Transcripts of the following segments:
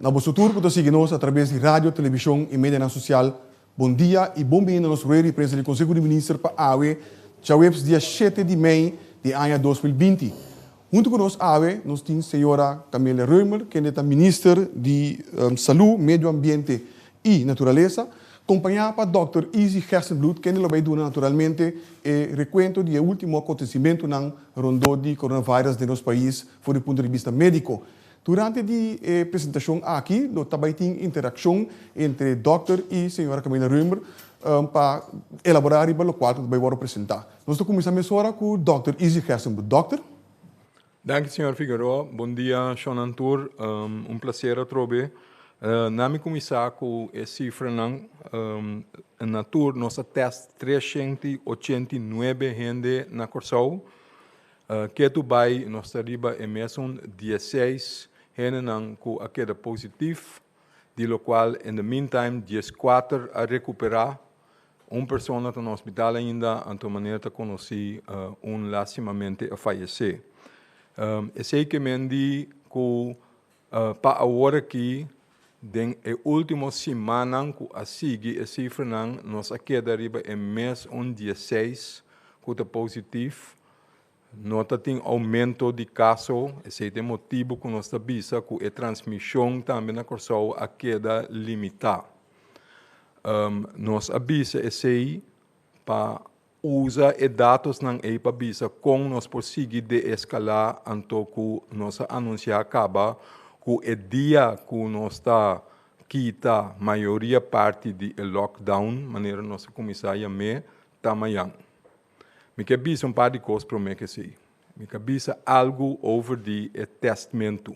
Na boso tur ku ta sigui nos a traves di radio, televishon i medianan sosial, bon dia i bon bini na nos rueda di prensa di Konseho di Minister pa awe, djaweps dia shete di mei di aña 2020. Huntu ku nos awe nos tin señora Camelia Römer, kende ta Minister di Salú, Medio Ambiente i Naturalesa, kompañá pa dòkter Izzy Gerstenbluth, kende lo bai duna naturalmente e rekuento di e último akontesimentunan rondó di coronavirus den nos pais for di punto di bista médiko. Durante di e presentashon aki lo ta bai tin interakshon entre dòkter i señora Camelia Römer pa elaborá riba lokual ku ta bai wòrdu presentá. Nos ta kuminsá mesora ku dòkter Izzy Gerstenbluth. Dòkter. Danki señor Figueroa. Bon dia shonnan tur. Un placer atrobe. Na mi kuminsá ku e sifranan. Na tur nos a tèst 389 hende na Kòrsou. Ketu bai nos ta riba e mesun dieseis hendenan ku a keda positif, di lokual in the meantime 14 a rekuperá. Un persona ta na hospital ainda, anto manera ta konosí un lastimamente a fayesé. Esei ke men di ku pa awor aki den e último simannan ku a sigui e sifranan nos a keda riba e mes un dieseis ku ta positif. No ta tin oumento di kaso, esei ta e motibu ku nos ta bisa ku e transmishon tambe na Kòrsou a keda limitá. Nos a bisa esei pa usa e datosnan ei pa bisa kon nos por sigui deeskalá anto ku nos a anunsiá kaba ku e dia ku nos ta kita mayoria parti di e lockdown manera nos a kuminsá yam'é ta mayan. Mi ke bisa un par di kos promé ku esei. Mi ka bisa algu over di e tèstmentu.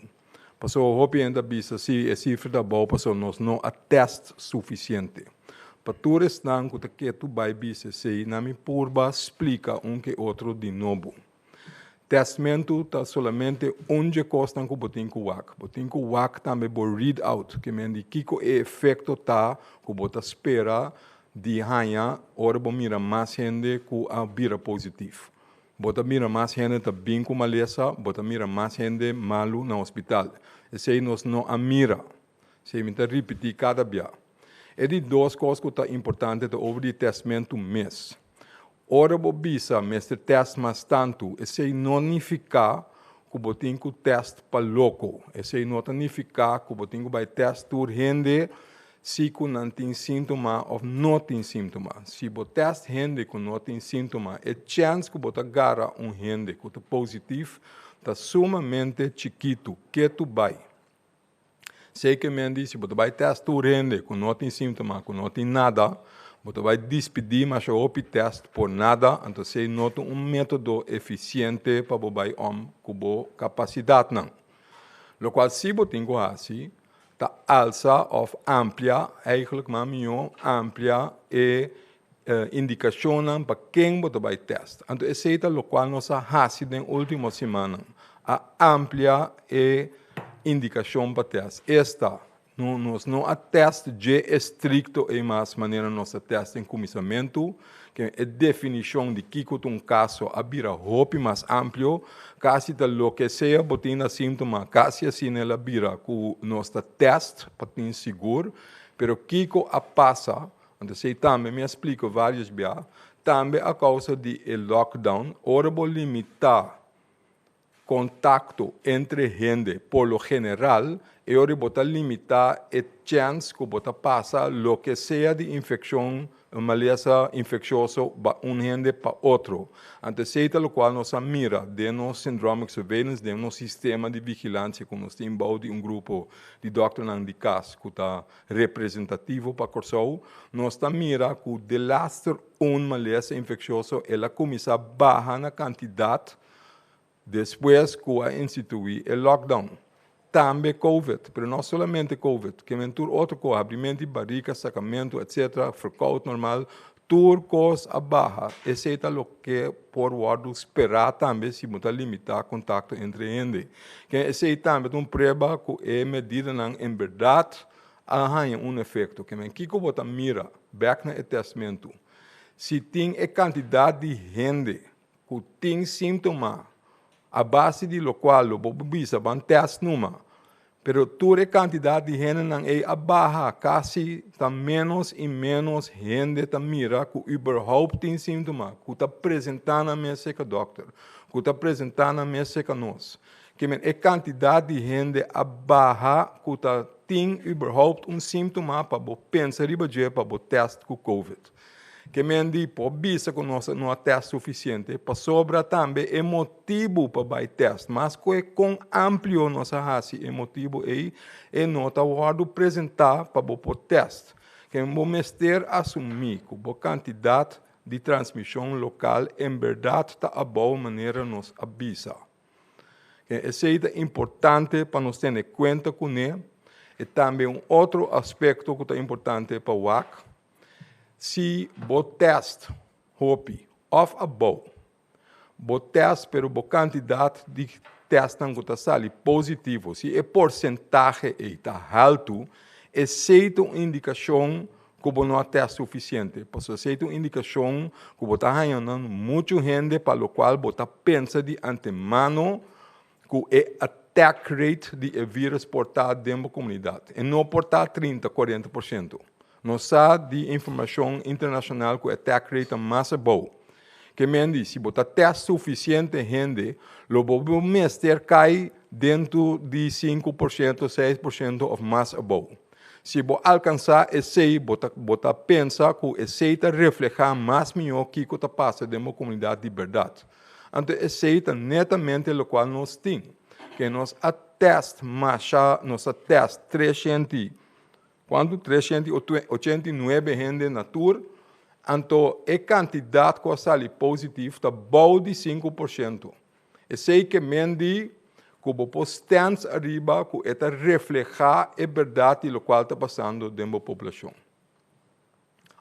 Pasobra hopi hende ta bisa si e sifra ta abou pasobra nos no a tèst sufisiente. Pa tur esnan ku ta ketu bai bisa esei, nan mi purba splika un ke otro di nobo. Tèstmentu ta solamente un dje kosnan ku bo tin ku wak. Bo tin ku wak tambe bo read out, ke men di kiko e efekto ta ku bo ta spera di haña ora bo mira mas hende ku a bira positif. Bo ta mira mas hende ta bin ku malesa, bo ta mira mas hende malu na hospital. Esei nos no a mira. Esei mi ta ripití kada bia. E di dos kos ku ta importante ta over di tèstmentu mes. Ora bo bisa mester tèst mas tantu, esei no nifiká ku bo tin ku tèst pa loko. Esei no ta nifiká ku bo tin ku bai tèst tur hende si ku nan tin síntoma òf no tin síntoma. Si bo tèst hende ku no tin síntoma, e chèns ku bo ta gara un hende ku ta positif ta sumamente chikitu, ketu bai. Seke men di si bo ta bai tèst tur hende ku no tin síntoma, ku no tin nada, bo ta bai dispidí masha hopi tèst por nada, anto esei no ta un método efisiente pa bo bai òm ku bo kapasidatnan. Lokual si bo tin ku hasi ta alsa òf amplia, eigenlijk mas mihó amplia e indikashonnan pa ken bo ta bai tèst. Anto esei ta lokual nos a hasi den último simannan, a amplia e indikashon pa tèst. Esta, no nos no a tèst dje estrikto ei mas manera nos a tèst den kuminsamentu, ke e definishon di kiko ta un kaso a bira hopi mas amplio, kasi ta loke sea bo tin na síntoma, kasi asina el a bira ku nos ta tèst pa tin sigur. Pero kiko a pasa, anto esei tambe mi a splika vários bia, tambe a kousa di e lockdown, ora bo limitá Kontakto entre hende por lo general e ora bo ta limitá e chèns ku bo ta pasa loke sea di infekshon, malesa infekshioso ba un hende pa otro. Anto esei ta lokual nos a mira den nos syndromic surveillance, den nos sistema di vigilansia ku nos tin bou di un grupo di dòkternan di kas ku ta representativo pa Kòrsou. Nos ta mira ku delaster un malesa infekshioso el a kuminsá baha na kantidat Despues ku a instituí e lockdown, tambe covid, pero no solamente covid, ke men tur otro kos, habrimento di barika, sakamentu, etcetera, verkoud normal, tur kos a baha. Esei ta loke por wòrdu sperá tambe si bo ta limitá kontakto entre hende. Ke esei tambe ta un prueba ku e medidanan en bèrdat a haña un efekto. Ke men kiko bo ta mira bèk na e tèstmentu? Si tin e kantidat di hende ku tin síntoma a base di lokual lo bo bisa ban tèst numa. Pero tur e kantidat di hendenan ei a baha, kasi ta ménos i ménos hende ta mira ku überhaupt tin síntoma, ku ta presentá nan mes serka dòkter, ku ta presentá nan mes serka nos. Ke men e kantidat di hende a baha ku ta tin überhaupt un síntoma pa bo pensa riba dje pa bo tèst ku covid. Ke men di por bisa ku nos no a tèst sufisiente pasobra tambe e motibu pa bai tèst, mas ku e kon amplio nos a hasi e motibu ei, e no ta wòrdu presentá pa bo por tèst. Ke men bo mester asumí ku bo kantidat di transmishon lokal en bèrdat ta abou manera nos a bisa. Esei ta importante pa nos tene kuenta kuné. E tambe un otro aspekto ku ta importante pa wak, si bo tèst hopi òf abou, bo tèst pero bo kantidat di tèstnan ku ta sali positivo, si e porsentahe ei ta haltu, esei ta un indikashon ku bo no a tèst sufisiente, pasobra esei ta un indikashon ku bo ta haña nan muchu hende pa lokual bo ta pensa di antemano ku e attack rate di e vírus por ta den bo komunidat. E no por ta 30, 40%. Nos sa di informashon internashonal ku attack rate ta mas abou. Ke men di si bo ta tèst sufisiente hende lo bo mester kai dentro di 5%, 6% òf mas abou. Si bo alkansá esei, bo ta bo ta pensa ku esei ta reflehá mas mihó kiko ta pasa den bo komunidat di bèrdat. Anto esei ta netamente lokual nos tin, ke nos a tèst masha, nos a tèst 300 i kuantu? 389 hende na tur, anto e kantidat ku a sali positif ta bou di 5%. Esei ke men di ku bo por stèns ariba ku e ta reflehá e bèrdat di lokual ta pasando den bo poblashon.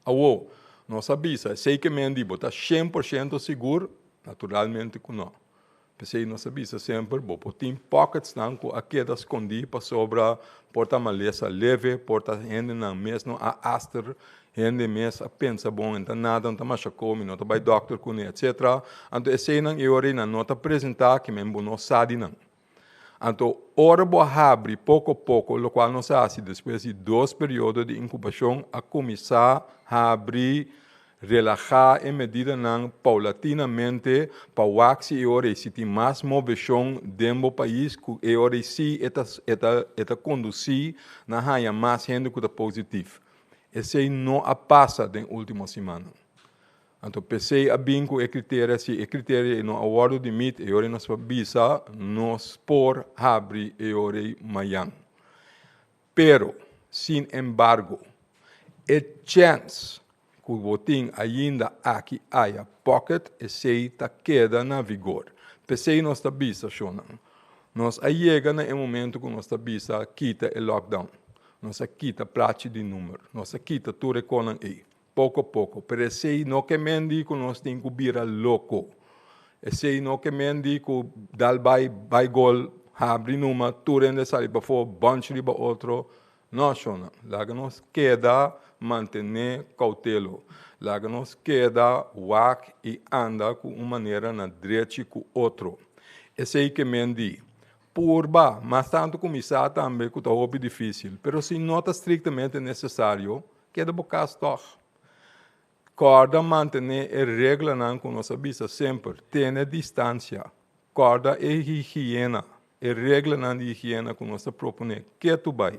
Awor, nos a bisa, esei ke men di bo ta 100% sigur? Naturalmente ku nò. P'esei nos a bisa semper, bo por tin pocketsnan ku a keda skondí pasobra por ta malesa leve, por ta hendenan mes no a aster Hende mes a pensa bon, e ta nada, no ta masha komi, no ta bai dòkter kuné, etsetera. Anto eseinan e ora ei nan no ta presentá ki men bo no sa di nan. Anto ora bo a habri poko poko, lokual nos a hasi despues di dos periodo di inkubashon, a kuminsá habri, relahá e medidanan paulatinamente pa wak si e ora ei si tin mas moveshon den bo pais ku e ora ei si e ta e ta e ta kondusí na haña mas hende ku ta positif. Esei no a pasa den ultimo simannan. Anto p'esei a bin ku e kriteria, si e kriteria ei no a wòrdu di mit, e ora ei nos por bisa nos por habri e ora ei mayan. Pero, sin embargo, e chèns ku bo tin ainda aki aya pocket, esei ta keda na vigor. P'esei nos ta bisa, shonnan, nos a yega na e momento ku nos ta bisa kita e lockdown. Nos a kita plachi di numer. Nos a kita tur e konan ei. Poko poko. Pero esei no ke men di ku nos tin ku bira loko. Esei no ke men di ku dal bai, bai gol, habri numa, tur hende sali pafó, bunch riba otro. No, shonnan. Laga nos keda mantené koutelo. Laga nos keda wak i anda ku un manera na drechi ku otro. Esei ke men di. Purba, mas tantu kuminsá tambe ku ta hopi difísil, pero si no ta estriktamente nesesario, keda bo kas tòg. Kòrda mantené e reglanan ku nos a bisa semper, tene distansia, kòrda e higiena, e reglanan di higiena ku nos ta proponé ketu bai.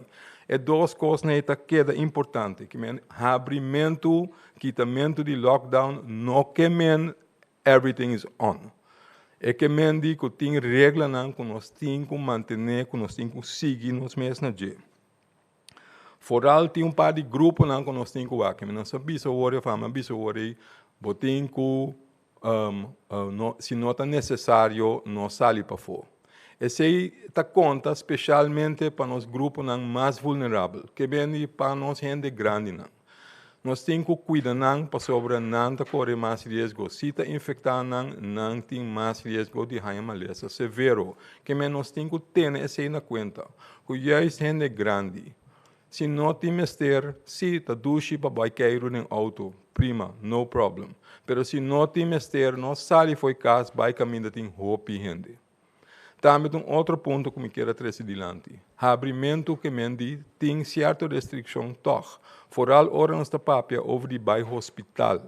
E dos kosnan ei ta keda importante, ke men habrimentu, kitamentu di lockdown no ke men Everything is on. E ke men di ku tin reglanan ku nos tin ku mantené, ku nos tin ku sigui nos mes na dje. Foral tin un par di gruponan ku nos tin ku wak. Mi no sa bisa wor ei, mi a bisa wor ei, bo tin ku, no, si no ta nesesario, no sali pafó. Esei ta konta speshalmente pa nos gruponan mas vulnerabel, ke ben di pa nos hende grandinan. Nos tin ku kuida nan pasobra nan ta kore mas riesgo. Si ta infektá nan, nan tin mas riesgo di haña malesa severo. Ke men nos tin ku tene esei na kuenta, ku juist hende grandi, si no tin mester, si ta dushi pa bai keiru den outo, prima, no problem. Pero si no tin mester, no sali fo'i kas bai kaminda tin hopi hende. Tambe ta un otro punto ku mi kier a trese dilanti. Habrimentu ke men di tin sierto restrikshon tòg, foral ora nos ta papia over di bai hospital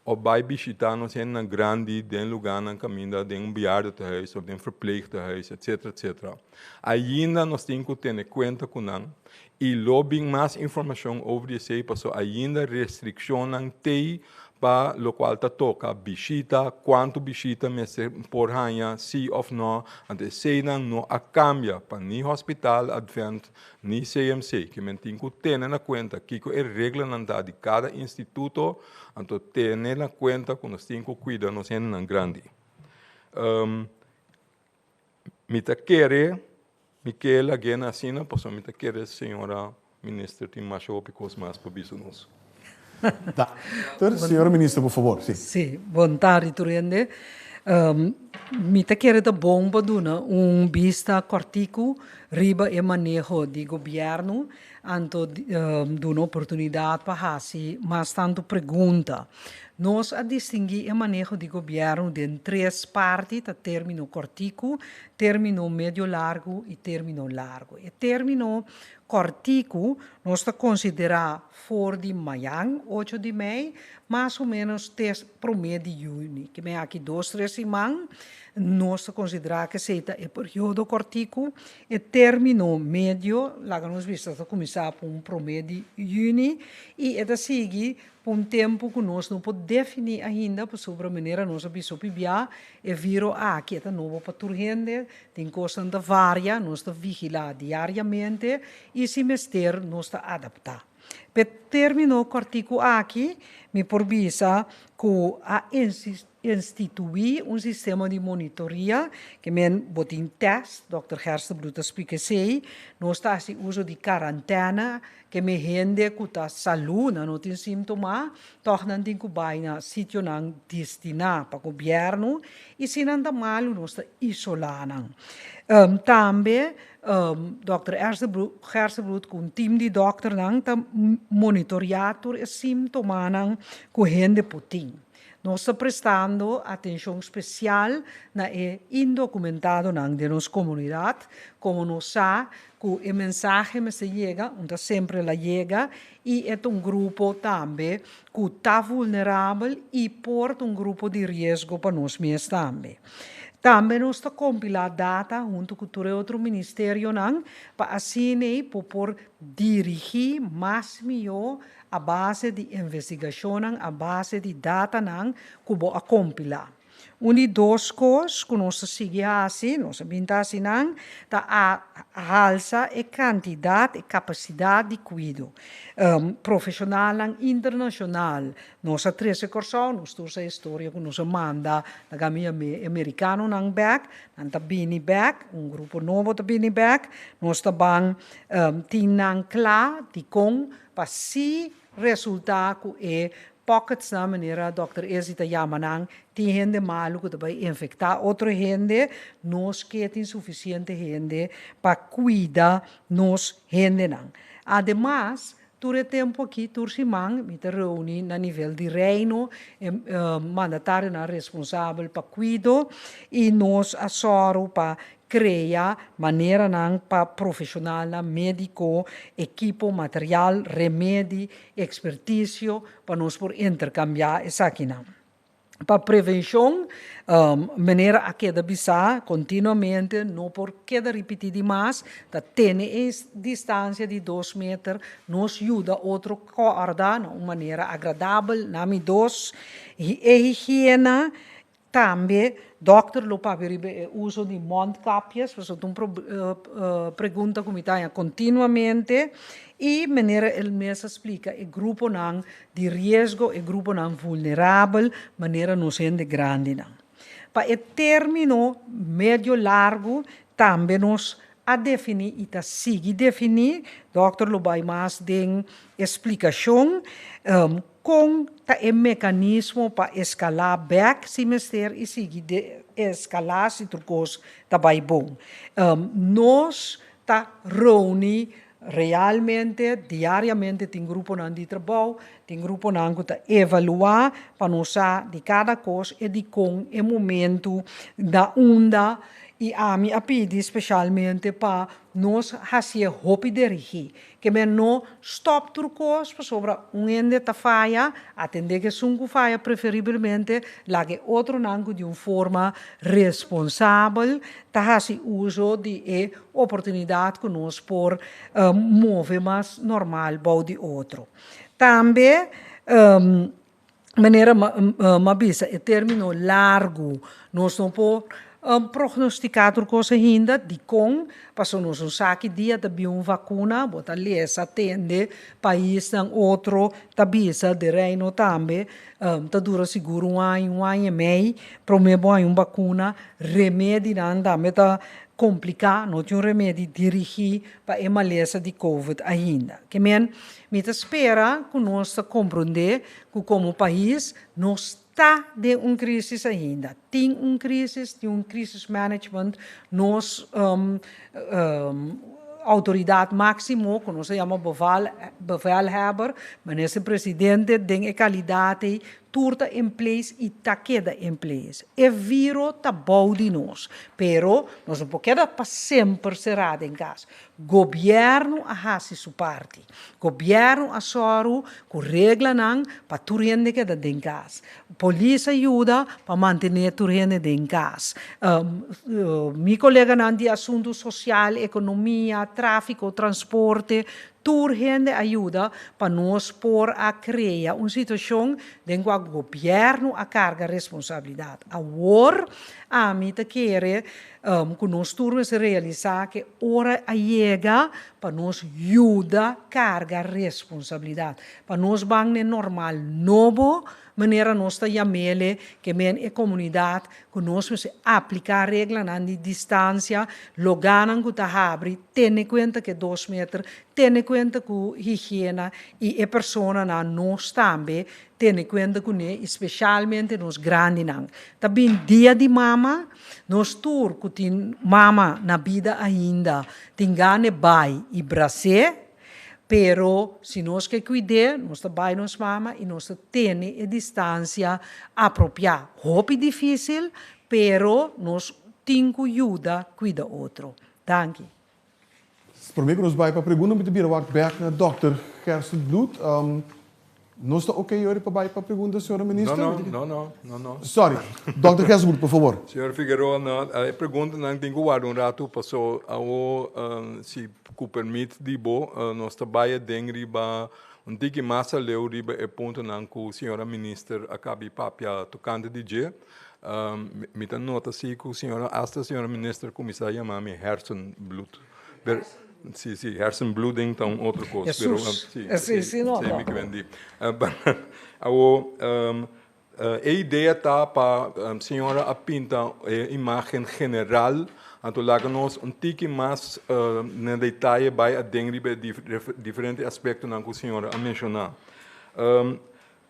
òf bai bishitá nos hendenan grandi den lugánan kaminda den un bejaardentehuis òf den verpleegtehuis etsetera etsetera. Ainda nos tin ku tene kuenta ku nan i lo bin mas informashon over di esei pasobra ainda restrikshonnan tei pa lokual ta toka bishita, kuantu bishita mester por haña, si òf nò, anto eseinan no a kambia pa ni Hospital Advent ni CMC. Ke men tin ku tene na kuenta kiko e reglanan ta di kada instituto, anto tene na kuenta ku nos tin ku kuida nos hendenan grandi. Mi ta kere mi ke lag'é na asina pasobra mi ta kere señora minister tin masha hopi kos mas pa bisa nos. Doctor, señora minister por fabor, si. Si, bon tardi tur hende. Mi ta kere ta bon pa duna un bista kòrtiku riba e maneho di gobièrnu, anto duna oportunidat pa hasi mas tantu pregunta. Nos a distinguí e maneho di gobièrnu den tres parti, ta término kòrtiku, término medio largu i término largu. E término kòrtiku nos ta konsiderá for di mayan, ocho di mei, mas o ménos te promé di yüni. Ke men aki dos tres siman nos ta konsiderá ku esei ta e periodo kòrtiku. E término medio, laga nos bisa, ta kuminsá pa un promé di yüni i e ta sigui Pa un tempu ku nos no por definí ainda pasobra manera nos a bisa hopi bia e viro aki e ta nobo pa tur hende, tin kosnan ta varia, nos ta vigilá diariamente i si mester nos ta adaptá. P'e término kòrtiku aki mi por bisa ku a instituí un sistema di monitoria, ke men bo tin tèst, dòkter Gerstenbluth ta splika esei, nos ta hasi uso di karantèna, ke men hende ku ta salú, nan no tin símtoma, tòg nan tin ku bai na sitionan destiná pa gobièrnu, i si nan ta malu nos ta isolá nan. Tambe dòkter Gerstenbluth ku un tim di dòkternan ta monitoriá tur e símtomanan ku hende por tin. Nos ta prestando atencion special na e indocumentadonan den nos comunidad, como nos sa cu e mensahe mester yega, un ta semper el a yega, y e ta un grupo tambe cu ta vulnerabel y por ta un grupo di riesgo pa nos mes tambe. Tambe nos ta compila data hunto cu tur e otro ministerionan pa asina por por dirigi mas miyo a base di investigashonnan, a base di datanan ku bo a kompilá. Un di dos kos ku nos ta sigui hasi, nos a bin ta hasi nan, ta a halsa e kantidat, e kapasidat di kuido. Profeshonalnan internashonal nos a trese Kòrsou, nos tur sa e historia ku nos a manda na gami e merikanonan bèk, nan ta bini bèk, un grupo nobo ta bini bèk, nos ta ban tin nan kla dikon Pa si resulta ku e pocketsnan, manera Dòkter Ezi ta yama nan, tin hende malu ku ta bai infektá otro hende, nos ke tin sufisiente hende pa kuida nos hendenan. Ademas, tur e tempu aki, tur siman, mi ta reuni na nivel di Reino, e mandatarionan responsabel pa kuido, i nos a sòru pa Krea maneranan pa profeshonalnan médiko, ekipo, material, remedi, ekspertisio pa nos por interkambiá esakinan. Pa prevenshon, manera a keda bisá kontinuamente, no por keda ripití di mas, ta tene e distansia di dos meter, nos yuda otro kòrda na un manera agradabel, na mi dos, e higiena Tambe dòkter lo papia riba e uso di mondkapjes, pasobra ta un pregunta ku mi ta haña kontinuamente i manera el mes a splika e gruponan di riesgo, e gruponan vulnerabel manera nos hende grandinan. Pa e término medio largu tambe nos a definí i ta sigui definí, dòkter lo bai mas den e splikashon, Kon ta e mekanismo pa eskalá bèk si mester i sigui de-eskalá si tur kos ta bai bon? Nos ta reuni realmente diariamente, tin gruponan di trabou, tin gruponan ku ta evaluá pa nos sa di kada kos e dikon e momentu na unda. I ami a pidi spesialmente pa nos hasié hopi dirigí. Ke men no stòp tur kos pasobra un hende ta faya, atendé ku esun ku faya preferiblemente laga e otronan ku di un forma responsabel ta hasi uso di e oportunidat ku nos por move mas normal bou di otro. Tambe manera m'a bisa e término largu nos no por prognostiká tur kos ainda. Dikon? Pasobra nos no sa ki dia ta bin un vakuna. Bo ta lesa, tende paisnan otro ta bisa, de Reino tambe, ta dura sigur un aña, un aña i mei promé bo haña un bakuna. Remedinan tambe ta kompliká, no tin un remedi dirigí pa e malesa di covid ainda. Ke men, mi ta spera ku nos ta komprondé ku komo pais nos ta den un krísis ainda. Tin un krísis, tin un crisis management, nos outoridat máksimo ku nos ta yama bevelhebber, minister presidente den e kalidat ei Tur ta in place y ta keda in place. E viro ta bou di nos, pero nos no por keda pa semper será den cas. Gobierno a haci su parti. Gobierno a sòru cu reglanan pa tur hende keda den cas. Polis a yuda pa mantene tur hende den cas. Mi coleganan di asunto social, economia, trafico, transporte, Tur hende a yuda pa nos por a krea un situashon den kua gobièrnu a karga responsabilidat. Awor ami ta kere ku nos tur mester realisá ke ora a yega pa nos yuda karga responsabilidat, pa nos ban n'e normal nobo manera nos ta yam'ele ke men e komunidat ku nos mester apliká reglanan di distansia, logánan ku ta habri, tene kuenta ku e dos meter, tene kuenta ku higiena i e personanan nos tambe tene kuenta kuné i spesialmente nos grandinan. Ta bin dia di mama, nos tur ku tin mama na bida ainda tin gana bai i bras'é. Pero si nos ke kuid'é, nos ta bai nos mama i nos ta tene e distansia apropiá. Hopi difísil, pero nos tin ku yuda kuida otro. Danki. Promé ku nos bai pa pregunta, mi ta bira wak bèk na dòkter Gerstenbluth. Nos ta ok ora pa bai pa pregunta, señora minister? No, no, no, no, no. Sorry. Dòkter Gerstenbluth, por favor. Señor Figueroa, no, e preguntanan tin ku warda un ratu paso awo si ku permit di bo nos ta bai aden riba un tiki mas aleu riba e puntonan ku señora minister a kabi papia tokante di dje. Mi ta nota si ku señora asta señora minister kuminsá yama mi hersenbloed. Sí, sí, hersenbloeding ta un otro kos. Pero, sí, sí, sí, no, no. Mi kebendi. Awo, e idea ta pa señora a pinta e imagen general, anto laga nos un tiki mas na detaye bai aden riba e diferente aspectonan ku señora a menshoná.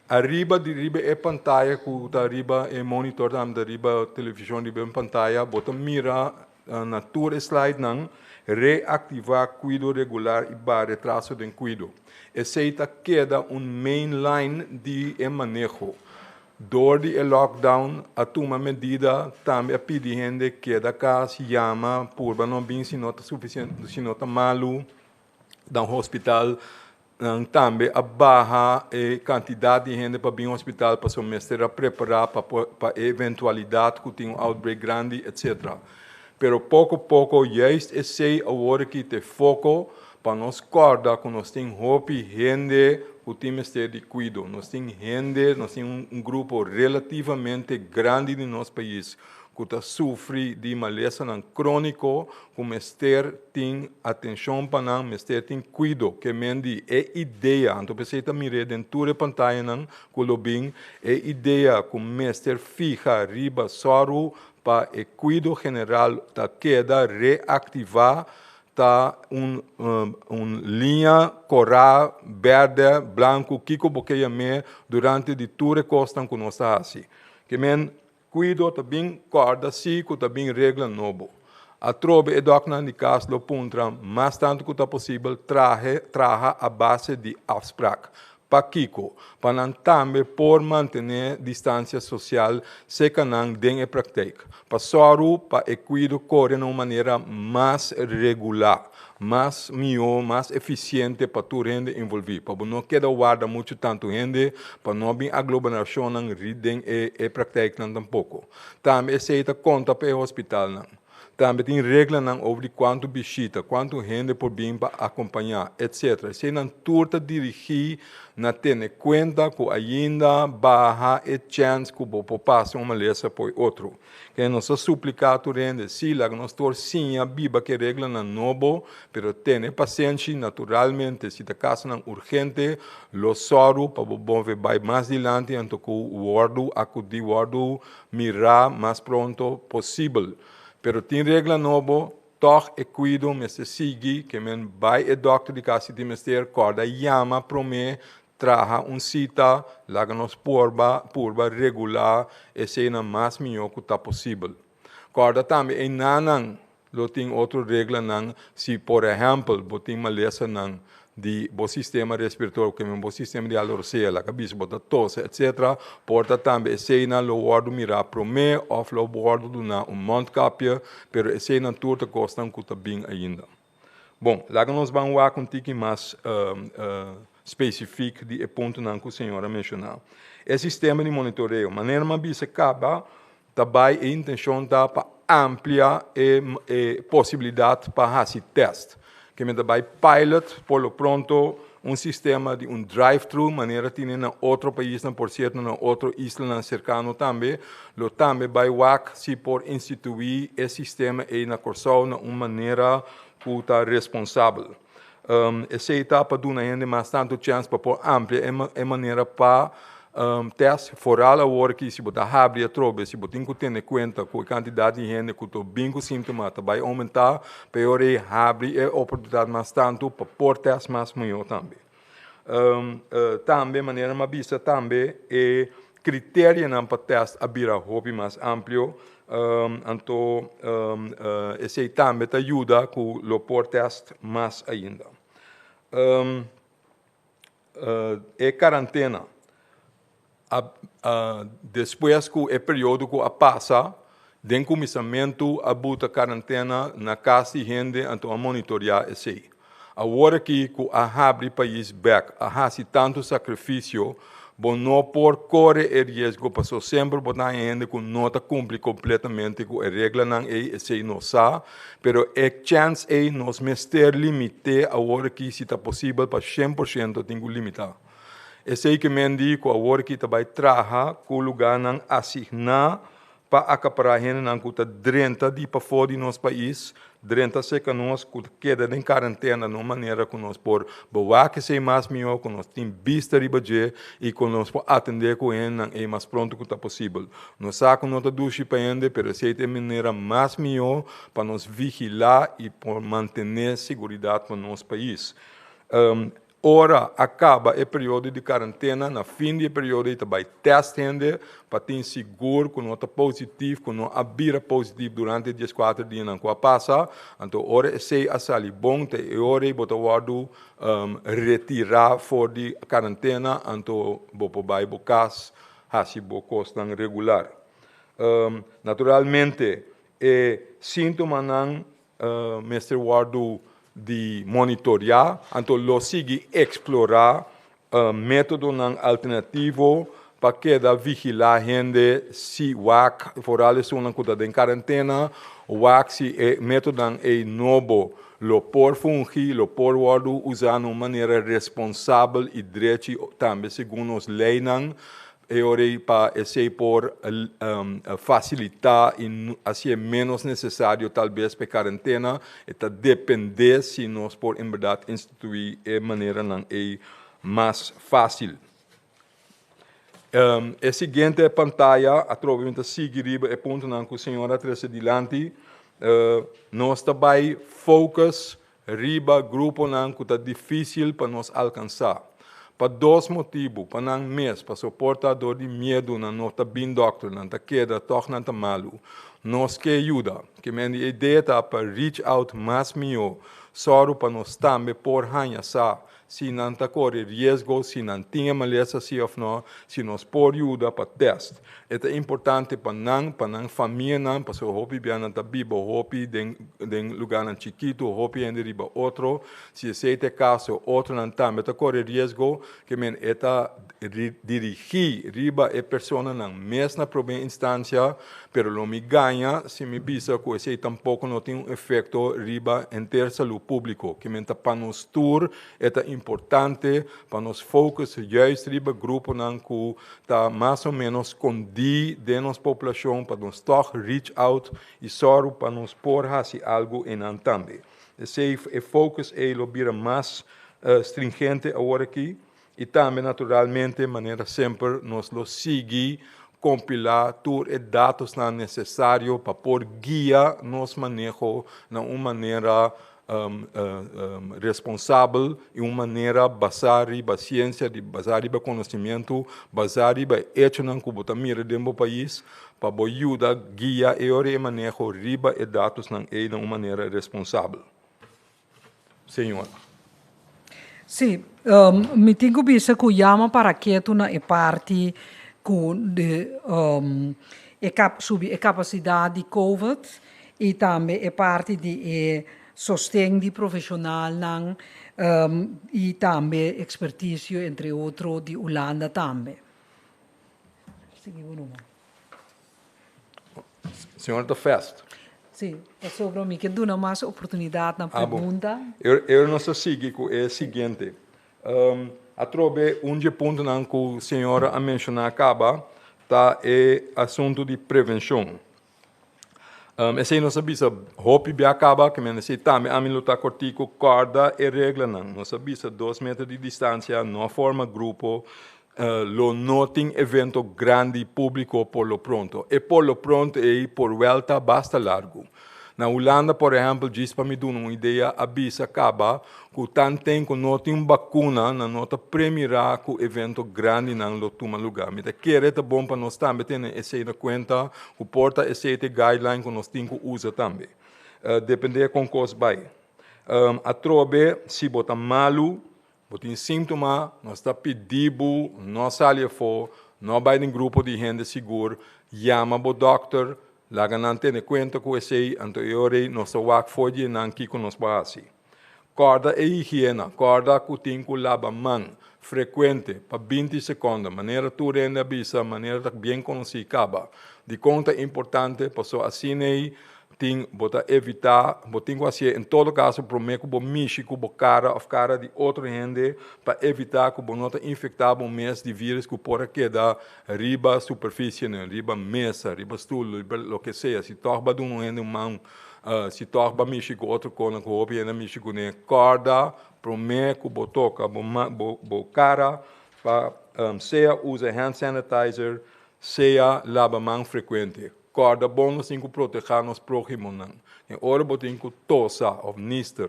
Ariba di riba e pantaya ku ta riba e monitor tambe ta riba televishon riba e pantaya bo ta mira na tur e slidenan reaktivá kuido regular i baha retraso den kuido. Esei ta keda un main line di e maneho. Dor di e lockdown a tuma medida tambe a pidi hende keda kas yama purba no bin si no ta sufisiente si no ta malu dan hospital. Nan tambe a baha e kantidat di hende pa bin hospital pasobra mester a prepará pa por pa e eventualidat ku tin un outbreak grandi etcetera. Pero poko poko juist esei awor aki ta e foko pa nos kòrda ku nos tin hopi hende ku tin mester di kuido. Nos tin hende, nos tin un grupo relativamente grandi di nos pais ku ta sufri di malesanan króniko ku mester tin atenshon pa nan, mester tin kuido. Ke men di e idea, anto p'esei ta mir'é den tur e pantayanan ku lo bin, e idea ku mester fiha riba sòru pa e kuido general ta keda reaktivá ta un un liña korá, bèrdè, blanku, kiko bo ke yam'é durante di tur e kosnan ku nos ta hasi. Ke men Kuido ta bin kòrda si ku ta bin regla nobo. Atrobe e dòknan di kas lo puntra mas tantu ku ta posibel trahe traha a base di afsprak. Pakiko? Pa nan tambe por mantené distansia sosial serka nan den e praktijk. Pa sòru pa e kuido kore na un manera mas regulá, mas mihó, mas efisiente pa tur hende envolví. Pa bo no keda warda muchu tantu hende, pa no bin aglomerashonnan den e praktijknan tampoko. Tambe esei ta konta pa e hospitalnan. Tambe tin reglanan over di kuantu bishita, kuantu hende por bin pa akompañá, etc. Eseinan tur ta dirigí na tene kuenta ku ainda baha e chèns ku bo por pasa un malesa por e otro. Ke nos ta supliká tur hende, sí, laga nos tur siña biba ku e reglanan nobo, pero tene pasenshi. Naturalmente, si ta kasonan urgente, lo sòru pa bo move bai mas dilanti anto ku wòrdu akudí, wòrdu mirá mas pronto posibel. Pero tin regla nobo, tòg e kuido mester sigui, ke men bai e dòkter di kas si tin mester, kòrda yama promé, traha un sita, laga nos porba purba regulá eseinan mas mihó ku ta posibel. Kòrda tambe einanan Lo tin otro reglanan si por ehèmpel bo tin malesanan di bo sistema respiratorio ku bo sistema di alorosea, laga bisa bo ta tosa etcetera, por ta tambe eseinan lo wòrdu mirá promé òf lo wòrdu duná un mondkapje, pero eseinan tur ta kosnan ku ta bin ainda. Bon, laga nos ban wak un tiki mas spesifik di e puntonan ku señor a menshoná. E sistema di monitoreo, manera mi a bisa kaba, Ta bai e intencion ta pa amplia e e posibilidad pa haci test. Ke men ta bai pilot por lo pronto un sistema di un drive thru manera tine na otro paisnan, por cierto na otro islanan cercano tambe. Lo tambe bai wak si por institui e sistema ey na Corsou na un manera cu ta responsabel. Esey ta pa duna hende mas tanto chens pa por amplia e manera pa test, foral awor ki si bo ta habri atrobe, si bo tin ku tene kuenta ku e kantidat di hende ku ta bin ku síntoma ta bai oumentá, peor ei habri e oportunidat mas tantu pa por test mas mihó tambe. Tambe manera mi a bisa tambe e kriterionan pa test a bira hopi mas amplio, anto esei tambe ta yuda ku lo por test mas ainda. E karantena a despues ku e periodo ku a pasa den kuminsamentu a buta karantena na kas di hende anto a monitoreá esei. Awor aki ku a habri pais bèk a hasi tantu sakrifisio bo no por kore e riesgo paso semper bo ta haña hende ku no ta kumpli kompletamente ku e reglanan ei esei no sa pero e chèns ei nos mester limit'é awor aki si ta posibel pa 100% tin ku limitá. Esei ke men di ku awor aki ta bai traha ku lugánan asigná pa akapará hendenan ku ta drenta di pafó di nos pais, drenta serka nos, ku ta keda den karentena na un manera ku nos por bewak esei mas mihó, ku nos tin bista riba dje i ku nos por atendé ku hendenan ei mas pronto ku ta posibel. Nos sa ku no ta dushi pa hende, pero esei ta e manera mas mihó pa nos vigilá i por mantené seguridat pa nos pais. Ora a kaba e periodo di karantena, na fin di e periodo ei ta bai tèst hende pa tin sigur ku no ta positif, ku no a bira positif durante e dieskuater dianan ku a pasa. Anto ora esei a sali bon, ta e ora ei bo ta wòrdu retirá for di karantena, anto bo por bai bo kas hasi bo kosnan regular. Naturalmente e síntomanan Mester wòrdu di monitoriá, anto lo sigui eksplorá métodonan alternativo pa keda vigilá hende si wak, foral esunnan ku ta den karentena, wak si e métodonan ei nobo lo por fungi, lo por wòrdu usá na un manera responsabel i drechi tambe segun nos leinan. E ora ei pa esei por fasilitá i hasié ménos nesesario talbes pa e karentena, e ta dependé si nos por en bèrdat instituí e maneranan ei mas fásil. E siguiente pantaya atrobe mi ta sigui riba e puntonan ku señor a trese dilanti. Nos ta bai focus riba gruponan ku ta difísil pa nos alkansá. Pa dos motibu, pa nan mes, pasobra por ta dor di miedu nan no ta bin dòkter, nan ta keda tòg nan ta malu. Nos ke yuda. Ke men di e idea ta pa reach out mas mihó, sòru pa nos tambe por haña sa. si nan ta kore riesgo, si nan tin e malesa si òf no, si nos por yuda pa tèst. E ta importante pa nan, pa nan famianan, pasobra hopi bia nan ta biba hopi den den lugarnan chikitu, hopi hende riba otro. Si esei ta e kaso, otronan tambe ta kore riesgo, ke men e ta dirigí riba e personanan mes na promé instansia, pero lo mi gaña si mi bisa ku esei tampoko no tin un efekto riba henter salú públiko. Ke men ta pa nos tur e ta importante pa nos focus juist riba gruponan ku ta mas o ménos skondí den nos poblashon pa nos tòg reach out i sòru pa nos por hasi algu einan tambe. Esei e focus ei lo bira mas stringente awor aki i tambe naturalmente manera semper nos lo sigui kompilá tur e datosnan nesesario pa por guia nos maneho na un manera responsabel i un manera basá riba siensia, basá riba konosimientu, basá riba e echonan ku bo ta mira den bo pais pa bo yuda guia e ora e maneho riba e datosnan ei na un manera responsabel. Señora. Sí, mi tin ku bisa ku yama para ketu na e parti ku de e kap subi e kapasidat di covid i tambe e parti di e sosten di profeshonalnan i tambe ekspertisio entre otro di Hulanda tambe. Sigui bo numa. Señor ta fast. Sí, pasobra mi ke duna mas oportunidat na pregunta. Eu nos ta sigui ku e siguiente. Atrobe un dje puntonan ku señora a menshoná kaba ta e asuntu di prevenshon. Esei nos a bisa hopi bia kaba, ke men esei tambe ami lo ta kortiku, kòrda e reglanan. Nos a bisa dos meter di distansia, no forma grupo, Lo no tin evento grandi públiko por lo pronto. E por lo pronto ei por wèl ta basta largu. Na Hulanda, por ehèmpel, djis pa mi duna un idea, a bisa kaba ku tanten ku no tin un bakuna, nan no ta premirá ku evento grandinan lo tuma lugá. Mi ta kere ta bon pa nos tambe tene esei na kuenta, ku por ta esei ta e guideline ku nos tin ku usa tambe. Dependé kon kos bai. Atrobe, si bo ta malu, Bo tin síntoma, nos ta pidi bo no sali afó, no bai den grupo di hende sigur, yama bo dòkter, laga nan tene kuenta ku esei, anto e ora ei nos ta wak for di einan kiko nos por hasi. Kòrda e higiena, kòrda ku tin ku laba man frekuente pa 20 sekònde, manera tur hende a bisa, manera ta bien konosí kaba. Dikon ta importante? Pasobra asina ei Tin, bo ta evitá, bo tin ku hasié en todo kaso promé ku bo mishi ku bo kara òf kara di otro hende pa evitá ku bo no ta infektá bo mes di vírus ku por a keda riba superfisienan, riba mesa, riba stul, riba loke sea. Si tòg bo a duna un hende un man, si tòg bo a mishi ku otro kosnan ku hopi hende a mishi kuné, kòrda promé ku bo toka bo bo kara pa sea usa hand sanitizer, sea laba man frekuente. Kòrda bon nos tin ku protehá nos próhimonan. Den ora bo tin ku tosa òf nister,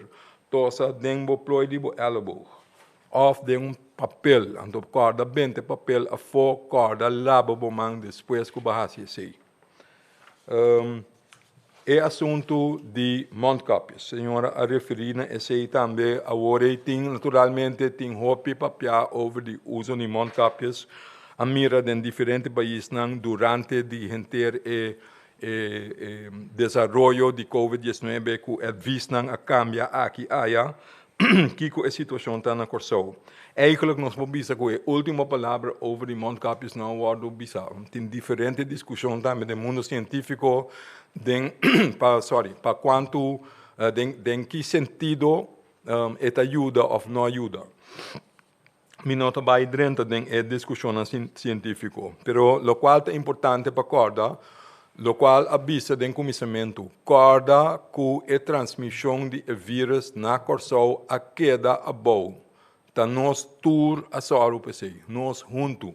tosa den bo plooi di bo èleboog òf den un papel. Anto kòrda benta e papel afó, kòrda laba bo man despues ku bo a hasi esei. E asuntu di mondkapjes, señora a referí na esei tambe. Awor ei tin naturalmente tin hopi papiá over di uso di mondkapjes. A mira den diferente paisnan durante di henter e e desaroyo di Covid 19 ku advisnan a kambia aki aya. Kiko e situashon ta na Kòrsou? Eigentlik nos por bisa ku e último palabra over di mondkapjes no a wòrdu bisá. Tin diferente diskushon tambe den mundu sientífiko den pa sòri pa kuantu den den ki sentido e ta yuda òf no yuda. Mi no ta bai drenta den e diskushonnan sientífiko, pero lokual ta importante pa kòrda, lokual a bisa den kuminsamentu, kòrda ku e transmishon di e vírus na Kòrsou a keda abou. Ta nos tur a sòru pa esei, nos huntu,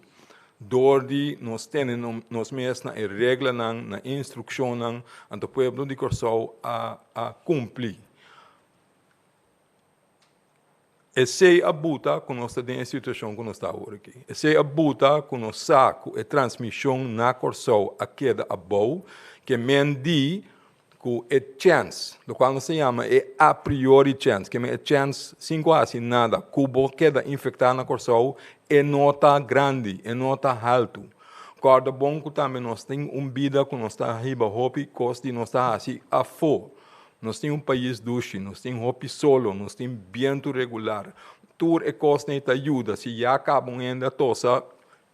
dor di nos tene nos mes na e reglanan, na e instrukshonnan, anto pueblo di Kòrsou a a kumpli. Esei a buta ku nos ta den e situashon ku nos ta awor aki. Esei a buta ku nos sa ku e transmishon na Kòrsou a keda abou, ke men di Ku e chèns, lokual nos ta yama e a priori chèns, ke men e chèns sin ku hasi nada ku bo keda infektá na Kòrsou, e no ta grandi, e no ta haltu. Kòrda bon ku tambe nos tin un bida ku nos ta hiba hopi kos di nos ta hasi afó. Nos tin un pais dushi, nos tin hopi solo, nos tin bientu regular. Tur e kosnan ei ta yuda. Si ya kaba un hende a tosa,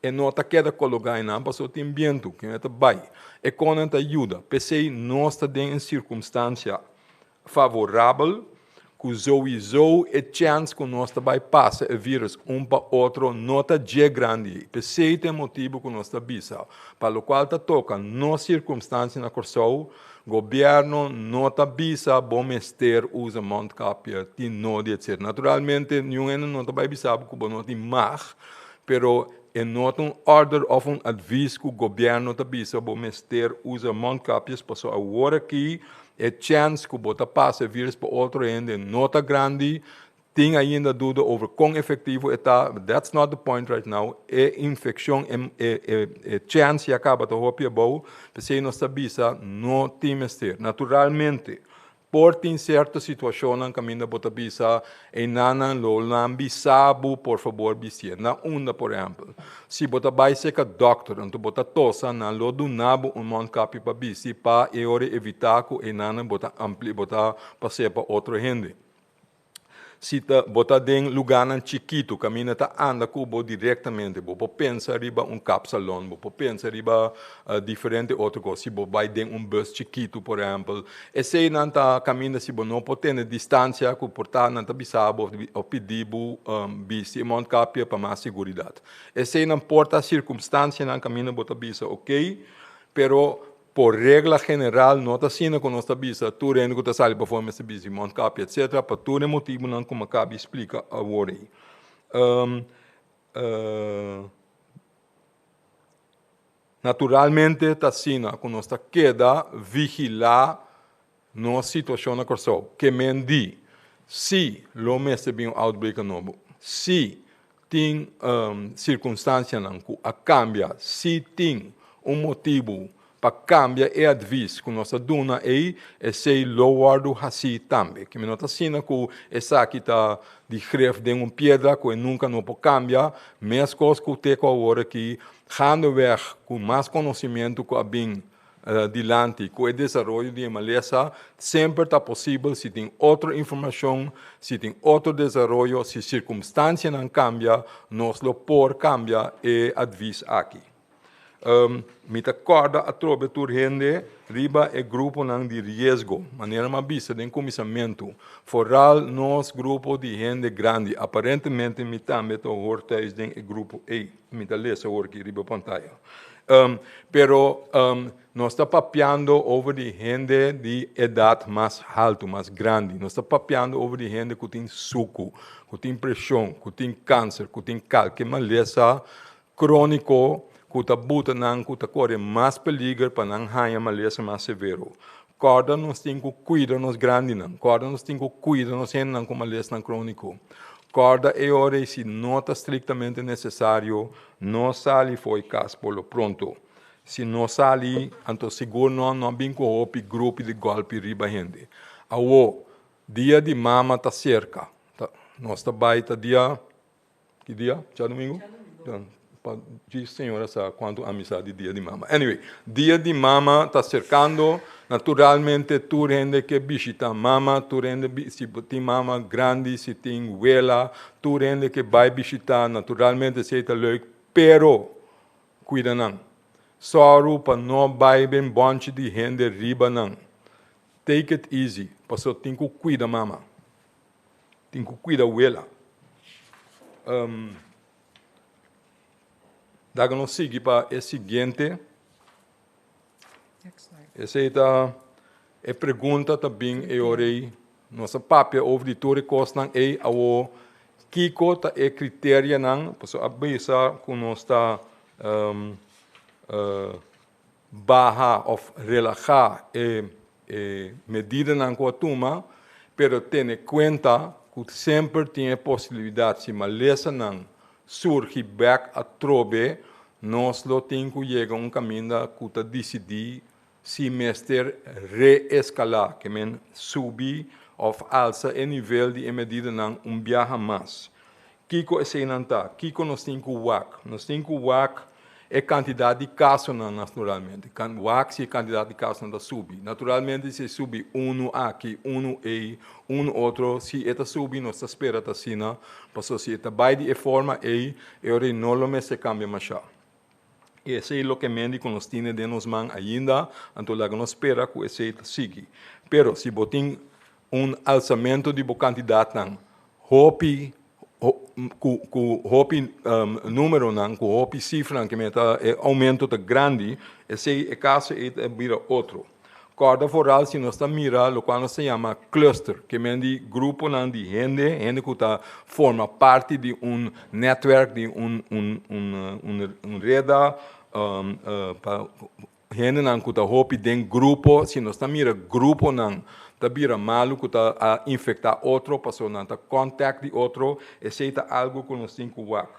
E no ta keda kologá einan pasobra tin bientu, ken e ta bai. E konan ta yuda. P'esei nos ta den un sirkumstansia favorabel ku souiso e chèns ku nos ta bai pasa e vírùs un pa otro no ta dje grandi ei. P'esei ta e motibu ku nos ta bisa, pa lokual ta toka nos sirkumstansia na Kòrsou, gobièrnu no ta bisa bo mester usa mondkapje, tin nodi etsetera. Naturalmente niun hende no ta bai bisa bo ku bo no tin mag. Pero e no ta un order of un advies ku gobierno ta bisa bo mester usa mondkapjes paso awor aki e chèns ku bo ta pasa e virus pa otro hende no ta grandi. Tin ainda duda over kon efektivo e ta, but that's not the point right now. E infekshon, e e e chèns ya kaba ta hopi abou, p'esei nos ta bisa no tin mester. Naturalmente Por tin sierto situashonnan kaminda bo ta bisa einanan lo nan bisa bo por fabor bistié. Na unda por ehèmpel? Si bo ta bai serka dòkter anto bo ta tosa nan lo duna bo un mondkapje pa bisti pa e ora evitá ku einanan bo ta ampli bo ta pas'é pa otro hende. Si ta bo ta den lugánan chikitu kaminda ta anda ku bo direktamente, bo por pensa riba un kapsalon, bo por pensa riba diferente otro kos. Si bo bai den un bus chikitu, por ehèmpel, eseinan ta kaminda si bo no por tene distansia ku por ta nan ta bisa bo òf pidi bo bisti e mondkapje pa mas seguridat. Eseinan por ta sirkumstansianan kaminda bo ta bisa okey, pero Por regla general no ta asina ku nos ta bisa tur hende ku ta sali pafó mester bisti mondkapje etcetera pa tur e motibunan ku mi a kabi splika awor ei. Naturalmente ta asina ku nos ta keda vigilá nos situashon na Kòrsou. Ke men di si lo mester bin un outbreak nobo, si tin sirkunstansianan ku a kambia, si tin un motibu pa kambia e advis ku nos a duna ei, esei lo wòrdu hasí tambe. Ke mi no ta asina ku esaki ta di gref den un piedra ku e nunka no por kambia, meskos ku te ku awor aki gaandeweg ku mas konosimentu ku a bin dilanti ku e desaroyo di e malesa, semper ta posibel si tin otro informashon, si tin otro desaroyo, si sirkumstansianan kambia, nos lo por kambia e advis aki. Mi ta kòrda atrobe tur hende riba e gruponan di riesgo, manera mi a bisa den kuminsamentu, foral nos grupo di hende grandi, aparentemente mi tambe ta hor thuis den e grupo ei, mi ta lesa awor aki riba pantaya. Pero nos ta papiando over di hende di edat mas haltu, mas grandi. Nos ta papiando over di hende ku tin suku, ku tin preshon, ku tin kanser, ku tin kalke malesa króniko ku ta buta nan ku ta kore mas peliger pa nan haña malesa mas severo. Kòrda nos tin ku kuida nos grandinan. Kòrda nos tin ku kuida nos hendenan ku malesanan króniko. Kòrda e ora ei si no ta striktamente nesesario No sali fo'i kas por lo pronto. Si no sali, anto sigur no no a bin ku hopi grupi di gòlpi riba hende. Awo, dia di mama ta serka. Ta, nos ta bai ta dia, ki dia? Djadumingu? Pa djis señora sa kuantu ami sa di dia di mama. Anyway, dia di mama ta serkando, naturalmente tur hende ke bishita mama, tur hende si bo tin mama grandi, si tin wela, Tur hende ke bai bishitá naturalmente esei ta leuk, pero kuida nan. Sòru pa no bai ben bònchi di hende riba nan. Take it easy, pasobra tin ku kuida mama. Tin ku kuida wela. Daga nos sigui pa e siguiente. Esei ta e pregunta ta bin e ora ei. Nos a papia over di tur e kosnan ei. Awor, kiko ta e kriterianan? Pasobra a bisa ku nos ta baha òf relahá e medidanan ku a tuma, pero tene kuenta ku semper tin e posibilidat si malesanan surgi bèk atrobe, nos lo tin ku yega un kaminda ku ta disidí. si mester reeskalá, ke men subi òf alsa e nivel di e medidanan un biaha mas. Kiko eseinan ta? Kiko nos tin ku wak? Nos tin ku wak e kantidat di kasonan naturalmente. Wak si e kantidat di kasonan ta subi. Naturalmente si e subi unu aki, unu ei, unu otro, si e ta subi nos ta spera ta asina, pasobra si e ta bai di e forma ei, e ora ei no lo mester kambia mashá. I esei loke mendi ku nos tine den nos man ainda, anto laga nos spera ku esei ta sigui. Pero si bo tin un alsamentu di bo kantidatnan hopi ku ku hopi numeronan, ku hopi sifranan ke mester e oumento ta grandi, esei e kaso ei ta bira otro. Kòrda foral si nos ta mira lokual nos ta yama cluster, ke men di gruponan di hende, hende ku ta forma parti di un nètwèrk, di un un un un reda, pa hendenan ku ta hopi den grupo, si nos ta mira gruponan ta bira malu ku ta a infektá otro pasobra nan ta kòntèkt di otro, esei ta algu ku nos tin ku wak.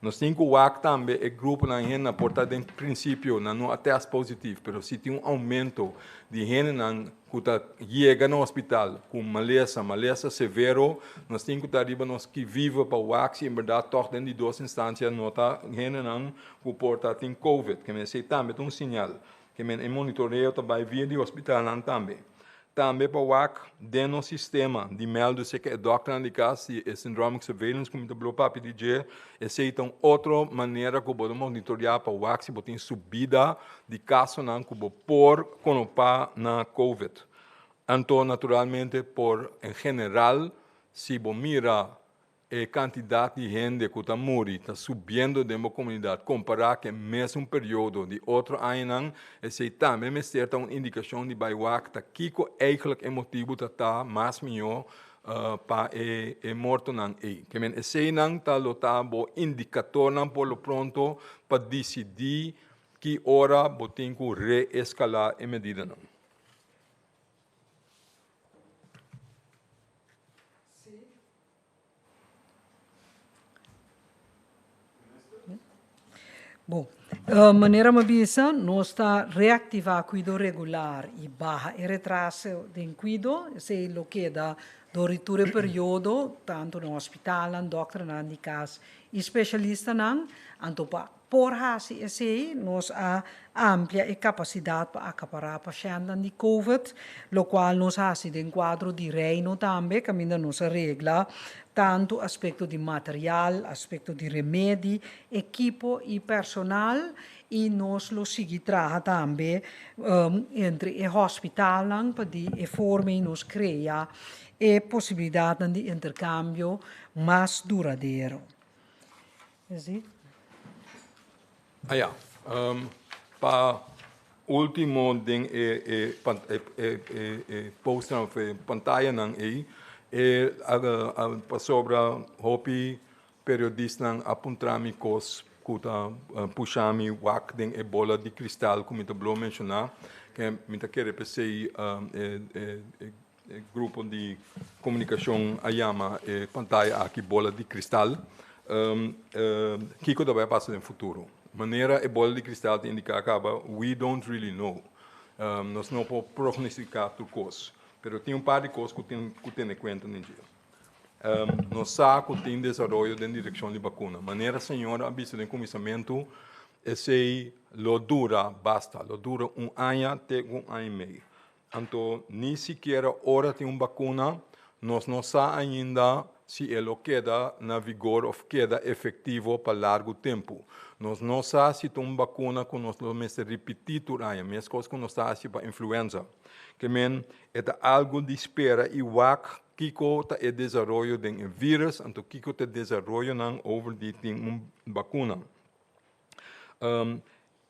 Nos tin ku wak tambe e gruponan hendenan por ta den prinsipio nan no a tèst positif pero si tin un oumento di hendenan ku ta yega na hospital ku malesa, malesa severo, nos tin ku ta riba nos ki vivo pa wak si en bèrdat tòg den di dos instansia no ta hendenan ku por ta tin covid. Ke men esei tambe ta un siñal. Ke men e monitoreo ta bai via di hospitalnan tambe. Tambe pa wak den nos sistema di mèldu seka e dòkternan di kas di e syndromic surveillance ku mi ta blo papia di dje, esei ta un otro manera ku bo ta monitoriá pa wak si bo tin subida di kasonan ku bo por konopá na covid. Anto naturalmente por en general si bo mira E kantidat di hende ku ta muri ta subiendo den bo komunidat kompará ku e mesun periodo di otro añanan. Esei tambe mester ta un indikashon di bai wak ta kiko eigentlik e motibu ta ta mas mihó pa e e mortonan ei. Ke men eseinan ta lo ta bo indikatornan por lo pronto pa disidí ki ora bo tin ku reeskalá e medidanan. Bon, manera mi a bisa, nos ta reaktivá kuido regular i baha e retraso den kuido. Esei lo keda dor di tur e periodo, tantu na hospitalnan, dòkternan di kas i spesialistanan. Anto pa por hasi esei, nos a amplia e kapasidat pa akapará pashèntnan di covid, lokual nos hasi den kuadro di Reino tambe, kaminda nos a regla tantu aspekto di material, aspekto di remedi, ekipo i personal, i nos lo sigui traha tambe entre e hòspitalnan pa di e forma ei nos krea e posibilidatnan di interkambio mas duradero. Ah ya, pa ultimo den e e e e posternan of e pantayanan ei, e pasobra hopi periodistanan a puntra mi kos ku ta pusha mi wak den e bola di kristal ku mi ta blo menshoná, ke mi ta kere p'esei e e E grupo di komunikashon a yama e pantaya aki bola di kristal. Kiko ta bai pasa den futuro? Manera e bola di kristal ta indiká kaba, we don't really know. Nos no por prognostiká tur kos, pero tin un par di kos ku tin ku tene kuenta den dje. Nos sa ku tin desaroyo den direkshon di bakuna. Manera señora a bisa den kuminsamentu, esei lo dura basta, lo dura un aña te un aña i mei. Anto ni sikiera ora tin un bakuna, nos no sa ainda si e lo keda na vigor of keda efektivo pa largu tempu. Nos no sa si ta un bakuna ku nos lo mester ripití tur aña, meskos ku nos ta hasi pa influenza. Ke men, e ta algu di spera i wak kiko ta e desaroyo den e vírus, anto kiko ta e desaroyonan over di tin un bakuna.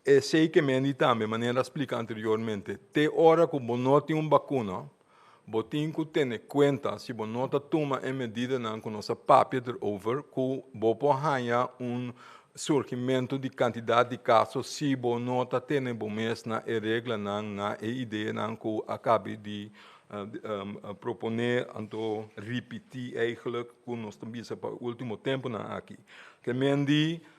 Esei ke mendi tambe, manera a splika anteriormente, te ora ku bo no tin un bakuna, bo tin ku tene kuenta si bo no ta tuma e medidanan ku nos a papia derover ku bo por haña un surgimentu di kantidat di kaso si bo no ta tene bo mes na e reglanan, na e ideanan ku a kabi di proponé anto ripití eigenlijk ku nos ta bisa pa e último tempunan aki. Ke mendi.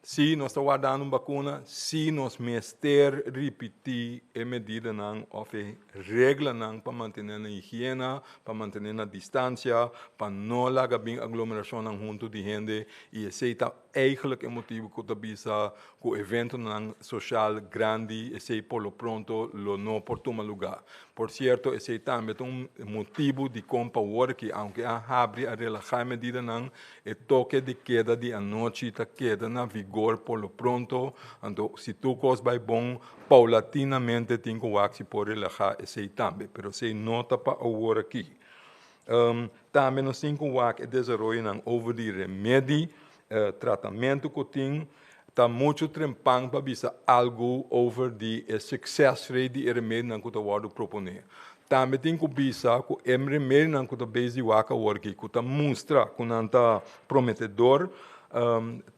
Si nos ta wardando un bakuna, si nos mester ripití e medidanan òf e reglanan pa mantené na higiena, pa mantené na distansia, pa no laga bin aglomerashonnan huntu di hende i esei ta Eigenlijk e motibu ku ta bisa ku eventonan soshal grandi esei por lo pronto lo no por tuma lugá. Por sierto esei tambe ta un motibu dikon pa wor aki aunke a habri a relahá e medidanan e toke di keda di anochi ta keda na vigor por lo pronto. Anto si tur kos bai bon paulatinamente tin ku wak si por relahá esei tambe pero esei no ta pa awor aki. Tambe nos tin ku wak e desaroyonan over di remedi, tratamentu ku tin. Ta muchu trempan pa bisa algu over di e success rate di e remedinan ku ta wòrdu proponé. Tambe tin ku bisa ku e remedinan ku ta bes di wak awor aki, ku ta mustra ku nan ta prometedor,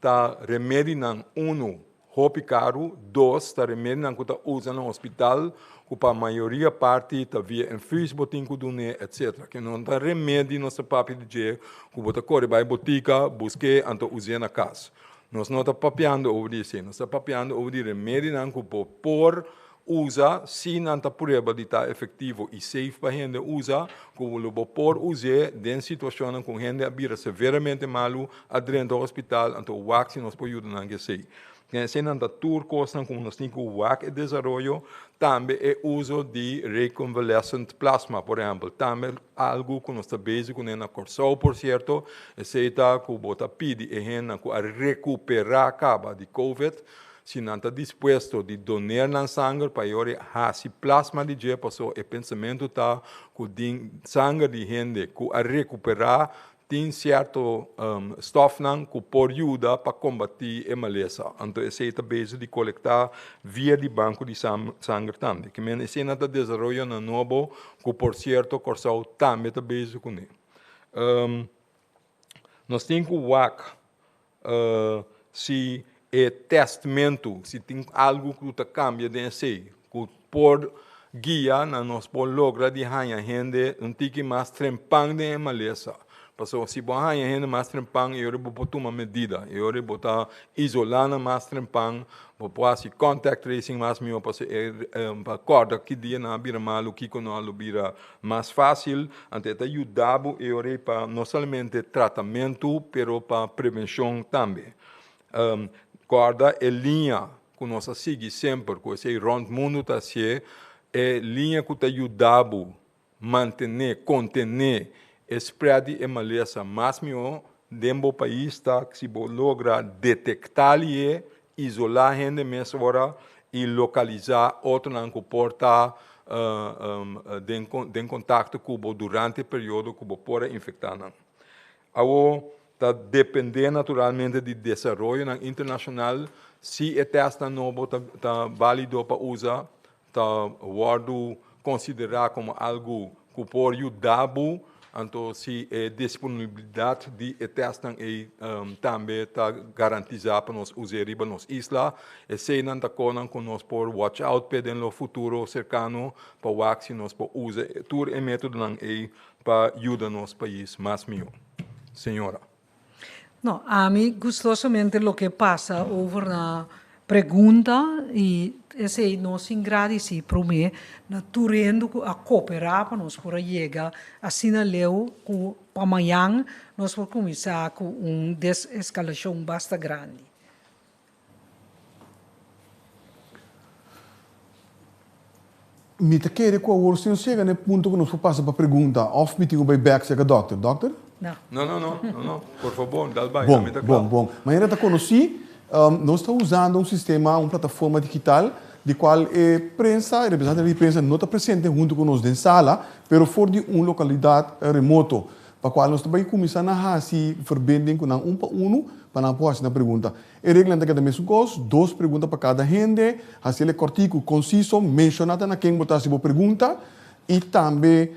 ta remedinan unu Hopi karu, dos ta remedinan ku ta usa na hospital ku pa mayoria parti ta via infuus bo tin ku dun'é etc. Ke no ta remedi nos ta papia di dje ku bo ta kore bai botika busk'é anto us'é na kas. Nos no ta papiando over di esei, nos ta papiando over di remedinan ku bo por usa si nan ta prueba di ta efektivo i safe pa hende usa, ku lo bo por us'é den situashonnan ku hende a bira severamente malu, a drenta hospital, anto wak si nos por yuda nan ku esei. Den eseinan ta tur kosnan ku nos tin ku wak e desaroyo, tambe e uso di reconvalescent plasma, por ehèmpel, tambe algu ku nos ta bezig kuné na Kòrsou, por sierto, esei ta ku bo ta pidi e hendenan ku a rekuperá kaba di covid, Si nan ta dispuesto di doner nan sanger pa e ora e hasi plasma di dje, paso e pensamentu ta ku den sanger di hende ku a rekuperá tin sierto stòfnan ku por yuda pa kombatí e malesa. Anto esei ta bezig di kolektá via di banko di sanger tambe. Ke men esei nan ta desaroyonan nobo ku por sierto Kòrsou tambe ta bezig kuné. Nos tin ku wak si e tèstmentu, si tin algu ku ta kambia den esei, ku por guia na nos por logra di haña hende un tiki mas trempan den e malesa. Pasobra si bo haña hende mas trempan e ora bo por tuma medida, e ora bo ta isolá nan mas trempan, Bo por hasi contact tracing mas mihó pasobra e pa kòrda ki dia nan a bira malu, kiko nan a lo bira mas fásil. Anto e ta yuda bo e ora ei pa no solamente tratamentu pero pa prevenshon tambe. Kòrda e liña ku nos a sigui semper ku esei rònt mundu ta hasié, e liña ku ta yuda bo Mantené, kontené e spread di e malesa mas mihó den bo pais ta si bo logra detektá lié, isolá hende mesora i lokalisá otronan ku por ta den kontakto ku bo durante e periodo ku bo por a infektá nan. Awor ta dependé naturalmente di desaroyonan internashonal si e tèstnan nobo ta válido pa usa ta wòrdu konsiderá komo algu ku por yuda bo, anto si e disponibilidat di e tèstnan ei tambe ta garantisá pa nos us'é riba nos isla, eseinan ta konan ku nos por watch out p'e den lo futuro serkano pa wak si nos por usa tur e métodonan ei pa yuda nos pais mas mihó. Señora. No, ami gustosamente loke pasa over na pregunta y esey nos tin gradici prome na tur hende cu a coopera pa nos por a yega asina leu cu pa mañan nos por cuminsa cu un desescalacion basta grandi. Mi ta kere ku awor si nos yega na e punto ku nos por pasa pa pregunta òf mi tin ku bai bèk serka dòkter. Dòkter? No. No, no, no, no, no. Por fabor, dal bai. Bon, Ami ta kla. bon, bon. Manera ta konosí, nos ta usando un sistema, un plataforma digital, di kual e prensa, e representantenan di prensa no ta presente huntu ku nos den sala, pero for di un lokalidat remoto. Pa kual nos ta bai kuminsá na hasi verbinding ku nan un pa unu pa nan por hasi nan pregunta. E reglanan ta keda mesun kos, dos pregunta pa kada hende, hasi el e kòrtiku, konsiso, menshoná ta na ken bo ta hasi bo pregunta i tambe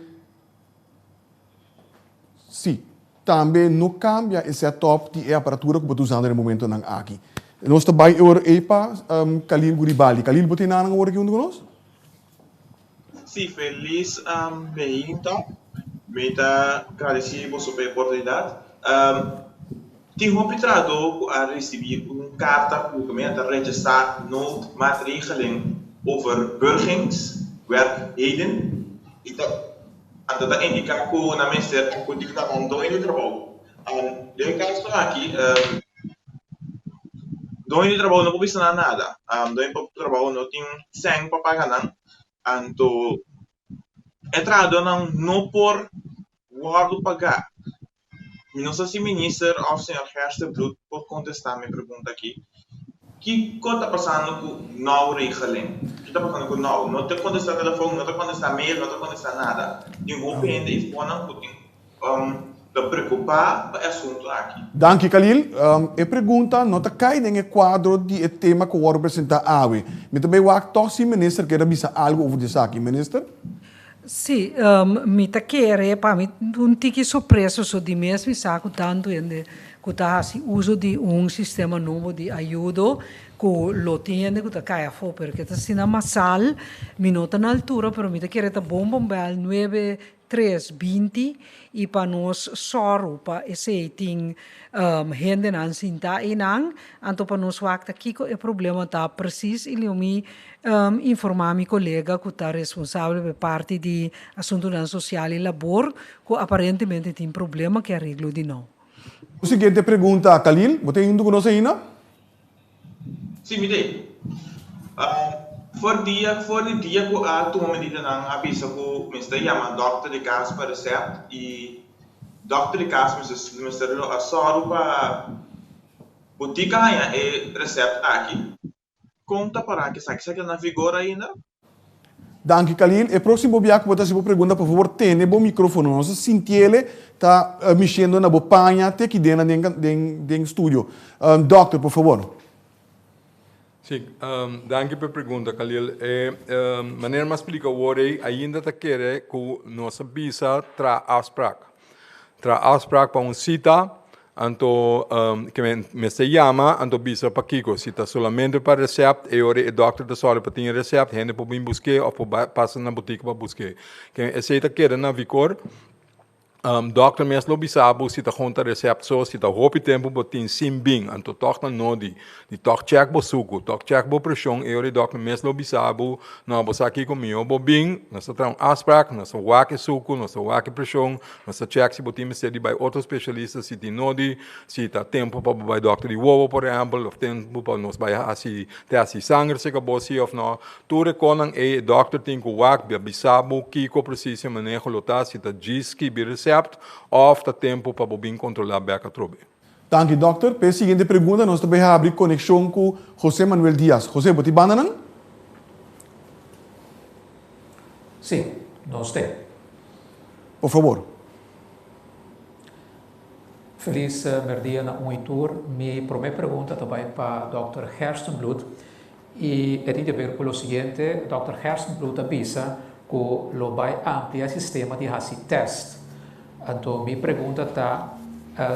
sí, tambe no kambia e setup di e aparatura ku bo ta usando na e momentonan aki. Nos ta bai e ora ei pa Khalil Guribali. Khalil, bo tin nanan awor aki huntu ku nos? Sí, felis meinta. Mi ta gradisí boso pa e oportunidat. Tin hopi trahadó ku a risibí un karta ku gemeente ta rechasá noodmaatregeling overbruggingswerkheden i ta anto ta indiká ku nan mester akudí na nan doño di trabou. Den e kaso aki doño di trabou no por bisa nan nada. Doño di trabou no tin sèn pa paga nan, anto e trahadónan no por wòrdu pagá. Mi no sa si minister of señor Gerstenbluth por contesta mi pregunta aki. Kico ta pasando cu now regeling? Ki ta pasando cu now? No ta contesta telefon, no ta contesta mail, no ta contesta nada. Tin hopi hende y fonan cu tin ta preocupa pa e asunto aki. Danki Khalil. E pregunta no ta cay den e cuadro di e tema cu worde presenta awe. Mi ta bay wak toch si minister kier a bisa algo over di esaki. Minister? Sí, mi ta kere, pa mi un tiki sorpreso so di mes mi sa ku tantu hende ku ta hasi uso di un sistema nobo di ayudo ku lo tin hende ku ta kai afó, pero ke ta asina masal mi no ta na altura, pero mi ta kere ta bon bon bèl nuebe tres 20 i pa nos sòru pa esei tin hendenan sintá einan, anto pa nos wak ta kiko e problema ta presis i lo mi informá mi kolega ku ta responsabel pa e parti di asuntunan sosial i labor ku aparentemente tin problema ku e areglo di nou. Un siguiente pregunta, Khalil, bo ta hindu ku nos ainda? Sí, mi t'ei. For dia, for di dia ku a tuma medidanan a bisa ku mester yama dòkter di kas pa resèpt i dòkter di kas mester mester lo a sòru pa botika haña e resèpt aki. Kon ta pará ku esaki? Esaki ta na vigor ainda? Danki Khalil. E proximo bia ku bo ta hasi bo pregunta por favor tene bo microfono. Nos ta sintiele ta mishendo na bo paña te aki den den den studio. Dokter por favor. Si, danki pa e pregunta Khalil. E manera mi a splika awor ei ainda ta kere ku nos a bisa traha afsprak. Traha afsprak pa un sita Anto ke mester yama, anto bisa pakiko. Si ta solamente pa recept, e ora e dokter ta sòru pa tin e recept, hende por bin busk'é òf por bai pasa na botika pa busk'é. Ke esei ta keda na vikor. Dokter mes lo bisa bo si ta hunta recept so, si ta hopi tempu bo tin sin bin, anto tòg ta nodi di tòg chèk bo suku, tòg chèk bo preshon, e ora e dokter mes lo bisa bo, no, bo sa kiko mihó bo bin, nos ta traha un afsprak, nos ta wak e suku, nos ta wak e preshon, Nos ta check si bo tin mester di bai otro specialista, si tin nodi, si ta tempo pa bo bai dokter di wowo por ehempel, of tempo pa nos bai hasi test di sanger si ka bo si of no. Tur e konan ei e dokter tin ku wak bia bisa bo kiko precies e maneho lo ta, si ta djis skibi recept of ta tempo pa bo bin kontrola bek atrobe. Danki dokter. P'e siguiente pregunta nos ta bay habri konekshon ku José Manuel Diaz. José, bo tin bandanan? Sí, nos tin. Por fabor. Felis merdia na un i tur. Mi prome pregunta ta bai pa Dòkter Gerstenbluth i e tin di haber ku lo siguiente, Dòkter Gerstenbluth a bisa ku lo bai amplia e sistema di hasi tèst. Anto mi pregunta ta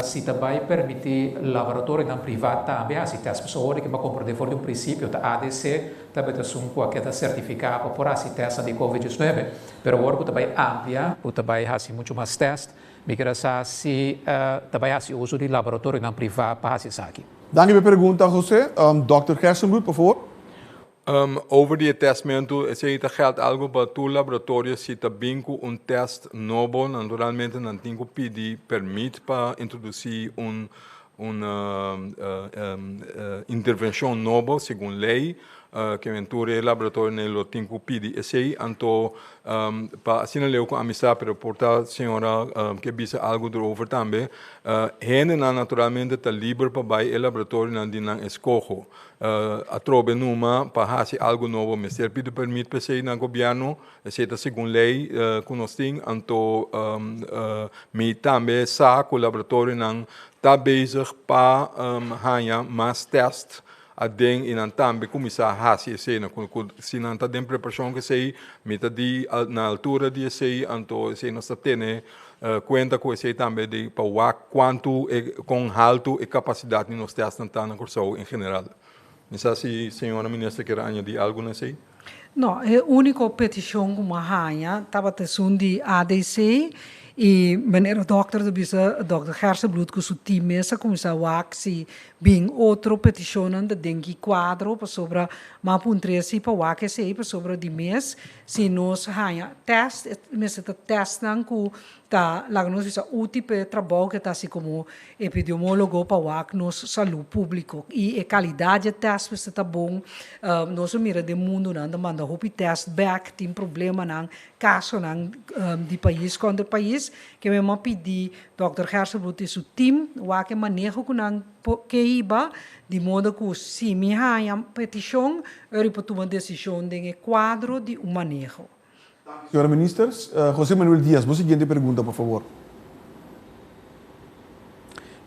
si ta bai permití laboratorionan privá tambe hasi tèst. Pasobra ora ku mi a komprondé for di un prinsipio ta ADC tabata esun ku a keda sertifiká pa por hasi tèstnan di covid 19. Pero awor ku ta bai amplia, ku ta bai hasi muchu mas tèst, mi kere sa si ta bai hasi uso di laboratorionan privá pa hasi esaki. Danki pa e pregunta, José. Dòkter Gerstenbluth, por favor. Over di e tèstmentu, esei ta gèld algu pa tur laboratorio si ta bin ku un tèst nobo, naturalmente nan tin ku pidi pèrmit pa introdusí un un intervenshon nobo segun lei. Ke tur e laboratorionan lo tin ku pidi esei, anto pa asina leu ku ami sa, pero por ta señora ke bisa algu derover tambe, hendenan naturalmente ta liber pa bai e laboratorionan di nan eskoho. Atrobe numa pa hasi algu nobo mester pidi permit pa esei na gobièrnu, esei ta segun lei ku nos tin, anto mi tambe sa ku laboratorionan ta bezig pa haña mas tèst aden i nan tambe kuminsá hasi esei. Nan ku si nan ta den preparashon ku esei, mi ta di na altura di esei, anto esei nos ta tene kuenta ku esei tambe di pa wak kuantu e kon haltu e kapasidat di nos tèstnan ta na Kòrsou en general. Mi sa si señora minister kier añadí algu na esei. No, e úniko petishon ku mi a haña tabata esun di ADC. I manera dòkter ta bisa, dòkter Gerstenbluth ku su tim mes a kuminsá wak si bin otro petishonnan ta den ki kuadro pasobra m'a puntr'é si pa wak esei pasobra di mes si nos haña tèst e mester ta tèstnan ku ta laga nos bisa útil pa e trabou ku e ta hasi komo epidemiólogo pa wak nos salú públiko i e kalidat di e tèst mester ta bon. Nos a mira den mundu nan ta manda hopi tèst bèk tin problemanan Kasonan di pais kontra pais ke mi a pidi Dòkter Gerstenbluth i su tim wak e maneho ku nan por ke hiba di modo ku si mi haña petishon ora por tuma desishon den e kuadro di un maneho. Señora Minister, José Manuel Diaz, bo siguiente pregunta por fabor.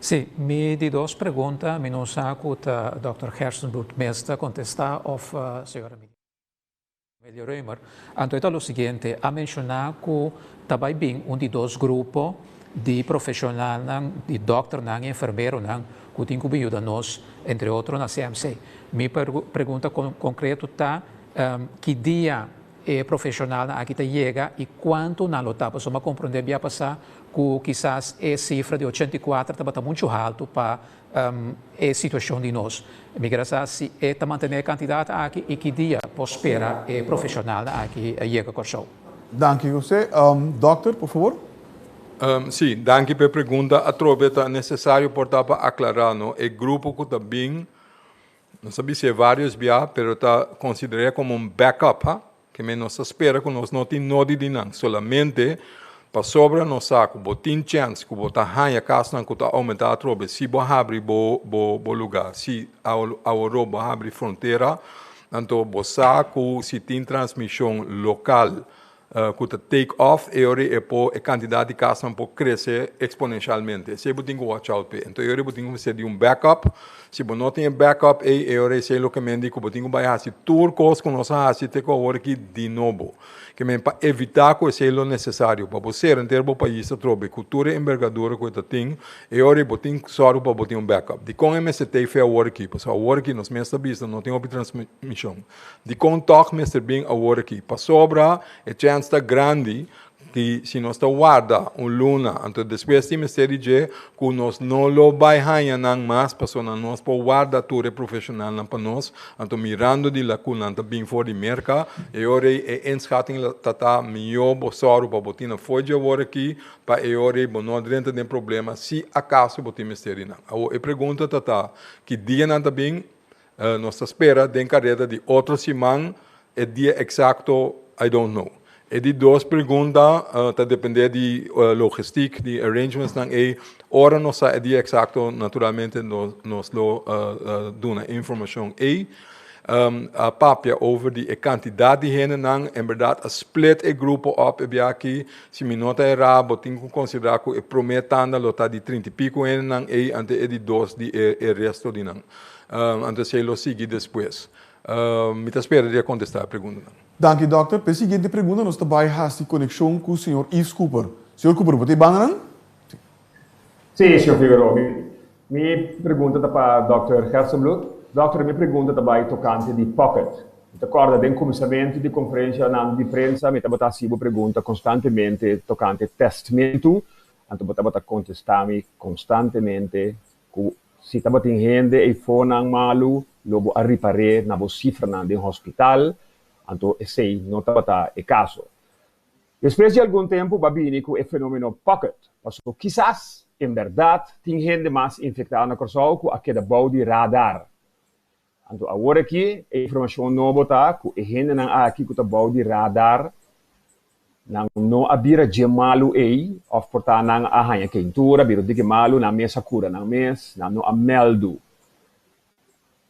Sí, mi di dos pregunta mi no sa ku ta Dòkter Gerstenbluth mes ta kontestá òf señora Minister. Amelia Römer, Anto e ta lo siguiente, a menshoná ku ta bai bin un di dos grupo di profeshonalnan, di dòkternan i enfermeronan ku tin ku bin yuda nos, entre otro na CMC. Mi pregunta konkreto ta, ki dia e profeshonalnan aki ta yega i kuantu nan lo ta? Pasobra mi a komprondé bia pasá ku kisas e sifra di 84 tabata muchu haltu pa e situacion di nos. Mi kier a sa si e ta mantene e cantidad aki y ki dia por spera e profesionalnan aki yega Corsou. Danki Jose. Dokter, por favor. Sí, danki pa e pregunta. Atrobe ta necesario por ta pa aclara, no? E grupo cu ta bin, nos a bis'e varios bia, pero ta considera como un backup, ha? Ke men nos ta spera ku nos no tin nodi di nan, solamente pasobra nos sa ku bo tin chèns ku bo ta haña kasnan ku ta oumentá atrobe si bo habri bo bo bo lugá, si aworó bo habri frontera, anto bo sa ku si tin transmishon lokal ku ta take off e ora e por e kantidat di kasnan por krese eksponenshalmente. Esei bo tin ku watch out p'e. Anto e ora bo tin ku mester di un backup. Si bo no tin e backup ei, e ora esei loke men di ku bo tin ku bai hasi tur kos ku nos a hasi te ku awor aki di nobo. Ke men pa evitá ku esei lo nesesario pa bo sera henter bo pais atrobe ku tur e embergadura ku e ta tin, e ora ei bo tin ku sòru pa bo tin un backup. Dikon e mester tei fe awor aki? Pasobra awor aki nos mes ta bisa no tin hopi transmishon. Dikon tòg mester bin awor aki? Pasobra e chèns ta grandi Di si nos ta warda un luna, anto despues tin mester di dje ku nos no lo bai haña nan mas pasobra nos por warda tur e profeshonalnan pa nos, anto mirando di la ku nan ta bin for di Merka, e ora ei e inschatting la ta ta mihó bo sòru pa bo tin nan for dje awor aki pa e ora ei bo no drenta den problema si akaso bo tin mester di nan. Awor e pregunta ta ta ki dia nan ta bin? Nos ta spera den kareda di otro siman, e dia eksakto I don't know. E di dos pregunta ta depende di logistiek, di arrangementsnan ei. Ora nos sa e dia eksakto naturalmente nos lo duna e informashon ei. A papia over di e kantidat di hendenan, en bèrdat a split e grupo op e bia aki. Si mi no ta erá bo tin ku konsiderá ku e promé tanda lo ta di trinta i piku hendenan ei ante e di dos di e resto di nan. Anto esei lo sigui despues. Mi ta spera di a kontestá e preguntanan. Danki dòkter. Pa e siguiente pregunta nos ta bai hasi konekshon ku señor Yves Cooper. Señor Cooper, bo ta e bandanan? Sí. Sí, señor Figueroa. Mi mi pregunta ta pa dòkter Gerstenbluth. Dòkter, mi pregunta ta bai tokante di pocket. Mi ta kòrda den kuminsamentu di konferenshanan di prensa mi tabata hasi bo pregunta konstantemente tokante tèstmentu, anto bo tabata kontestá mi konstantemente ku Si tabatin hende eifonan malu, lo bo a ripar'é na bo sifranan den hospital, anto esei no tabata e kaso. Despues di algun tempu bo a bini ku e fenómeno pocket, pasobra kisas en bèrdat tin hende mas infektá na Kòrsou ku a keda bou di radar. Anto awor aki e informashon nobo ta ku e hendenan aki ku ta bou di radar nan no a bira dje malu ei òf por ta nan a haña keintura, bira un tiki malu, nan mes a kura nan mes, nan no a mèldu.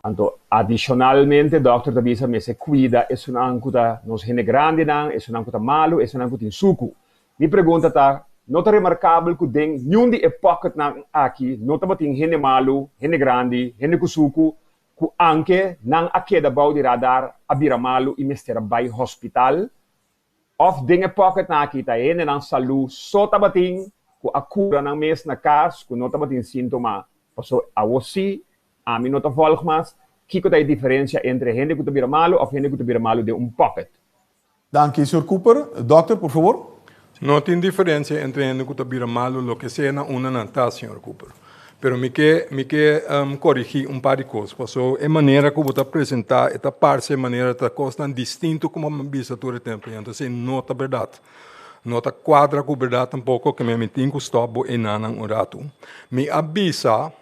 Anto adishonalmente dòkter ta bisa mester kuida esunnan ku ta nos hende grandinan, esunnan ku ta malu, esunnan ku tin suku. Mi pregunta ta, no ta remarkabel ku den niun di e pocketnan aki no tabatin hende malu, hende grandi, hende ku suku, ku anke nan a keda bou di radar a bira malu i mester a bai hospital? Òf den e pocketnan aki ta hendenan salú so tabatin ku a kura nan mes na kas ku no tabatin síntoma? Pasobra awor sí ami no ta vòlg mas kiko ta e diferensia entre hende ku ta bira malu òf hende ku ta bira malu den un pocket. Danki, señor Cooper. Dokter, por favor. No tin diferensia entre hende ku ta bira malu loke sea na unda nan ta, señor Cooper. Pero mi ke mi ke korigí un par di kos, paso e manera ku bo ta presentá e ta parse manera ta kosnan distinto ku bo a bisa tur e tempu ei, anto esei no ta bèrdat. No ta kuadra ku bèrdat tampoko ke mi tin ku stòp bo enanan un ratu. Mi a bisa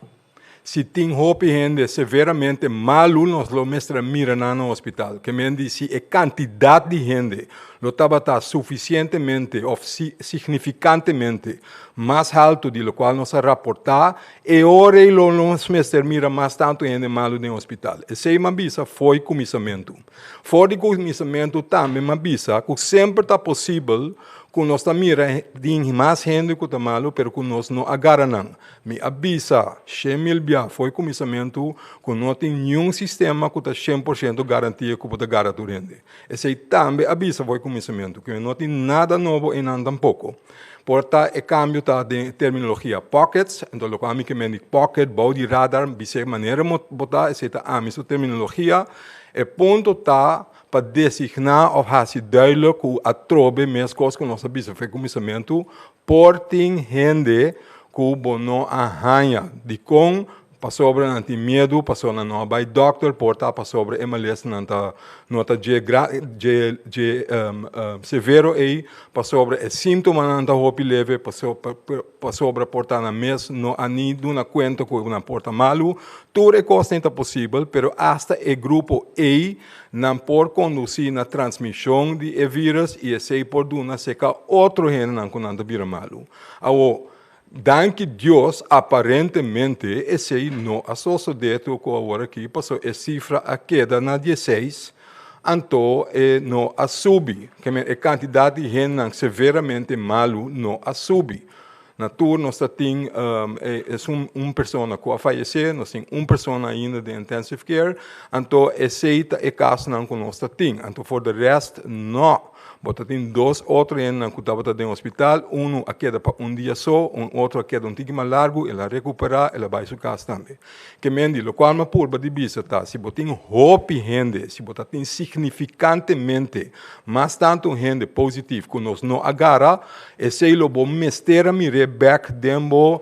Si tin hopi hende severamente malu nos lo mester a mira nan na hospital. Ke men di si e kantidat di hende lo tabata sufisientemente òf signifikantemente mas haltu di lokual nos a raportá, e ora ei lo nos mester mira mas tantu hende malu den hospital. Esei m'a bisa fo'i kuminsamentu. For di kuminsamentu tambe m'a bisa ku semper ta posibel ku nos ta mira tin mas hende ku ta malu pero ku nos no a gara nan. Mi a bisa 100.000 bia fo'i kuminsamentu ku no tin niun sistema ku ta 100% garantia ku bo ta gara tur hende. Esei tambe a bisa fo'i kuminsamentu ku no tin nada nobo einan tampoko. Por ta e kambio ta den e terminologia pockets, enton loke ami ke men di pocket, bou di radar, bis'é manera bo ta, esei ta ami su terminologia. E punto ta pa designá òf hasi duidelijk ku atrobe meskos ku nos a bisa fo'i kuminsamentu, Por tin hende ku bo no a haña. Dikon? Pasobra nan tin miedu, pasobra nan no a bai dòkter, por ta pasobra e malesnan ta no ta dje dje dje severo ei, pasobra e síntomanan ta hopi leve, pasobra por ta nan mes no a ni duna kuenta ku nan por ta malu. Tur e kosnan ta posibel, pero asta e grupo ei Nan por kondusí na transmishon di e vírus i esei por duna seka otro hendenan ku nan ta bira malu. Awor, danki Dios, aparentemente esei no a sosodé tur ku awor aki, pasobra e sifra a keda na dieseis, anto e no a subi. Ke men e kantidat di hendenan severamente malu no a subi. Na tur nos ta tin esun un persona ku a fayesé, nos tin un persona ainda den intensive care, anto esei ta e kasonan ku nos ta tin. Anto for de rest no. Bo ta tin dos otro hendenan ku tabata den hospital, unu a keda pa un dia so, un otro a keda un tiki mas largu, el a rekuperá, el a bai su kas tambe. Ke men di lokual mi a purba di bisa ta, si bo tin hopi hende, si bo ta tin signifikantemente mas tantu hende positif ku nos no a gara, esei lo bo mester a mir'é bèk den bo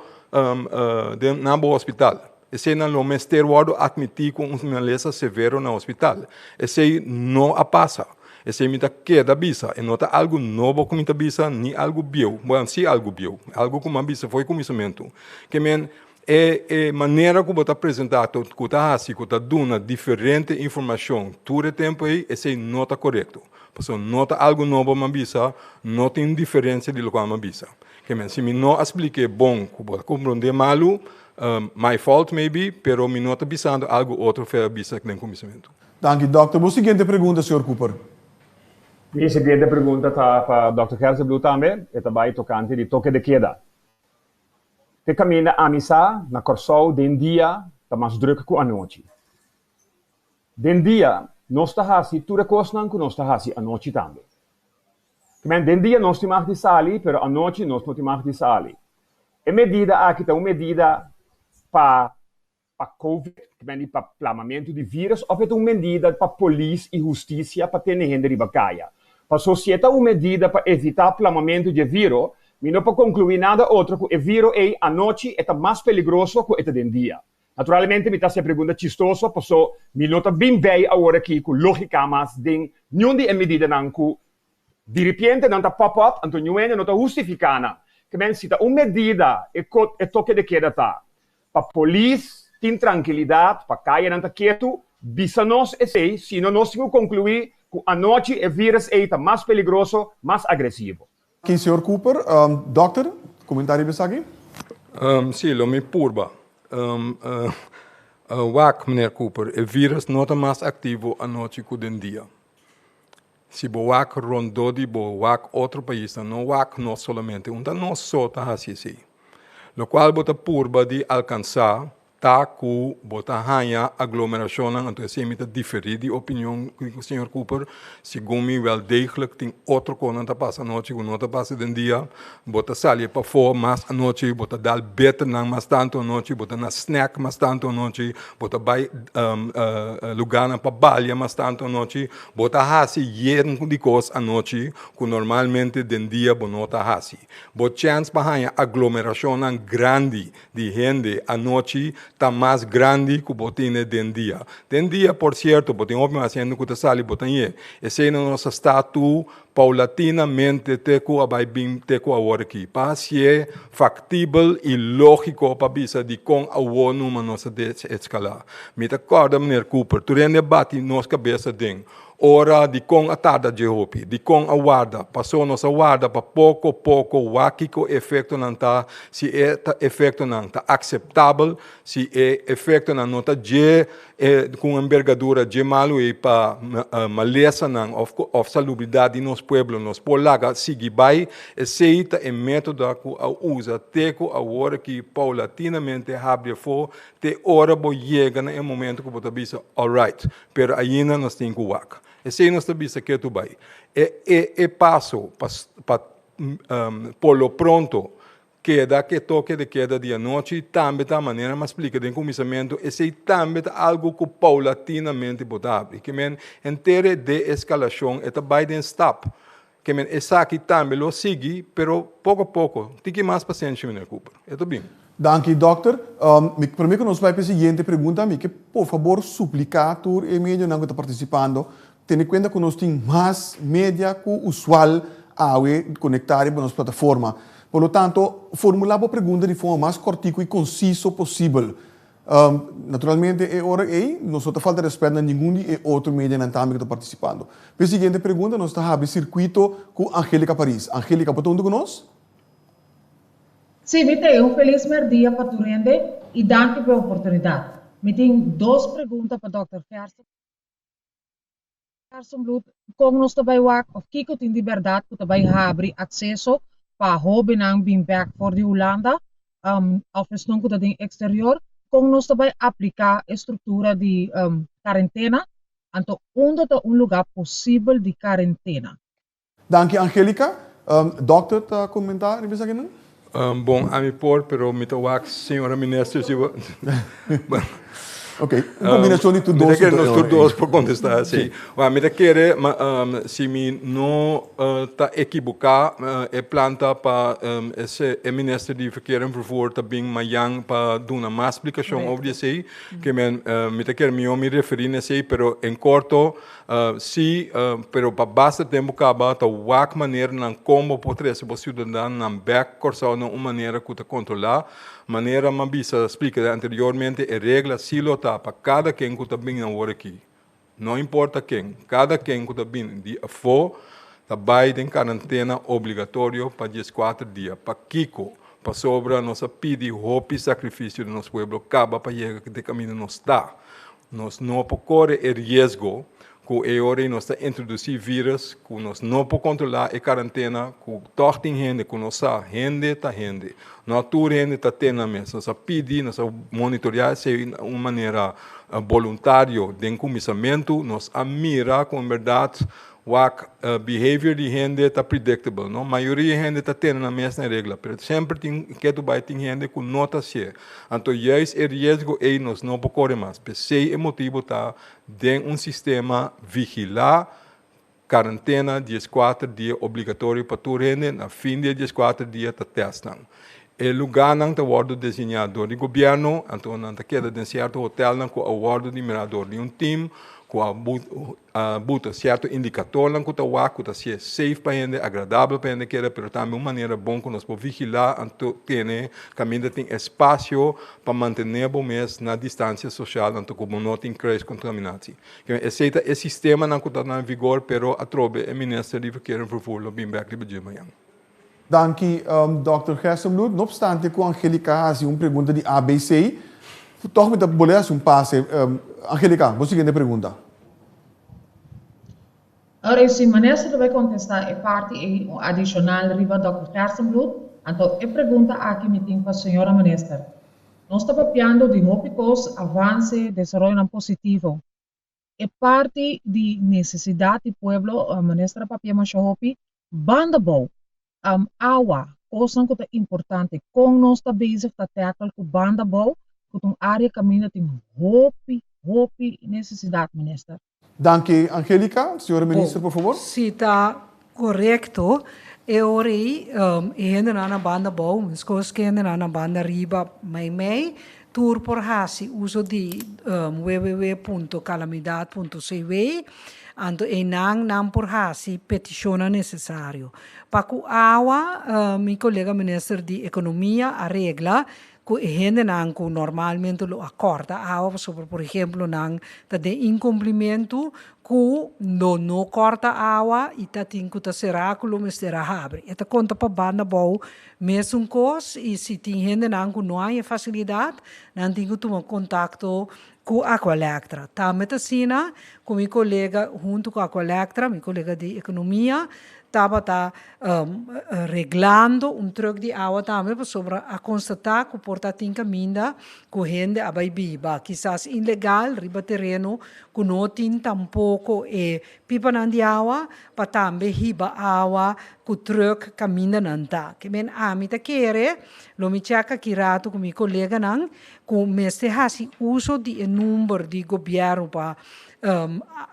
den na bo hospital. Eseinan lo mester wòrdu atmití ku un malesa severo na hospital. Esei no a pasa. Esei mi ta keda bisa. E no ta algu nobo ku mi ta bisa, ni algu bieu. Bueno, sí algu bieu. Algu ku mi a bisa for e kuminsamentu. Ke men E e manera ku bo ta presentá ku ta hasi ku ta duna diferente informashon tur e tempu ei, esei no ta korekto. Pasobra no ta algu nobo mi a bisa, no tin diferensia di lokual mi a bisa. Ke men, si mi no a splik'é bon ku bo ta komprondé malu, my fault maybe, pero mi no ta bisando algu otro fe a bisa den kuminsamentu. Danki, dòkter. Bo siguiente pregunta, señor Cooper. Mi siguiente pregunta ta pa dòkter Gerstenbluth tambe. E ta bai tokante di toke de keda. Te kaminda ami sa, na Kòrsou den dia ta mas drùk ku anochi. Den dia nos ta hasi tur e kosnan ku nos ta hasi anochi tambe. Kimen, den dia nos tin mag di sali, pero anochi nos no tin mag di sali. E medida aki ta un medida pa pa covid, kimen di pa plamamentu di virus, òf e ta un medida pa polis i hustisia pa tene hende riba kaya? Paso si e ta un medida pa evitá plamamentu dje viro, mi no por konkluí nada otro ku e viro ei anochi e ta mas peligroso ku e ta den dia. Naturalmente mi ta hasi e pregunta chistoso paso mi no ta bin bei awor aki ku lógika mas den niun di e medidanan ku diripiente nan ta pop up anto niun hende no ta hustifiká nan. Kimen si ta un medida e e toke de keda ta Pa polis tin trankilidat, pa kayanan ta ketu, bisa nos esei, sino nos tin ku konkluí ku anochi e vírus ei ta mas peligroso, mas agresivo. Oké, señor Cooper. Dòkter, komentario riba esaki? Sí, lo mi purba. Wak, meneer Cooper, e vírus no ta mas aktivo anochi ku den dia. Si bo wak rondó di bo, wak otro paisnan, no wak nos solamente, un ta nos so ta hasi esei. Lokual bo ta purba di alkansá Ta ku bo ta haña aglomerashonnan, anto esei mi ta diferí di opinion ku señor Cooper. Segun mi wel degelijk tin otro konan ta pasa anochi ku no ta pasa den dia. Bo ta sali pafó mas anochi, bo ta dal beternan mas tantu anochi, bo ta na snack mas tantu anochi, bo ta bai lugánan pa balia mas tantu anochi, bo ta hasi yen di kos anochi ku normalmente den dia bo no ta hasi. Bo chèns pa haña aglomerashonnan grandi di hende anochi ta mas grandi ku bo tene den dia. Den dia, por sierto, bo tin hopi mas hende ku ta sali, bo ta ñe. Eseinan nos a sta tu paulatinamente te ku a bai bin te ku awor aki. Pa hasié faktibel i lógiko pa bisa dikon awor numa nos a deseskalá. Mi ta kòrda meneer Cooper, tur hende a bati nos kabes aden. Ora dikon a tarda dje hopi? Dikon a warda? Paso nos a warda pa poko poko wak kiko e efektonan ta, si e ta efektonan ta akseptabel, si e efektonan no ta dje ku un embergadura dje malu ei pa malesanan òf òf salubridat di nos pueblo nos por laga sigui bai. Esei ta e metodo ku a usa te ku awor aki paulatinamente habri afó te ora bo yega na e momento ku bo ta bisa alright. Pero ainda nos tin ku wak. Esei nos ta bisa ketu bai. E e e paso pa pa por lo pronto keda ku e toke de keda di anochi tambe ta manera mi a splika den kuminsamentu esei tambe ta algu ku paulatinamente bo ta habri. Ke men henter e deeskalashon e ta bai den stap. Ke men esaki tambe lo sigui, pero poko poko. Tiki mas pasenshi, meneer Cooper. E ta bin. Danki, dòkter. Mi, promé ku nos bai pa e siguiente pregunta, mi ke por fabor supliká tur e medionan ku ta partisipando, tene kuenta ku nos tin mas media ku usual awe konektá riba nos plataforma. Por lo tanto, formulá bo pregunta di forma mas kòrtiku i konsiso posibel. Naturalmente e ora ei nos no ta falta rèspèt na ningun di e otro medianan tambe ku ta partisipando. P'e siguiente pregunta nos ta habri sirkuito ku Angelica Paris. Angelica, bo ta huntu ku nos? Sí, mi t'ei. Un felis mèrdia pa tur hende i danki p'e oportunidat. Mi tin dos pregunta pa dòkter Gerson. Gerstenbluth, kon nos ta bai wak of kiko tin di bèrdat ku ta bai habri akseso pa hóbennan bin bèk for di Hulanda of esnan ku ta den eksterior? Kon nos ta bai apliká e struktura di karentena? Anto unda ta un lugá posibel di karentena? Danki Angelica. Dokter ta comenta riba esakinan? Bon, ami por, pero mi ta wak señora minister si bo. Ok, un combinacion di tur dos. Mi ta kere nos tur dos por contesta, si. Wak, mi ta kere, si mi no ta ekiboca, e plan ta pa e minister di Verkeer en Vervoer ta bin mayan pa duna mas splicacion over di esey. Ke men, mi ta kere mihor mi referi na esey, pero en corto, Sí, pero pa basta tempu kaba ta wak maneranan kon bo por trese bo siudadanonan bèk Kòrsou na un manera ku ta kontrolá. Manera mi a bisa splika anteriormente e regla sí lo ta pa kada ken ku ta bini awor aki, no importa ken, kada ken ku ta bini di afó ta bai den karantena obligatorio pa dieskuater dia. Pakiko? Pasobra nos a pidi hopi sakrifisio di nos pueblo kaba pa yega te kaminda nos ta. Nos no por kore e riesgo ku e ora ei nos ta introdusí vírus ku nos no por kontrolá e karantena ku tòg tin hende ku nos sa hende ta hende. No tur hende ta tene nan mes. Nos a pidi, nos a monitoreá esei na un manera boluntario den kuminsamentu. Nos a mira ku en bèrdat Wak, behavior di hende ta predictable, no? Mayoria hende ta tene nan mes na regla, pero semper tin ketu bai tin hende ku no ta hasié. Anto juist e riesgo ei nos no por kore mas. P'esei e motibu ta den un sistema vigilá, karantena dieskuater dia obligatorio pa tur hende, na fin di e dieskuater dia ta tèst nan. E lugánan ta wòrdu designá dor di gobièrnu, anto nan ta keda den sierto hotèlnan ku a wòrdu di mirá dor di un tim ku a buta sierto indikatornan ku ta wak ku ta hasié safe pa hende, agradabel pa hende keda, pero tambe un manera bon ku nos por vigilá anto tene kaminda tin espasio pa mantené bo mes na distansia sosial anto ku bo no tin kruiskontaminatie. Esei ta e sistemanan ku ta na vigor, pero atrobe e minister di Verkeer en Vervoer lo bin bèk riba dje mañan. Danki, Dòkter Gerstenbluth. No obstante ku Angelica a hasi un pregunta di ABC, tòg mi ta bolé hasi un pase. Angelica, bo siguiente pregunta. Ora si minister ta bai kontestá e parti ei un adishonal riba Dòkter Gerstenbluth, anto e pregunta aki mi tin pa señora minister. Nos ta papiando di hopi kos, avanse, desaroyonan positivo. E parti di nesesidat di pueblo, minister a papia masha hopi, banda bou, awa, kosnan ku ta importante, kon nos ta bezig ta tackle ku banda bou, ku ta un área kaminda tin hopi, hopi nesesidat, minister. Danki Angelica. Señora Minister, por favor. Si ta korekto, e ora ei e hendenan na banda bou, meskos ku e hendenan na banda riba meimei, tur por hasi uso di www.calamidad.cw, anto einan nan por hasi petishonnan nesesario. Pa ku awa, mi kolega Minister di Ekonomia a regla ku e hendenan ku normalmente lo a kòrta awa pasobra por ehemplo nan ta den inkumplimentu ku lo no kòrta awa i ta tin ku ta será ku lo mester a habri. E ta konta pa banda abou mesun kos i si tin hendenan ku no haña e fasilidat nan tin ku tuma kontakto ku Aqualectra. Tambe ta asina ku mi kolega huntu ku Aqualectra, mi kolega di ekonomia, tabata reglando un trùk di awa tambe pasobra a konstatá ku por ta tin kaminda ku hende a bai biba, kisas ilegal riba tereno ku no tin tampoko e pipanan di awa pa tambe hiba awa ku trùk kaminda nan ta. Ke men ami ta kere lo mi chèk aki ratu ku mi koleganan ku mester hasi uso di e number di gobièrnu pa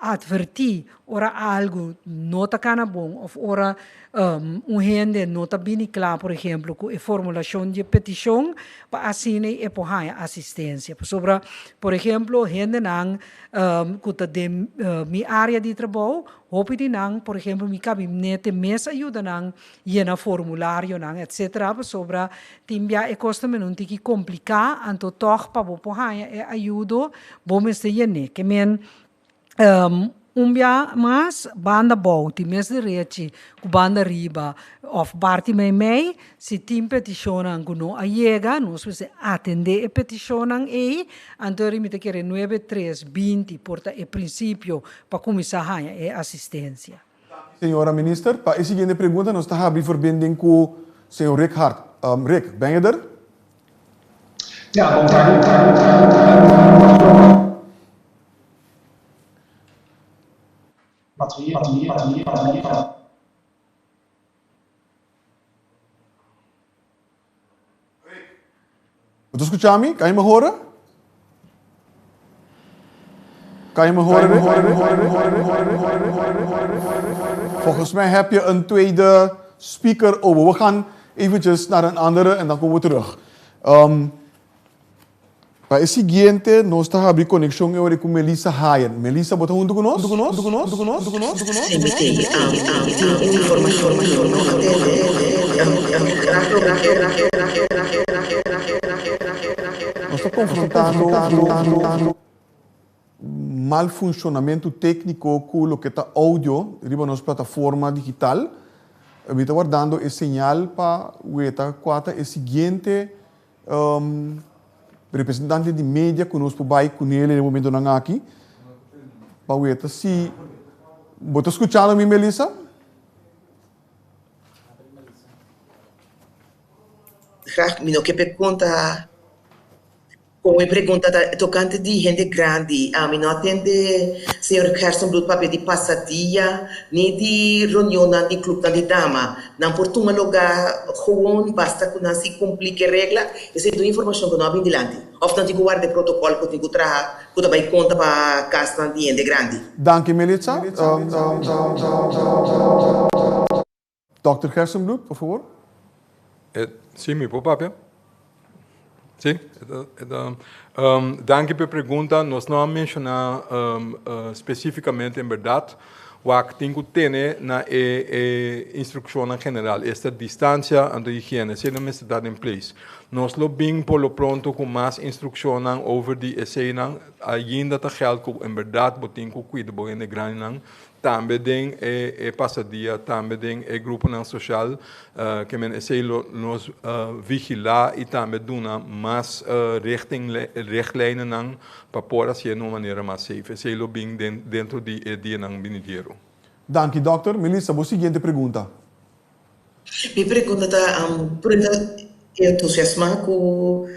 atvertí ora algu no ta kana bon òf ora un hende no ta bini kla, por ehemplo, ku e formulashon di e petishon pa asina e por haña asistensia. Pasobra, por ehemplo, hendenan ku ta den mi área di trabou, hopi di nan, por ehemplo, mi kabinete mes a yuda nan yena formularionan etcetera pasobra tin bia e kos ta meno un tiki kompliká anto tòg pa bo por haña e ayudo bo mester yen'é. Ke men un bia mas banda bou tin mes derechi ku banda riba òf parti meimei si tin petishonnan ku no a yega nos mester atendé e petishonnan ei anto eri mi ta kere nuebe tres binti por ta e prinsipio pa kuminsá haña e asistensia. Señora Minister, pa e siguiente pregunta nos ta habri verbinding cu señor Rick Hart. Rick, ben je der? Ja, bon tardi. Bo ta skucha mi? Kan je me horen? Kan je me horen, Rick? Volgens mij heb je een tweede speaker open. We gaan eventjes naar een andere en dan komen we terug. Um, pa e siguiente nos ta habri conexion e ora cu Melissa Hayen. Melissa, bo ta hunto cu nos? Cu nos? Cu nos? Cu nos? Cu nos? Cu nos? CBT, tin un informashon ku no a tende Nos ta konfrontando mal funshonamentu tékniko ku loke ta oudio riba nos plataforma digital. Mi ta wardando e señal pa weta kua ta e siguiente Representante di media ku nos por bai kuné den e momentonan aki pa weta si bo ta skuchando mi Melissa? Graag mi no ke pregunta Kon mi pregunta ta tokante di hende grandi. Ami no a tende señor Gerstenbluth papia di pasadia ni di reunionnan di clubnan di dama. Nan por tuma lugá gewoon basta ku nan si kumpli ku e regla. Esei ta un informashon ku no a bin dilanti. Òf nan tin ku warda e protokòl ku tin ku traha ku ta bai konta pa kasnan di hende grandi. Danki Melitza. Dòkter Gerstenbluth, por favor. E, sí, mi por papia? Sí, e ta, e ta, danki p'e pregunta. Nos no a menshoná spesífikamente en bèrdat. Wak tin ku tene na e e instrukshonnan general, esta distansia anto higiene, esei nan mester ta den place. Nos lo bin por lo pronto ku mas instrukshonnan over di eseinan. Ainda ta gèld ku en bèrdat bo tin ku kuida bo hende grandinan Tambe den e e pasadia, tambe den e gruponan social, ke men esei lo nos vigilá i tambe duna mas richting richtlijnennan pa por hasié na un manera mas safe. Esei lo bin den dentro di e dianan binidero. Danki dòkter. Melissa, bo siguiente pregunta. Mi pregunta ta, Entusiasmá ku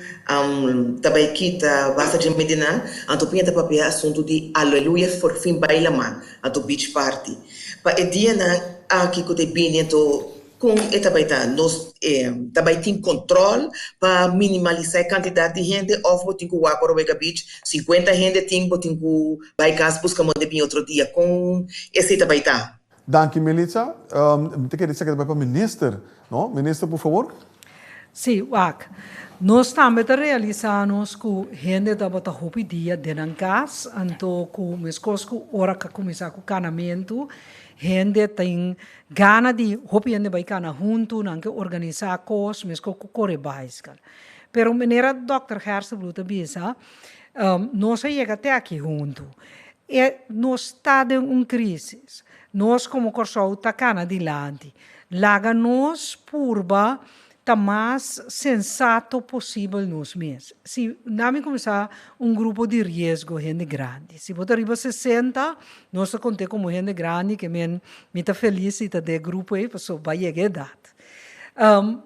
ta bai kita basta dje medinan, anto piña ta papia asuntu di aleluya por fin bai laman, anto beach party. Pa e dianan aki ku ta bini anto kon e ta bai ta? Nos ta bai tin kontròl pa minimalisá e kantidat di hende òf bo tin ku wak ora bo yega beach sinkuenta hende tin bo tin ku bai kas buska moda bini otro dia? Kon esei ta bai ta? Danki Melitza. Mi ta kere esaki ta bai pa minister, no? Minister por favor. Sí, wak. Nos tambe ta realisá nos ku hende tabata hopi dia den nan kas, anto ku meskos ku ora ku a kuminsá ku kanamentu, hende tin gana di hopi hende bai kana huntu, nan ke organisá kos, meskos ku kore baiskel. Pero manera dòkter Gerstenbluth a bisa, nos a yega te aki huntu. E nos ta den un crisis. Nos como Corsou ta cana dilanti. Laga nos purba ta mas sensato posibel nos mes. Si na mi cuminsa un grupo di riesgo hende grandi. Si bo ta riba 60, nos ta conte como hende grandi ke men mi ta feliz si ta den e grupo ey pasobra bo a yega e edad.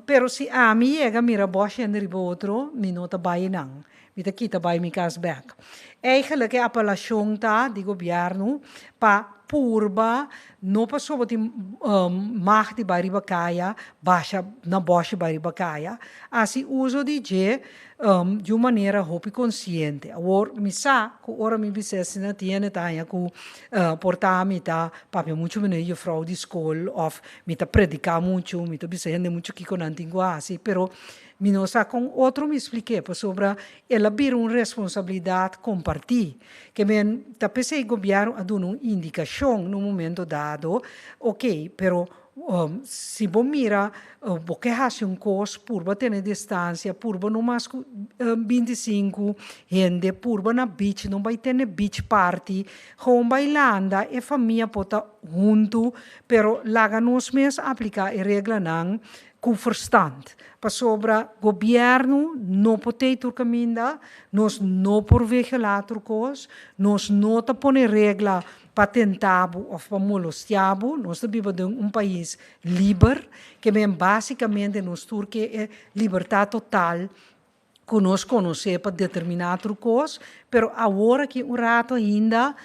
Pero si ami yega mira bosh hende riba otro, mi no ta bay nan. Mi ta kita bai mi kas bek. Eigenlijk e apelashon ta di gobièrnu pa purba, no pasobra tin mag di bai riba kaya, basha na bòshi bai riba kaya, hasi uso di dje di un manera hopi konsiente. Awor mi sa ku ora mi bis'é asina tiene ta haña ku por ta mi ta papia muchu mene jufrou di skol òf mi ta prediká muchu, mi ta bisa hende muchu kiko nan tin ku hasi, pero Mi no sa kon otro mi splik'é pasobra el a bira un responsabilidat kompartí. Ke men ta p'esei gobièrnu a duna un indikashon na un momento dado, oke, pero si bo mira bo ke hasi un kos purba tene distansia, purba no mas ku 25 hende, purba na beach, no bai tene beach party, gewoon bai landa, e famia por ta huntu, pero laga nos mes apliká e reglanan Ku verstand. Pasobra gobièrnu no por tei tur kaminda, nos no por vigilá tur kos, nos no ta pone regla pa tenta bo òf pa molostiá bo, nos ta biba den un pais liber, ke men básikamente nos tur ke e libertat total ku nos konosé pa determiná tur kos, pero awor aki un rato ainda,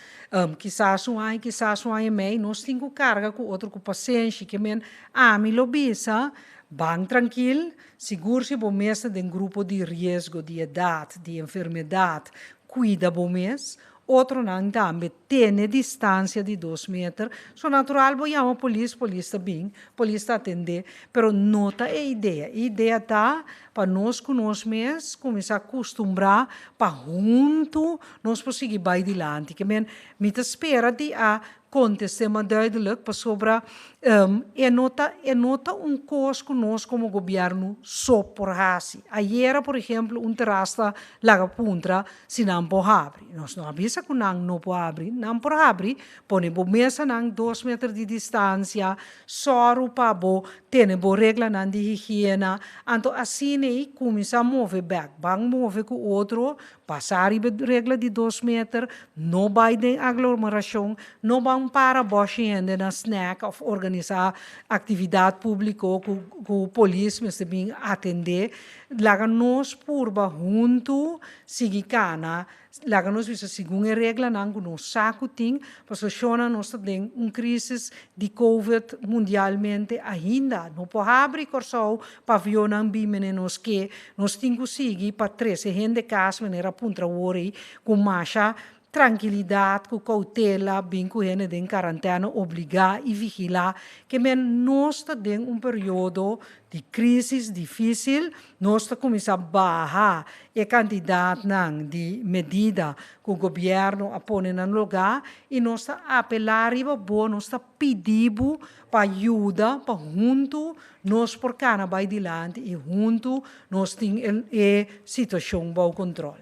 kisas un aña, kisas un aña i mei, nos tin ku karga ku otro ku pasenshi, ke men ami lo bisa, ban trankil, sigur si bo mes ta den grupo di riesgo di edat, di enfermedat, kuida bo mes, Otronan tambe tene distancia di dos meter, so natural bo yama polis, polis ta bin, polis ta atende, pero no ta e idea. E idea ta pa nos cu nos mes cuminsa custumbra pa hunto nos por sigui bay dilanti. Ke men mi ta spera di a Contesté mas duidelijk pasobra e no ta e no ta un cos cu nos como gobierno so por haci. Ayera por ehemplo un terras ta laga puntra si nan por habri. Nos no a bisa cu nan no por habri, nan por habri, pone bo mesanan dos meter di distancia, sòru pa bo tene bo reglanan di higiena, anto asina ei cuminsa move bek, ban move cu otro Pasa riba e regla di dos meter, no bai den aglomerashon, no ban para bòshi hende na snack òf organisá aktividat públiko ku ku polis mester bin atendé. Laga nos purba huntu sigui kana, laga nos bisa segun e reglanan ku nos sa ku tin, pasobra shona nos ta den un krísis di covid mundialmente ainda. No por habri Kòrsou Pavionnan bin mene nos ke, nos tin ku sigui pa trese hende kas manera a puntra awor ei ku masha trankilidat, ku koutela, bin ku hende den karantèna obligá i vigilá. Ke men nos ta den un periodo di krísis difísil, nos ta kuminsá baha e kantidatnan di medida ku gobièrnu a pone na lugá i nos ta apelá riba bo, nos ta pidi bo pa yuda pa huntu Nos por cana bay dilanti y hunto nos tin e situacion bou control.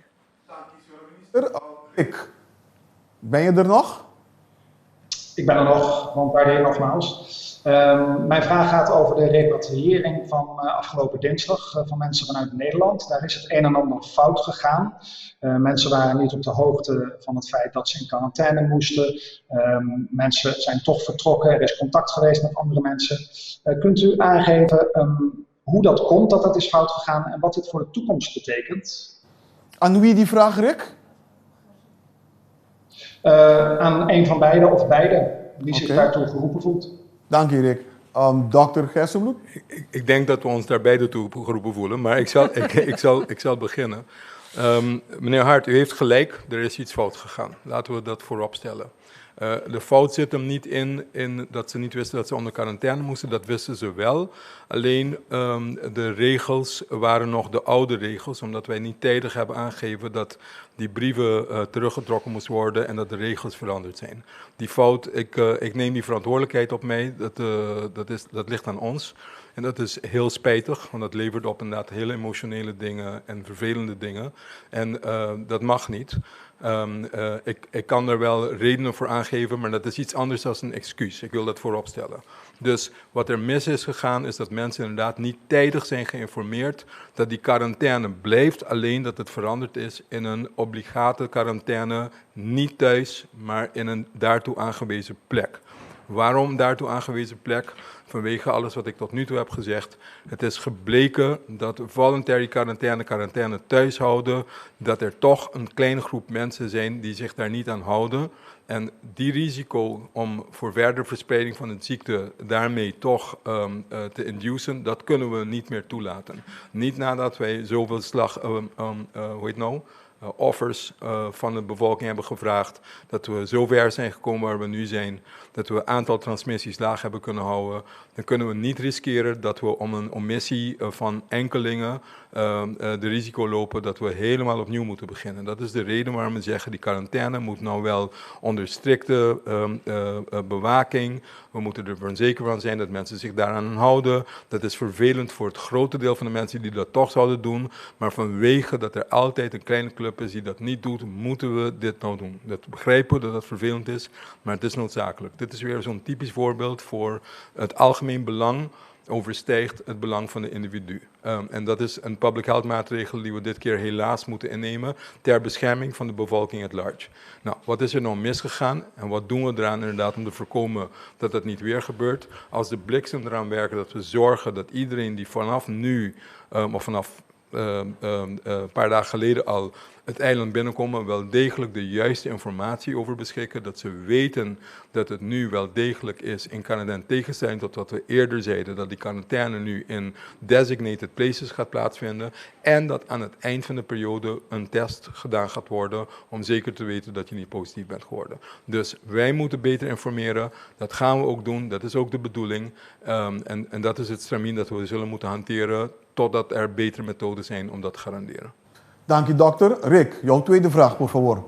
Danki, señora minister. Rick, ben je er nog? Ik ben er nog, bon tardi nogmaals. Mijn vraag gaat over de repatriëring van afgelopen dinsdag van mensen vanuit Nederland. Daar is het een en ander fout gegaan. Mensen waren niet op de hoogte van het feit dat ze in quarantaine moesten. Mensen zijn toch vertrokken, er is contact geweest met andere mensen. Kunt u aangeven um, Hoe dat komt dat dat is fout gegaan en wat dit voor de toekomst betekent? Aan wie die vraag, Rick? Aan een van beide of beide, wie zich daartoe geroepen voelt. Dank je, Rick. Dokter Gerstenbluth? Ik denk dat we ons daar beide toe geroepen voelen, maar ik zal beginnen. Meneer Hart, u heeft gelijk, er is iets fout gegaan. Laten we dat voorop stellen. De fout zit hem niet in dat ze niet wisten dat ze onder quarantaine moesten, dat wisten ze wel. Alleen de regels waren nog de oude regels, omdat wij niet tijdig hebben aangegeven dat die brieven teruggetrokken moesten worden en dat de regels veranderd zijn. Die fout, ik neem die verantwoordelijkheid op mij, dat ligt aan ons. En dat is heel spijtig, want dat levert op inderdaad hele emotionele dingen en vervelende dingen. En dat mag niet. Ik kan er wel redenen voor aangeven, maar dat is iets anders dan een excuus. Ik wil dat voorop stellen. Dus wat er mis is gegaan, is dat mensen inderdaad niet tijdig zijn geïnformeerd dat die quarantaine blijft, alleen dat het veranderd is in een obligate quarantaine, niet thuis, maar in een daartoe aangewezen plek. Waarom daartoe aangewezen plek? Vanwege alles wat ik tot nu toe heb gezegd. Het is gebleken dat voluntary quarantaine, quarantaine thuis houden, dat er toch een kleine groep mensen zijn die zich daar niet aan houden. En die risico om voor verdere verspreiding van de ziekte daarmee toch te inducen, dat kunnen we niet meer toelaten. Niet nadat wij zoveel slag, hoe heet nou? Offers van de bevolking hebben gevraagd, dat we zo ver zijn gekomen waar we nu zijn, dat we het aantal transmissies laag hebben kunnen houden, dan kunnen we niet riskeren dat we om een omissie van enkelingen de risico lopen dat we helemaal opnieuw moeten beginnen. Dat is de reden waarom we zeggen, die quarantaine moet nou wel onder strikte bewaking. We moeten er zeker van zijn dat mensen zich daaraan houden. Dat is vervelend voor het grote deel van de mensen die dat toch zouden doen, maar vanwege dat er altijd een kleine club is die dat niet doet, moeten we dit nou doen. Dat begrijpen we dat dat vervelend is, maar het is noodzakelijk. Dit is weer zo'n typisch voorbeeld voor het algemeen belang overstijgt het belang van de individu. En dat is een public health maatregel die we dit keer helaas moeten innemen ter bescherming van de bevolking at large. Nou, wat is er nou misgegaan en wat doen we eraan inderdaad om te voorkomen dat dat niet weer gebeurt? Als de bliksem eraan werken dat we zorgen dat iedereen die vanaf nu, of vanaf een paar dagen geleden al het eiland binnenkomen, wel degelijk de juiste informatie over beschikken. Dat ze weten dat het nu wel degelijk is in Canada, in tegenstelling tot wat we eerder zeiden, dat die quarantaine nu in designated places gaat plaatsvinden. En dat aan het eind van de periode een test gedaan gaat worden om zeker te weten dat je niet positief bent geworden. Dus wij moeten beter informeren. Dat gaan we ook doen. Dat is ook de bedoeling. En dat is het stramien dat we zullen moeten hanteren totdat er betere methoden zijn om dat te garanderen. Dank u, dokter. Rick, jouw tweede vraag, por favor.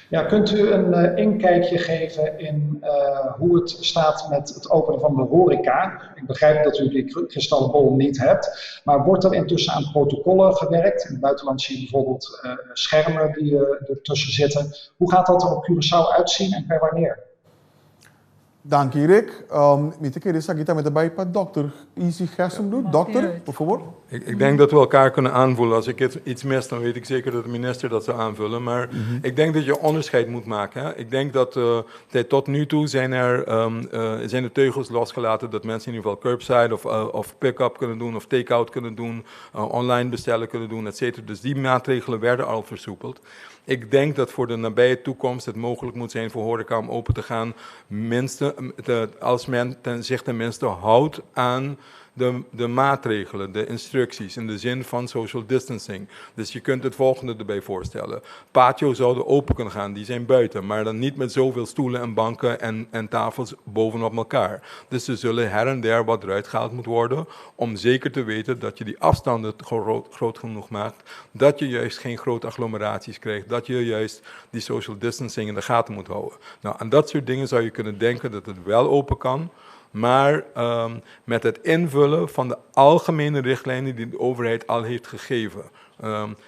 Ja, kunt u een inkijkje geven in hoe het staat met het openen van de horeca? Ik begrijp dat u die kristallenbol niet hebt, maar wordt er intussen aan protocollen gewerkt? In het buitenland zie je bijvoorbeeld schermen die ertussen zitten. Hoe gaat dat er op Curaçao uitzien en per wanneer? Dank je, Rick. Mi ta kere esaki tambe ta bai pa dokter Izzy Gerstenbluth. Dokter, por favor. Ik denk dat we elkaar kunnen aanvoelen. Als ik het iets mis, dan weet ik zeker dat de minister dat zou aanvullen. Maar ik denk dat je onderscheid moet maken. Hè? Ik denk dat tot nu toe zijn de teugels losgelaten dat mensen in ieder geval curbside of pick-up kunnen doen, of take-out kunnen doen, online bestellen kunnen doen, et cetera. Dus die maatregelen werden al versoepeld. Ik denk dat voor de nabije toekomst het mogelijk moet zijn voor horeca om open te gaan, als men zich tenminste houdt aan de maatregelen, de instructies in de zin van social distancing. Dus je kunt het volgende erbij voorstellen. Patio's zouden open kunnen gaan, die zijn buiten, maar dan niet met zoveel stoelen en banken en tafels bovenop elkaar. Dus er zullen her en der wat eruit gehaald moeten worden om zeker te weten dat je die afstanden groot genoeg maakt, dat je juist geen grote agglomeraties krijgt, dat je juist die social distancing in de gaten moet houden. Nou, aan dat soort dingen zou je kunnen denken dat het wel open kan, maar met het invullen van de algemene richtlijnen die de overheid al heeft gegeven.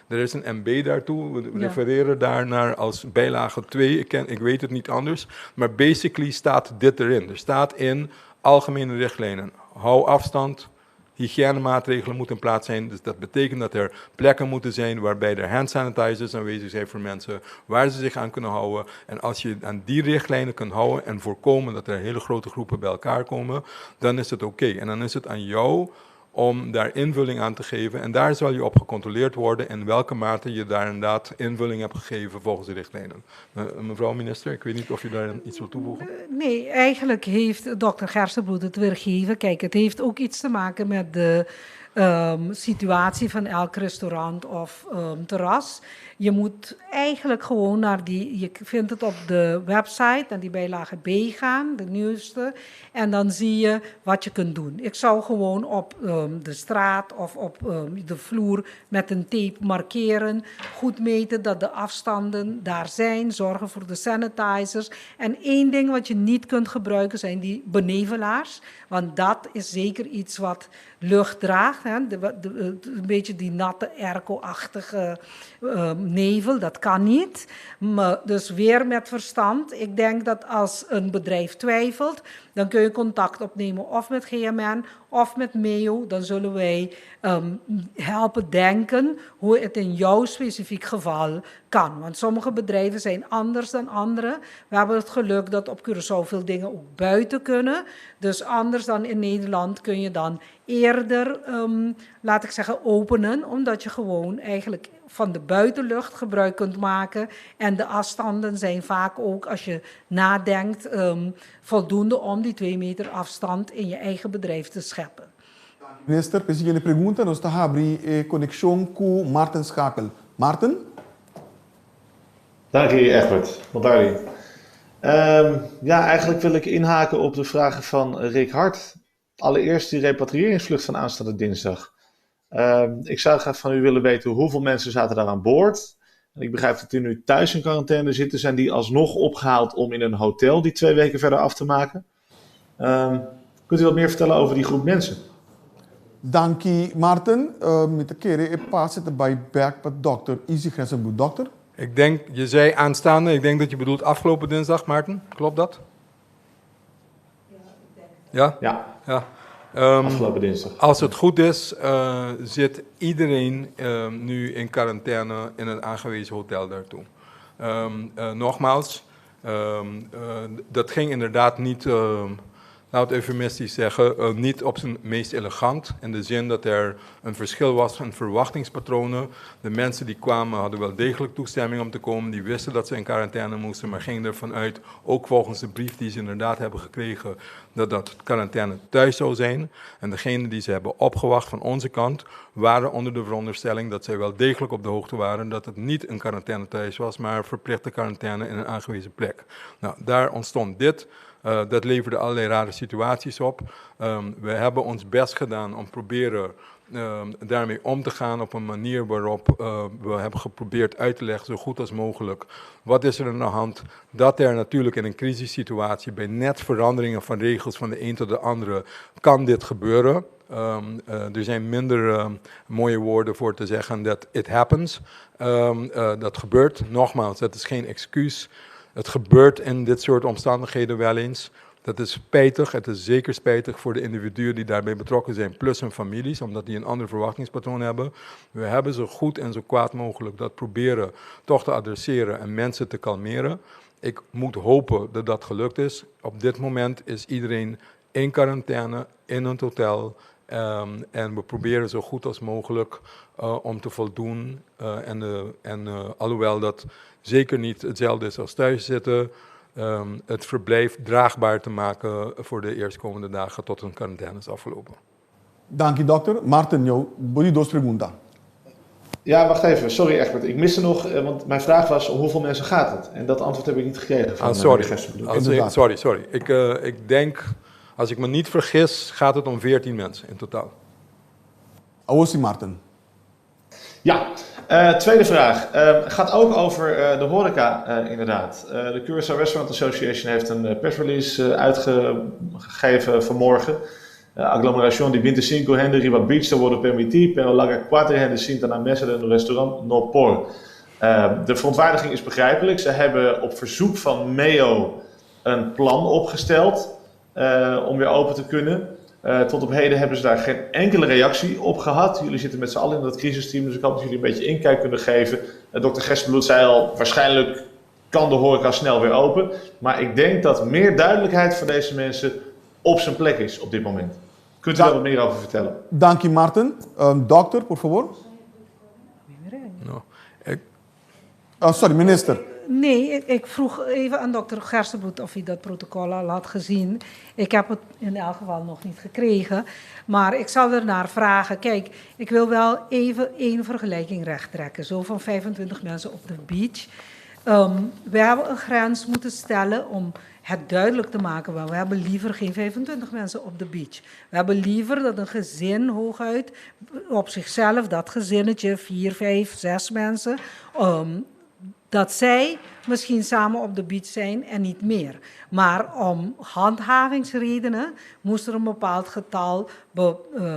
Er is een MB daartoe, we refereren daarnaar als bijlage 2, ik weet het niet anders. Maar basically staat dit erin. Er staat in algemene richtlijnen. Hou afstand, hygiënemaatregelen moeten in plaats zijn. Dus dat betekent dat er plekken moeten zijn waarbij er hand sanitizers aanwezig zijn voor mensen, waar ze zich aan kunnen houden. En als je aan die richtlijnen kunt houden en voorkomen dat er hele grote groepen bij elkaar komen, dan is het oké. En dan is het aan jou om daar invulling aan te geven. En daar zal je op gecontroleerd worden in welke mate je daar inderdaad invulling hebt gegeven volgens de richtlijnen. Mevrouw minister, ik weet niet of u daar iets wilt toevoegen. Nee, eigenlijk heeft dokter Gerstenbluth het weergegeven. Kijk, het heeft ook iets te maken met de situatie van elk restaurant of terras. Je moet eigenlijk gewoon naar die, je vindt het op de website, naar die bijlage B gaan, de nieuwste. En dan zie je wat je kunt doen. Ik zou gewoon op de straat of op de vloer met een tape markeren. Goed meten dat de afstanden daar zijn. Zorgen voor de sanitizers. En één ding wat je niet kunt gebruiken zijn die benevelaars. Want dat is zeker iets wat lucht draagt. Hè? Een beetje die natte airco-achtige nevel, dat kan niet. Maar dus weer met verstand. Ik denk dat als een bedrijf twijfelt, dan kun je contact opnemen of met GMN of met MEO. Dan zullen wij helpen denken hoe het in jouw specifiek geval kan. Want sommige bedrijven zijn anders dan andere. We hebben het geluk dat op Curaçao veel dingen ook buiten kunnen. Dus anders dan in Nederland kun je dan eerder, laat ik zeggen, openen. Omdat je gewoon eigenlijk van de buitenlucht gebruik kunt maken. En de afstanden zijn vaak ook, als je nadenkt, voldoende om die 2 meter afstand in je eigen bedrijf te scheppen. Minister, pa e siguiente pregunta, nos ta habri e konekshon ku Martin Schakel. Martin? Dank je, Egbert. Bontardi. Ja, eigenlijk wil ik inhaken op de vragen van Rick Hart. Allereerst die repatriëringsvlucht van aanstaande dinsdag. Ik zou graag van u willen weten hoeveel mensen zaten daar aan boord. En ik begrijp dat u nu thuis in quarantaine zitten. Zijn die alsnog opgehaald om in een hotel die 2 weken verder af te maken? Kunt u wat meer vertellen over die groep mensen? Danki, Martin. Mi ta kere e pase bai bèk pa dokter Izzy Gerstenbluth. Dokter? Ik denk, je zei aanstaande, ik denk dat je bedoelt afgelopen dinsdag, Maarten. Klopt dat? Ja? Ja. Ja. Afgelopen dinsdag. Als het goed is, zit iedereen nu in quarantaine in een aangewezen hotel daartoe. Nogmaals, dat ging inderdaad niet, laat het eufemistisch zeggen, niet op zijn meest elegant. In de zin dat er een verschil was van verwachtingspatronen. De mensen die kwamen hadden wel degelijk toestemming om te komen. Die wisten dat ze in quarantaine moesten, maar gingen ervan uit, ook volgens de brief die ze inderdaad hebben gekregen, dat dat quarantaine thuis zou zijn. En degenen die ze hebben opgewacht van onze kant, waren onder de veronderstelling dat zij wel degelijk op de hoogte waren dat het niet een quarantaine thuis was, maar verplichte quarantaine in een aangewezen plek. Nou, daar ontstond dit. Dat leverde allerlei rare situaties op. We hebben ons best gedaan om proberen daarmee om te gaan op een manier waarop we hebben geprobeerd uit te leggen, zo goed als mogelijk, wat is er aan de hand? Dat er natuurlijk in een crisissituatie bij net veranderingen van regels van de een tot de andere kan dit gebeuren. Er zijn minder mooie woorden voor te zeggen dat it happens. Dat gebeurt. Nogmaals, dat is geen excuus. Het gebeurt in dit soort omstandigheden wel eens. Dat is spijtig. Het is zeker spijtig voor de individuen die daarbij betrokken zijn, plus hun families, omdat die een ander verwachtingspatroon hebben. We hebben zo goed en zo kwaad mogelijk dat proberen toch te adresseren en mensen te kalmeren. Ik moet hopen dat dat gelukt is. Op dit moment is iedereen in quarantaine, in een hotel. En we proberen zo goed als mogelijk om te voldoen. En alhoewel dat zeker niet hetzelfde is als thuis zitten, het verblijf draagbaar te maken voor de eerstkomende dagen tot een quarantaine is afgelopen. Dank je, dokter. Martin, jou, dos pregunta. Ja, wacht even. Sorry Egbert. Ik miste nog, want mijn vraag was: om hoeveel mensen gaat het? En dat antwoord heb ik niet gekregen van Ah, sorry. Inderdaad. Sorry, sorry. Ik denk, als ik me niet vergis, gaat het om 14 mensen in totaal. Awor si, Martin. Ja, tweede vraag. Gaat ook over de horeca, inderdaad. De Curaçao Restaurant Association heeft een persrelease uitgegeven vanmorgen. Aglomeracion di 25 hende riba beach ta wordu permití, pero laga 4 hende sinta na mesa den restaurant no por. De verontwaardiging is begrijpelijk. Ze hebben op verzoek van MEO een plan opgesteld om weer open te kunnen. Tot op heden hebben ze daar geen enkele reactie op gehad. Jullie zitten met z'n allen in dat crisisteam, dus ik hoop dat jullie een beetje inkijk kunnen geven. Dr. Gerstenbluth zei al, waarschijnlijk kan de horeca snel weer open. Maar ik denk dat meer duidelijkheid voor deze mensen op zijn plek is op dit moment. Kunt u daar wat meer over vertellen? Danki Martin. Dokter, por favor. No. Ik... Oh, sorry, minister. Nee, ik, ik, vroeg even aan dokter Gerstenbluth of hij dat protocol al had gezien. Ik heb het in elk geval nog niet gekregen. Maar ik zal ernaar vragen. Kijk, ik wil wel even één vergelijking rechttrekken. Zo van 25 mensen op de beach. We hebben een grens moeten stellen om het duidelijk te maken. Want we hebben liever geen 25 mensen op de beach. We hebben liever dat een gezin hooguit op zichzelf, dat gezinnetje, 4, 5, 6 mensen, dat zij misschien samen op de beach zijn en niet meer. Maar om handhavingsredenen moest er een bepaald getal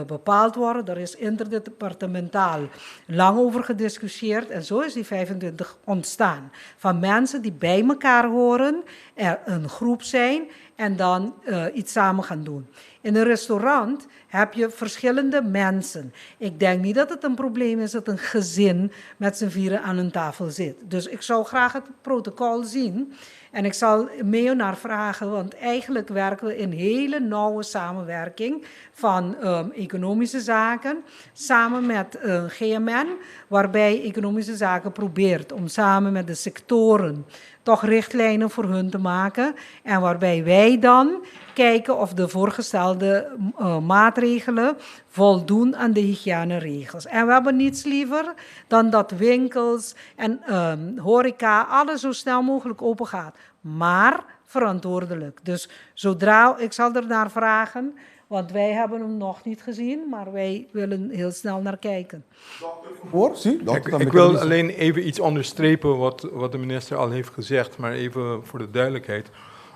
bepaald worden. Daar is interdepartementaal lang over gediscussieerd en zo is die 25 ontstaan. Van mensen die bij elkaar horen, er een groep zijn en dan iets samen gaan doen. In een restaurant heb je verschillende mensen. Ik denk niet dat het een probleem is dat een gezin met z'n vieren aan een tafel zit. Dus ik zou graag het protocol zien. En ik zal MEO naar vragen, want eigenlijk werken we in hele nauwe samenwerking van economische zaken samen met GMN, waarbij economische zaken probeert om samen met de sectoren toch richtlijnen voor hun te maken. En waarbij wij dan kijken of de voorgestelde maatregelen voldoen aan de hygiëneregels. En we hebben niets liever dan dat winkels en horeca alles zo snel mogelijk open gaat. Maar verantwoordelijk. Dus zodra, ik zal er naar vragen, want wij hebben hem nog niet gezien, maar wij willen heel snel naar kijken. Hoor, zie, dokter, Ik wil alleen even iets onderstrepen wat de minister al heeft gezegd, maar even voor de duidelijkheid.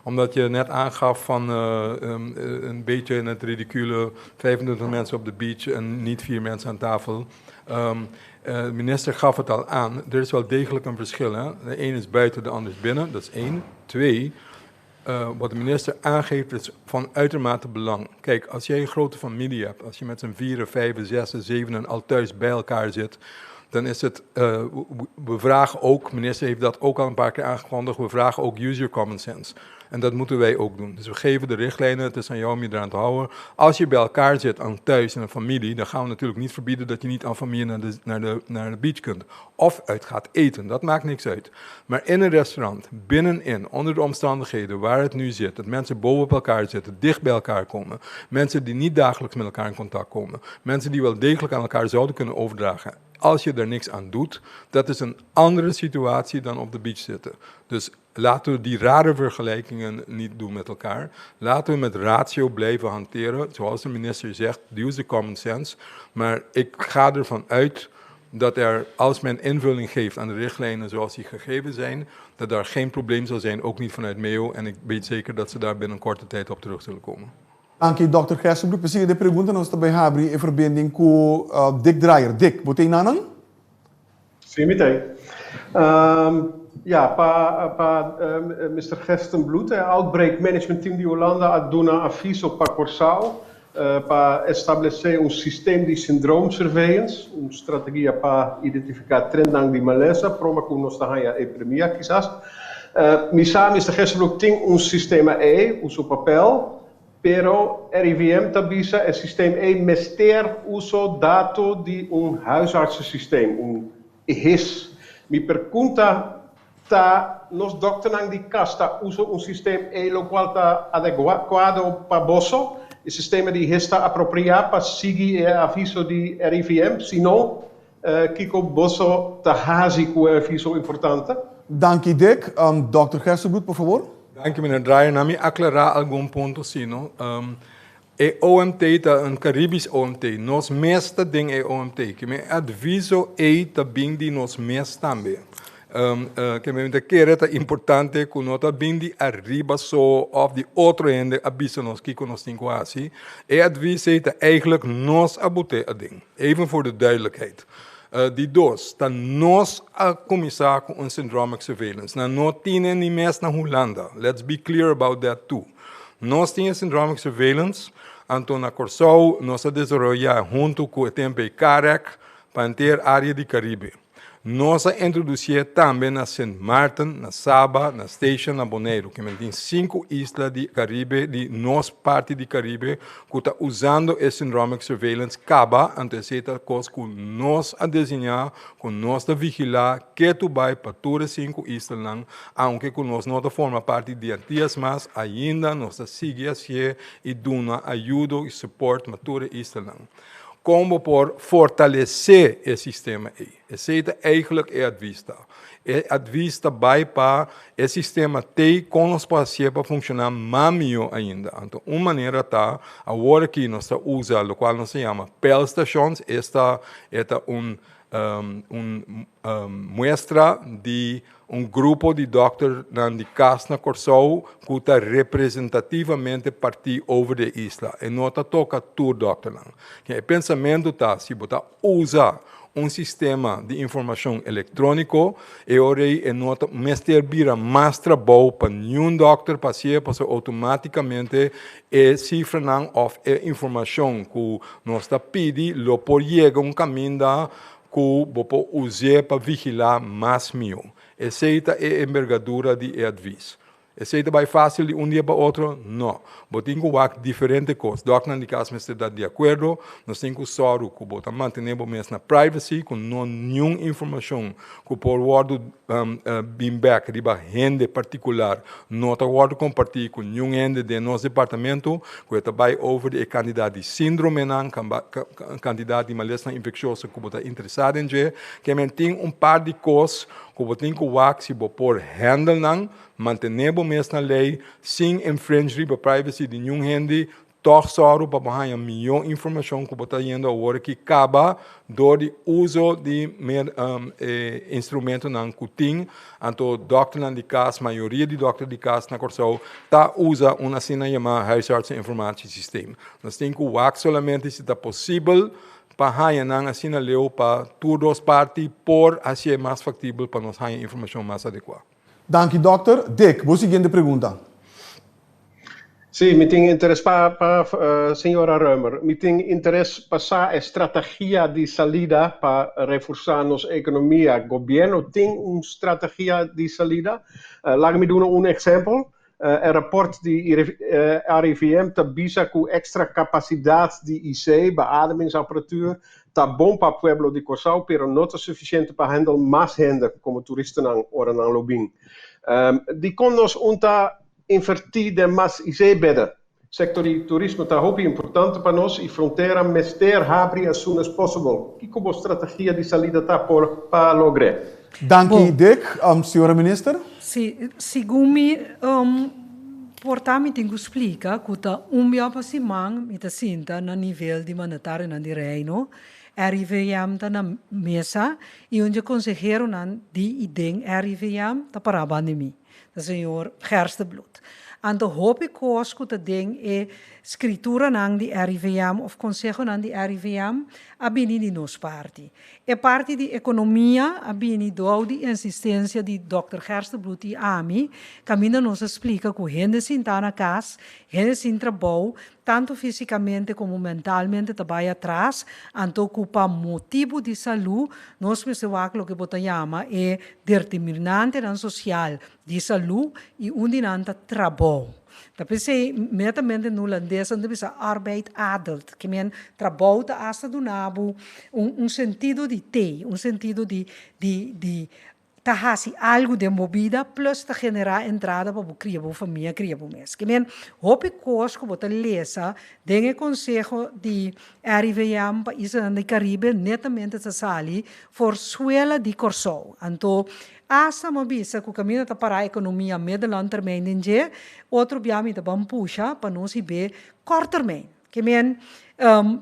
Omdat je net aangaf van een beetje in het ridicule 25 mensen op de beach en niet 4 mensen aan tafel. De minister gaf het al aan, er is wel degelijk een verschil. Hè? De een is buiten, de ander is binnen, dat is 1. 2, wat de minister aangeeft is van uitermate belang. Kijk, als jij een grote familie hebt, als je met z'n 4, 5, 6, 7 al thuis bij elkaar zit, dan is het, we vragen ook, de minister heeft dat ook al een paar keer aangekondigd, we vragen ook use your common sense. En dat moeten wij ook doen. Dus we geven de richtlijnen, het is aan jou om je eraan te houden. Als je bij elkaar zit aan thuis in een familie, dan gaan we natuurlijk niet verbieden dat je niet aan familie naar de beach kunt. Of uit gaat eten, dat maakt niks uit. Maar in een restaurant, binnenin, onder de omstandigheden waar het nu zit, dat mensen boven op elkaar zitten, dicht bij elkaar komen, mensen die niet dagelijks met elkaar in contact komen, mensen die wel degelijk aan elkaar zouden kunnen overdragen. Als je er niks aan doet, dat is een andere situatie dan op de beach zitten. Dus laten we die rare vergelijkingen niet doen met elkaar. Laten we met ratio blijven hanteren. Zoals de minister zegt, use the common sense. Maar ik ga ervan uit dat er, als men invulling geeft aan de richtlijnen zoals die gegeven zijn, dat daar geen probleem zal zijn, ook niet vanuit MEO. En ik weet zeker dat ze daar binnen korte tijd op terug zullen komen. Danki, dòkter Gerstenbluth. Pa sigui de pregunta nos ta bai habri e verbinding ku Dick Drayer. Dick, bo ta einanan? Sí, mi ta ei. Ja, pa Mister Gerstenbluth, e Outbreak Management Team di Hulanda a duna aviso pa Kòrsou pa establesé un sistem di syndroomsurveillance, un strategia pa identifiká trendnan di malesa prome ku nos ta haña epidemia kisas. Mi sa, Mister Gerstenbluth, tin un sistema ei, uso papel, pero RIVM ta bisa e sistem ei mester uso dato di un huisartsensysteem, un HIS. Mi pergunta ta, nos dokternan di kas ta uso un sistem ei lokual ta adekuado pa boso? E sistema di HIS ta apropriá pa sigui e aviso di RIVM? Si no, kiko boso ta hasi ku e aviso importante? Danki Dick. Dòkter Gerstenbluth, por fabor. Danki meneer Draaier. Na mi aklará algun punto si no. E OMT ta un Caribisch OMT. Nos mes ta den e OMT. Ke men adviso ei ta bin di nos mes tambe. Ke men ta kere ta importante ku no ta bin di ariba so òf di otro hende a bisa nos kiko nos tin ku hasi. E advis ei ta eigenlijk nos a bot'é aden. Even voor de duidelijkheid. Di dos, ta nos a kuminsá ku un syndromic surveillance. Nan no tine ni mes na Hulanda. Let's be clear about that too. Nos tin e syndromic surveillance, anto na Kòrsou nos a desaroyá huntu ku e tempu ei CAREC pa henter área di Karibe. Nos a introdusié tambe na Sint Maarten, na Saba, na Station, na Boneiru. Ke men tin sinku isla di Karibe, di nos parti di Karibe, ku ta usando e syndromic surveillance kaba, anto esei ta kos ku nos a designá, ku nos ta vigilá ketu bai pa tur e sinku islanan, aunke ku nos no ta forma parti di Antias mas, ainda nos ta sigui hasié i duna ayudo i support na tur e islanan. Kon bo por fortalesé e sistema ei? Esei ta eigenlijk e advis ta. E advis ta bai pa e sistema t'ei kon nos por hasié pa funshoná mas mihó ainda. Anto un manera ta, awor aki nos ta usa lokual nos ta yama peilstations, esta e ta un un muestra di un grupo di dòkternan di kas na Kòrsou ku ta representativamente partí over di e isla. E no ta toka tur dòkternan. E pensamentu ta si bo ta usa un sistema di informashon elektróniko e ora ei e no ta mester bira mas trabou pa niun dòkter pa hasié pasobra outomátikamente e sifranan òf e informashon ku nos ta pidi lo por yega un kaminda ku bo por us'é pa vigilá mas mihó. Esei ta e embergadura di e advis. Esei ta bai fásil di un dia pa otro? No. Bo tin ku wak diferente kos. Dòkternan di kas mester ta di akuerdo. Nos tin ku sòru ku bo ta mantené bo mes na privacy, ku no niun informashon ku por wòrdu bin bèk riba hende partikular no ta wòrdu kompartí ku niun hende den nos departamento, ku e ta bai over di e kantidat di síndromenan, kantidat di malesnan infekshioso ku bo ta interesá den dje. Ke men tin un par di kos ku bo tin ku wak si bo por handle nan, mantené bo mes na lei sin infringe riba privacy di niun hende. Tòg sòru pa bo haña mihó informashon ku bo ta yendo awor aki kaba dor di uso di e instrumentonan ku tin. Anto dòkternan di kas, mayoria di dòkter di kas na Kòrsou ta usa un asina yamá huisartseninformatiesysteem. Nos tin ku wak solamente si ta posibel pa haña nan asina leu pa tur dos parti por hasié mas faktibel pa nos haña informashon mas adekuá. Danki dòkter. Dick, bo siguiente pregunta. Sí, mi tin interes pa pa señora Römer. Mi tin interes pa sa e strategia di salida pa reforsá nos ekonomia. Gobierno tin un strategia di salida? Laga mi duna un ehèmpel. E rapòrt di RIVM ta bisa ku èkstra kapasidat di IC, beademingsapparatuur, ta bon pa pueblo di Kòrsou, pero no ta sufisiente pa handle mas hende komo turistanan ora nan lo bin. Dikon nos un ta invertí den mas IC-bedden? Sektor di turismo ta hopi importante pa nos i frontera mester habri as soon as possible. Kiko bo strategia di salida ta por pa logr'é? Danki Dick. Señora Minister? Si, segun mi por ta mi tin ku splika ku ta un bia pa siman mi ta sinta na nivel di mandatarionan di Reino, RIVM ta na mesa i un dje konseheronan di i den RIVM ta pará banda di mi. Ta señor Gerstenbluth. Anto hopi kos ku ta den e skrituranan di RIVM òf konsehonan di RIVM a bini di nos parti. E parti di ekonomia a bini dou di insistensia di dòkter Gerstenbluth i ami, kaminda nos a splika ku hende sintá na kas, hende sin trabou, tantu físikamente komo mentalmente ta bai atras, anto ku pa motibu di salú nos mester wak loke bo ta yama e derterminantenan sosial di salú i un di nan ta trabou. Ta p'esei netamente na hulandes nan ta bisa arbeid adelt, ke men trabou ta asta duna bo un sentido di tei, un sentido di di di ta hasi algu den bo bida plus ta generá entrada pa bo kria bo famia, kria bo mes. Ke men hopi kos ku bo ta lesa den e konseho di RIVM pa islanan di Karibe netamente ta sali for suela di Kòrsou. Anto asta mi a bisa ku kaminda ta pará ekonomia middellang termijn den dje, otro bia mi ta ban pusha pa nos hib'é kòrt termijn. Ke men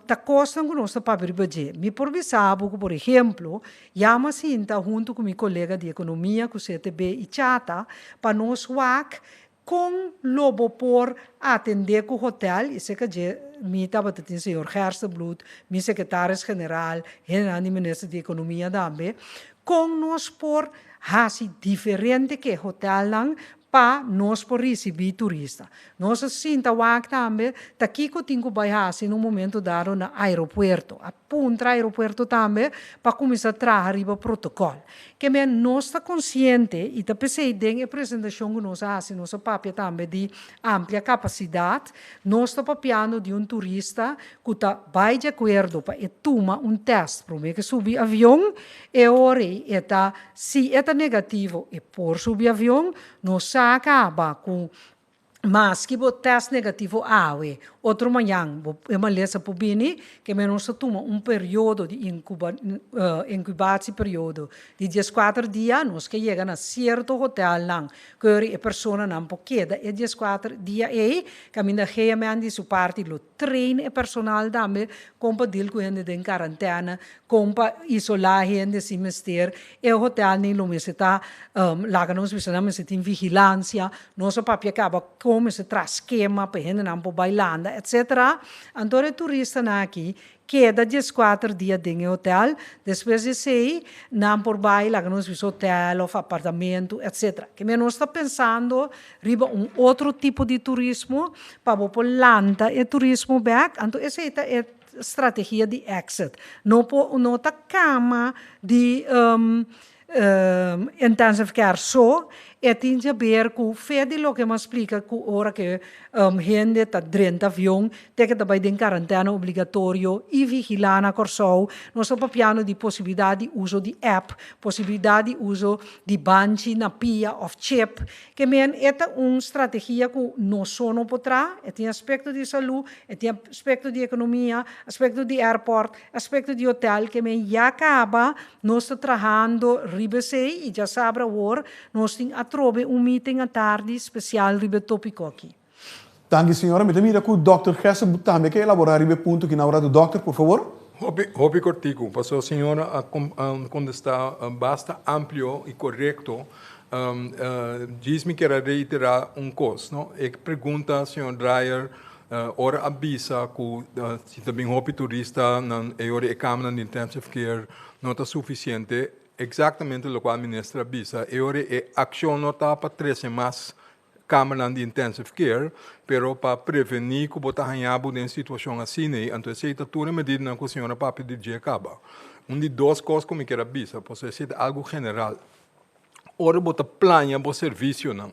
ta kosnan ku nos ta papia riba dje. Mi por bisa bo ku, por ehemplo, yama sinta huntu ku mi kolega di ekonomia ku CTB i Chata pa nos wak kon lo bo por atendé ku hotel, i seka dje mi tabata tin señor Gerstenbluth, mi sekretaris general, hendenan di minister di ekonomia tambe, kon nos por hasi diferente ku e hotelnan. pa nos por risibí turista. Nos a sinta wak tambe ta kiko tin ku bai hasi na un momento dado na aeropuerto. A puntra aeropuerto tambe pa kuminsá traha riba protokòl. Ke men nos ta konsiente i ta p'esei den e presentashon ku nos a hasi nos a papia tambe di amplia kapasidat. Nos ta papiando di un turista ku ta bai di akuerdo pa e tuma un tèst promé ke subi avion, e ora ei e ta si e ta negativo e por subi avion, nos sa kaba ku Maske bo test negativo awe, otro mañan bo e malesa por bini, ke men nos ta tuma un periodo di incuba incubatieperiodo di dieskuater dia, nos ke yega na sierto hotelnan ku e personanan por keda e dieskuater dia ei, kaminda GMN di su parti lo train e personal tambe kon pa deal ku hende den karantène, kon pa isolá hende si mester. E hotelnan lo mester ta laga nos bisa nan mester tin vigilansia, nos a papia kaba kon mester traha skema pa e hendenan por bai landa etcetera. Anto e turistanan aki Keda dieskuater dia den e hotel, despues di esei nan por bai laga nos bisa hotel of apartamento etc. Keme nos ta pensando riba un otro tipo di turismo pa bo por lanta e turismo bek, anto esei ta e strategia di exit. No por no ta kama di Intensive care so e tin di haber ku fe di loke mi a splika ku ora ku hende ta drenta avion te ke ta bai den karantena obligatorio i vigilá na Kòrsou. Nos ta papiando di posibilidat di uso di app, posibilidat di uso di banchi na pia òf chip. Ke men e ta un strategia ku no so no por traha, e tin aspekto di salú, e tin aspekto di ekonomia, aspekto di airport, Aspekto di hotel ke men ya kaba, nos ta trahando riba esei i djasabra awor nos tin atrobe un meeting atardi spesial riba e topiko aki. Danki señora. Mi ta mira ku Dòkter Gessel tambe ke elabora riba e punto ki nan ora. Dòkter, por favor. Hopi, hopi kortiku, pasobra señora a kontestá basta amplio i korekto. Djis mi kier a reiterá un kos, no? E pregunta, señor Drayer, Ora a bisa ku si ta bin hopi turista nan e ora e kamanan di intensive care no ta sufisiente, eksaktamente lokual minister a bisa, e ora e akshon no ta pa trese mas kamanan di intensive care, pero pa prevení ku bo ta haña bo den situashon asina ei, anto esei ta tur e medidanan ku señor a papia di dje kaba. Un di dos kos ku mi kier a bisa, pasobra esei ta algu general. Ora bo ta plania bo servisionan,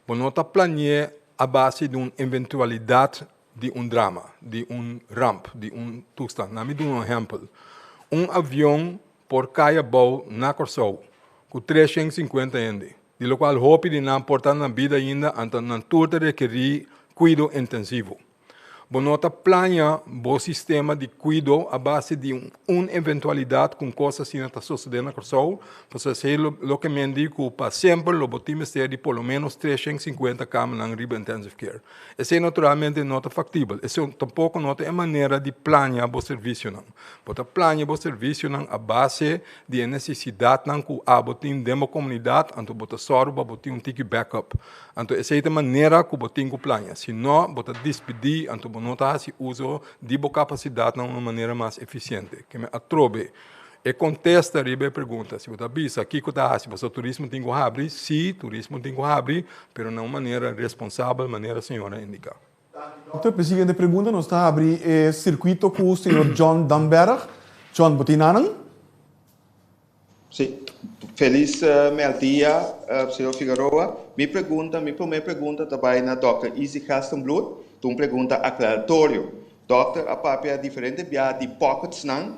bo no ta plani'é a base di un eventualidat di un drama, di un ramp, di un toestand. Na mi duna un ehèmpel. Un avion por kai abou na Kòrsou ku 350 hende, di lokual hopi di nan por ta na bida ainda, anto nan tur ta rekerí kuido intensivo. Bo no ta plania bo sistema di kuido a base di un eventualidat ku un kos asina ta sosodé na Kòrsou, pasobra esei loke men di ku pa semper lo bo tin mester di por lo ménos 350 kamanan riba intensive care. Esei naturalmente no ta faktibel. Esei tampoko no ta e manera di plania bo servisionan. Bo ta plania bo servisionan a base di e nesesidatnan ku abo tin den bo komunidat, anto bo ta sòru pa bo tin un tiki backup. Anto esei ta e manera ku bo tin ku plania. Si no, bo ta dispidí, anto bo no ta hasi uso di bo kapasidat na un manera mas efisiente. Ke men atrobe e kontesta riba e pregunta, si bo ta bisa kiko ta hasi pasobra turismo tin ku habri, sí, turismo tin ku habri, pero na un manera responsabel, manera señor a indiká. Dokter, p'e siguiente pregunta nos ta habri e sirkuito ku señor John Damberg. John, bo tin nanan? Sí. Felis merdia, señor Figaroa. Mi pregunta, mi promé pregunta ta bai na dòkter Izzy Gerstenbluth. Ta un pregunta aklaratorio. Dòkter a papia diferente bia di pocketsnan.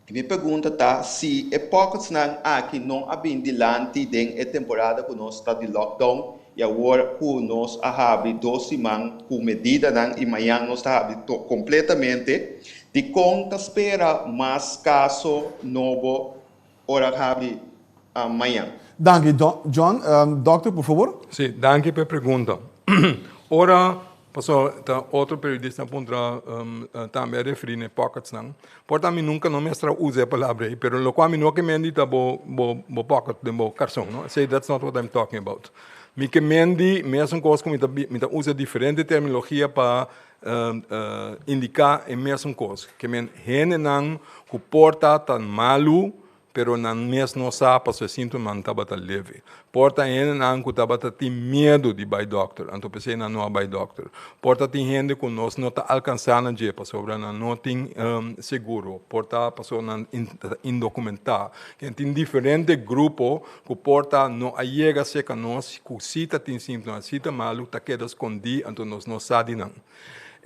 I mi pregunta ta si e pocketsnan aki no a bin dilanti den e temporada ku nos ta di lockdown i awor ku nos a habri dos siman ku medidanan i mañan nos ta habri kompletamente, dikon ta spera mas kaso nobo ora habri mañan? Danki John. Dokter, por favor. Sí, danki pa e pregunta. Ora, pasobra ta otro periodista a puntra tambe a referí na e pocketsnan. Por ta mi nunka no mester a usa e palabra ei, pero lokual mi no ke mendi ta bo bo bo pocket den bo karson, no. Esei that's not what I'm talking about. Mi ke mendi mesun kos ku mi ta mi ta usa diferente terminologia pa indiká e mesun kos. Ke men hendenan ku por ta ta malu. pero nan mes no sa pasobra e síntomanan tabata leve. Por ta hendenan ku tabata tin miedu di bai dòkter, anto p'esei nan no a bai dòkter. Por ta tin hende ku nos no ta alkansá na dje pasobra nan no tin seguro, por ta pasobra nan ta indokumentá. Tin diferente grupo ku por ta no a yega serka nos ku si ta tin síntoma, si ta malu, ta keda skondí, anto nos no sa di nan.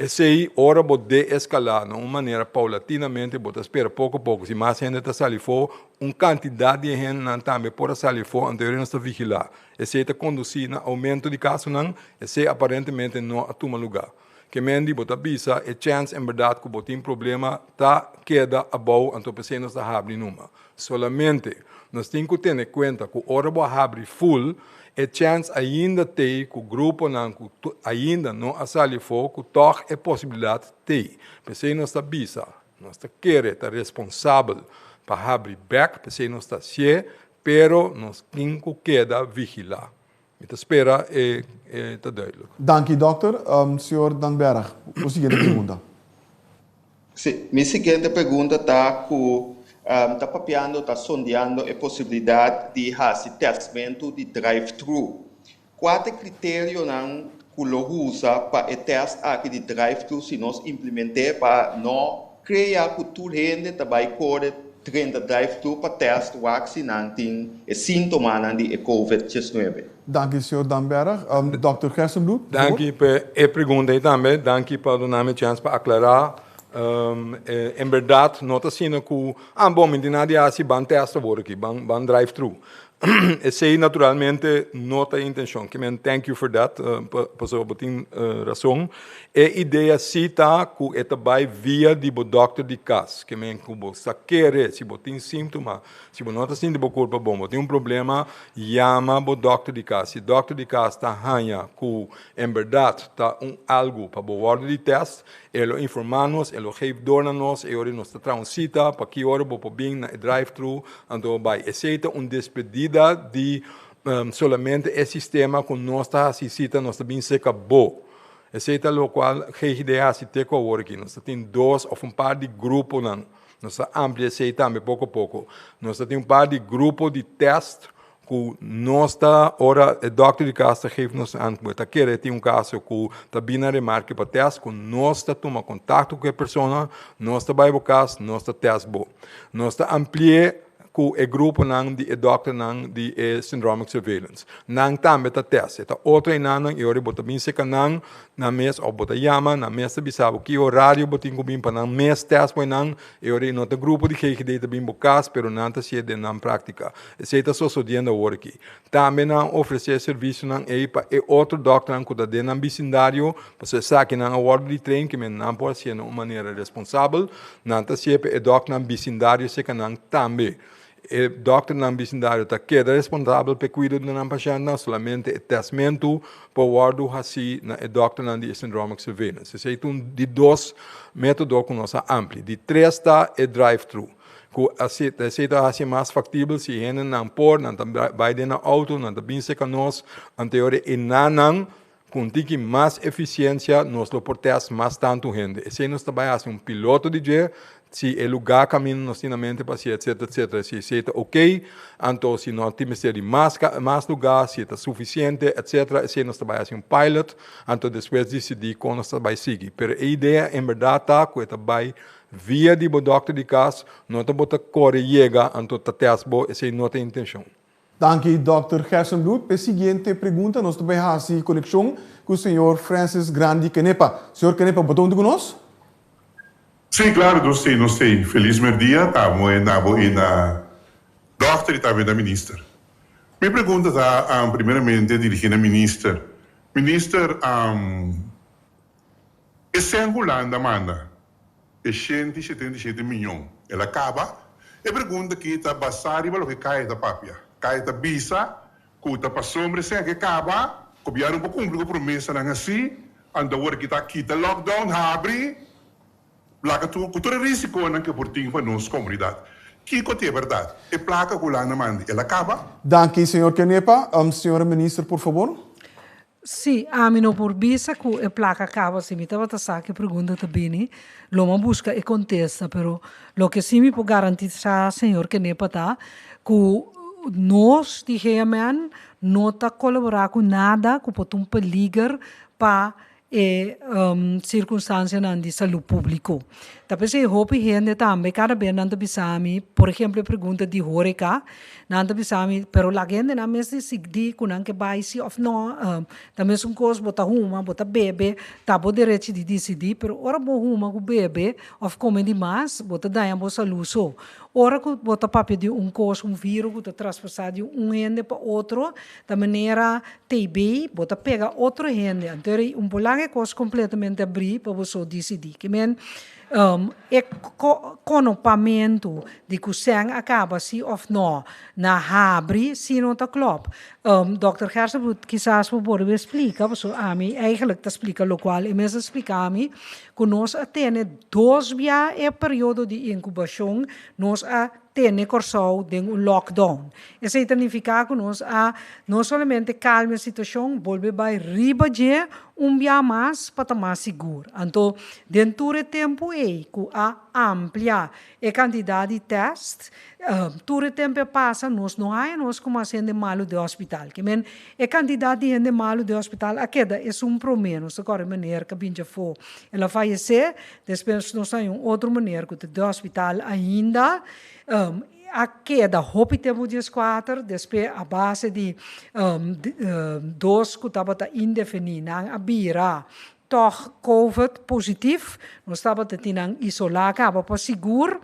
Esei, ora bo deeskalá na un manera paulatinamente, bo ta spera poko poko, si mas hende ta sali afó, un kantidat di e hendenan tambe por a sali afó, anto nos ta vigilá. Esei ta kondusí na oumento di kasonan, esei aparentemente no a tuma lugá. Ke men di bo ta bisa e chèns en bèrdat ku bo tin problema ta keda abou, anto p'esei nos ta habri numa. Solamente, nos tin ku tene kuenta ku ora bo a habri ful, e chèns ainda t'ei ku gruponan ku ainda no a sali afó ku tòg e posibilidat t'ei. P'esei nos ta bisa, nos ta kere ta responsabel pa habri bèk, p'esei nos ta hasié, pero nos tin ku keda vigilá. Mi ta spera e ta duidelijk. Danki dòkter. Señor Danberg, bo siguiente pregunta. Sí, mi siguiente pregunta ta ku ta papiando, ta sondeando e posibilidat di hasi tèstmentu di drive-thru. Kua ta e kriterionan ku lo usa pa e tèst aki di drive-thru si nos implement'é pa no krea ku tur hende ta bai kore 30 drive-thru pa tèst wak si nan tin e síntomanan di e covid diesnuebe? Danki señor Damberg. Dòkter Gerstenbluth, por favor. Danki pa e pregunta ei tambe. Danki pa duna mi chèns pa aklará. En bèrdat no ta asina ku, ah bon, mi tin nada di hasi, ban tèst awor aki, ban drive-thru. Esei naturalmente no ta e intencion. Ke men thank you for that, pasobra bo tin rason. E idea si ta ku e ta bai via di bo dokter di kas. Ke men ku bo sa kere si bo tin síntoma, si bo no ta sinti bo kurpa bon, bo tin un problema, yama bo dokter di kas. Si dokter di kas ta haña ku en bèrdat ta un algu pa bo wòrdu di tèst, E lo informá nos, e lo geef door na nos, e ora nos ta traha un sita pa ki ora bo por bin na e drive-thru, anto bo bai. Esei ta un despedida di solamente e sistema ku nos ta hasi sita, nos ta bin serka bo. Esei ta lokual GGD a hasi te ku awor aki. Nos ta tin dos òf un par di gruponan, nos ta amplia esei tambe poko poko. Nos ta tin un par di grupo di tèst Ku nos ta ora e dòkter di kas ta geef nos an ku e ta kere tin un kaso ku ta bini na remarke pa tèst ku nos ta tuma kontakto ku e persona, nos ta bai bo kas, nos ta tèst bo. Nos ta ampli'é ku e gruponan di e dòkternan di e syndromic surveillance. Nan tambe ta tèst. E ta otro enanan i ora bo ta bin seka nan, nan mes òf bo ta yama, nan mes ta bisa bo ki orario bo tin ku bin pa nan mes tèst bo enan. E ora ei no ta grupo di GGD ta bin bo kas pero nan ta hasié den nan práktika. Esei ta sosodiendo awor aki. Tambe nan a ofresé e servisionan ei pa e otro dòkternan ku ta den nan bisindario, pasobra esakinan a wòrdu di train kimen nan por hasié na un manera responsabel. Nan ta hasié pa e dòkternan bisindario serka nan tambe. E dòkternan bisindario ta keda responsabel pa e kuido di nan pashèntnan, solamente e tèstmentu por wòrdu hasí na e dòkternan di e syndromic surveillance. Esei ta un di dos método ku nos a amplia. Di tres ta e drive-thru. Ku esei ta hasi mas faktibel si hendenan por, nan ta bai den nan outo, nan ta bin serka nos, anto e ora e nanan ku un tiki mas efisiensia nos lo por tèst mas tantu hende. Esei nos ta bai hasi un piloto di dje, si e lugá kaminda nos tin na mente pa hasi etsetera etsetera, si esei ta okey, anto si no tin mester di mas mas lugá, si e ta sufisiente etsetera, esei nos ta bai hasi un pilot, anto despues disidí kon nos ta bai sigui. Pero e idea en bèrdat ta ku e ta bai Via di bo dòkter di kas, no ta bo ta kore yega anto ta tèst bo, esei no ta e intenshon. Danki Dòkter Gerstenbluth. P'e siguiente pregunta nos ta bai hasi konekshon ku señor Francis Grandi Kenepa. Señor Kenepa, bo ta huntu ku nos? Sí, claro, nos t'ei, nos t'ei. Feliz merdia ta moe na bo i na dòkter i tambe na minister. Mi pregunta ta primeramente dirigí na minister. Minister, E sen Hulanda manda e 177 miyon el a kaba? E pregunta aki ta basá riba loke Kaya ta papia. Kaya ta bisa ku ta pasobra e sen aki a kaba, gobièrnu por kumpli ku promesanan hasí, anto awor aki ta kita lockdown, habri, laga tur ku tur e risikonan ku e por tin pa nos komunidat. Kiko ta e bèrdat? E plaka ku Hulanda manda el a kaba? Danki, señor Kenepa. Señora Minister, por fabor. Sí, ami no por bisa ku e plaka kaba, si mi tabata sa ku e pregunta ta bini, lo mi a buska e kontesta, pero loke sí mi por garantisá señor Kenepa ta ku nos di GMN no ta kolaborá ku nada ku por ta un peliger pa e sirkunstansianan di salú públiko. Ta p'esei hopi hende tambe kada bes nan ta bisa mi, por ehemplo e pregunta di horeca, nan ta bisa mi, pero laga hendenan mes disidí ku nan ke bai si òf no, ta mesun kos bo ta huma, bo ta bebe, ta bo derechi di disidí, pero ora bo huma ku bebe òf kome di mas, bo ta daña bo salú so. Ora ku bo ta papia di un kos, un viro ku ta traspasá di un hende pa otro, ta manera TB, bo ta pega otro hende. Anto era un por laga e kos kompletamente abrí pa bo so disidí. Ke men e konopamentu di ku sèn a kaba si òf nò na habri si no ta klòp. Dòkter Gerstenbluth kisas bo por splika, pasobra ami eigentlik ta splika lokual e mes a splika mi, ku nos a tene dos bia e periodo di inkubashon, nos a tene Kòrsou den un lockdown. Esei ta nifiká ku nos a no solamente kalma e situashon, bolbe bai riba dje un bia mas pa ta mas sigur. Anto den tur e tempu ei ku a amplia e kantidat di tèst, tur e tempu a pasa nos no haña nos ku mas hende malu den hospital. Ke men e kantidat di hende malu den hospital a keda esun promé. Nos ta kòrda e meneer ku a binti afó, el a fayesé. Despues nos haña un otro meneer ku ta den hospital ainda, a keda hopi tempu dieskuater, despues a base di dos ku tabata indefini nan a bira tòg covid positif, nos tabata tin nan isolá kaba pa sigur,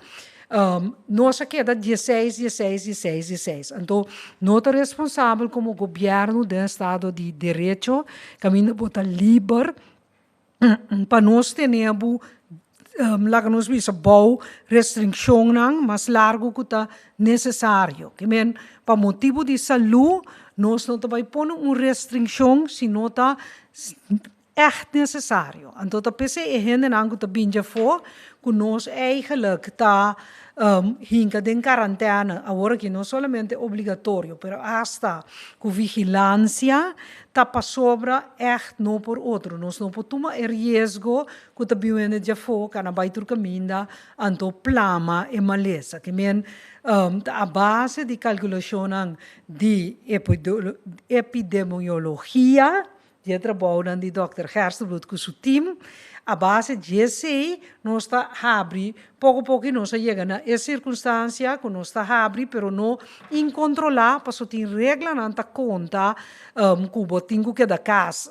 nos a keda dieseis, dieseis, dieseis, dieseis. Anto no ta responsabel komo gobièrnu den estado di derecho kaminda bo ta liber Pa nos tene bu, laga nos bisa bou restrikshonnan mas largu ku ta nesesario. Ke men, pa motibu di salú nos no ta bai pone un restrikshon si no ta ègt nesesario. Anto ta p'esei e hendenan ku ta bin djafó ku nos eigentlik ta hinka den karantène awor aki no solamente obligatorio pero asta ku vigilansia ta pasobra ègt no por otro. Nos no por tuma e riesgo ku ta bin wende djafó kana bai tur kaminda anto plama e malesa. Ke men ta a base di kalkulashonnan di epidemiologia Di e trabounan di dòkter Gerstenbluth ku su tim, a base di esei nos ta habri poko poko i nos a yega na e sirkunstansia ku nos ta habri pero no inkontrolá pasobra tin reglanan ta konta ku bo tin ku keda kas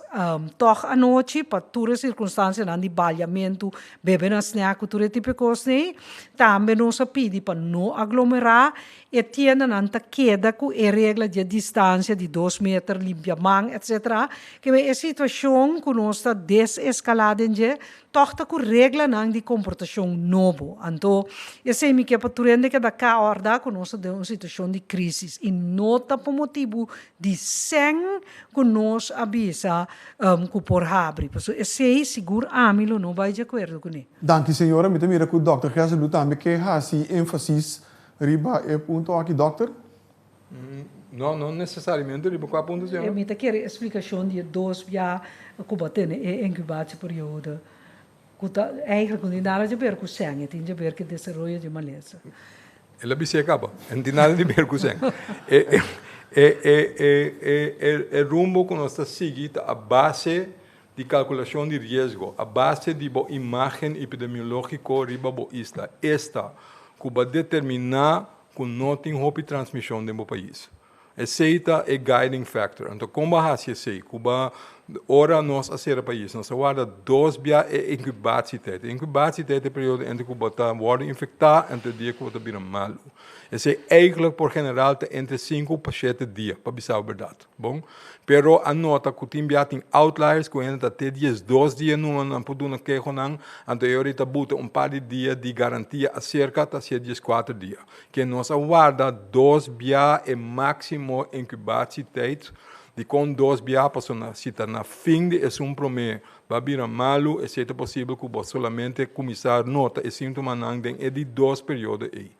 tòg anochi pa tur e sirkunstansianan di baliamentu, bebe na snèk ku tur e tipo e kosnan ei. Tambe nos a pidi pa no aglomerá E tiendanan ta keda ku e regla di e distansia di dos meter, limpia man, etc. Keme e situashon ku nos ta deseskalá den dje, tòg ta ku reglanan di komportashon nobo. Anto, esei mi ke pa tur hende keda kòrda ku nos ta den un situashon di krísis i no ta pa motibu di sèn ku nos a bisa ku por habri. Pasobra esei sigur ami lo no bai di akuerdo kuné. Danki señora, mi ta mira ku dòkter Gerstenbluth tambe ke hasi énfasis Riba e punto aki dokter? No, no necesariamente. Riba cua punto señora? Mi ta kere e splicacion di e dos bia cu bo a tene e incubatieperiode cu ta eigenlijk no tin nada di ber cu sèn, e tin di ber cu e desaroyo di e malesa. El a bis'é caba. E no tin nada di ber cu sèn. E e e e e rumbo cu nos ta sigui ta a base di calculacion di riesgo a base di bo imagen epidemiologico riba bo isla, esta cu bo a determina cu no tin hopi transmision den bo pais. Esey ta e guiding factor. Anto con bo a haci esey? Cu bo ora nos a cera pais, nos a warda dos bia e incubatietijd. E incubatietijd ta e periodo entre cu bo ta wordo infecta anto e dia cu bo ta bira malo. Esey eigenlijk por general ta entre cinco pa shete dia, pa bisa bo berdad. Bon, pero a nota ku tin bia tin outliers ku hende ta te 12 dia numa nan por duna kehonan, anto e ora ta buta un par di dia di garantia aserka ta hacia 14 dia. Ke nos a warda dos bia e máksimo inkubatietijd, dikon dos bia? Pasobra si ta na fin di esun promé bo a bira malu, esei ta posibel ku bo solamente kuminsá nota e síntomanan den e di dos periodo ei.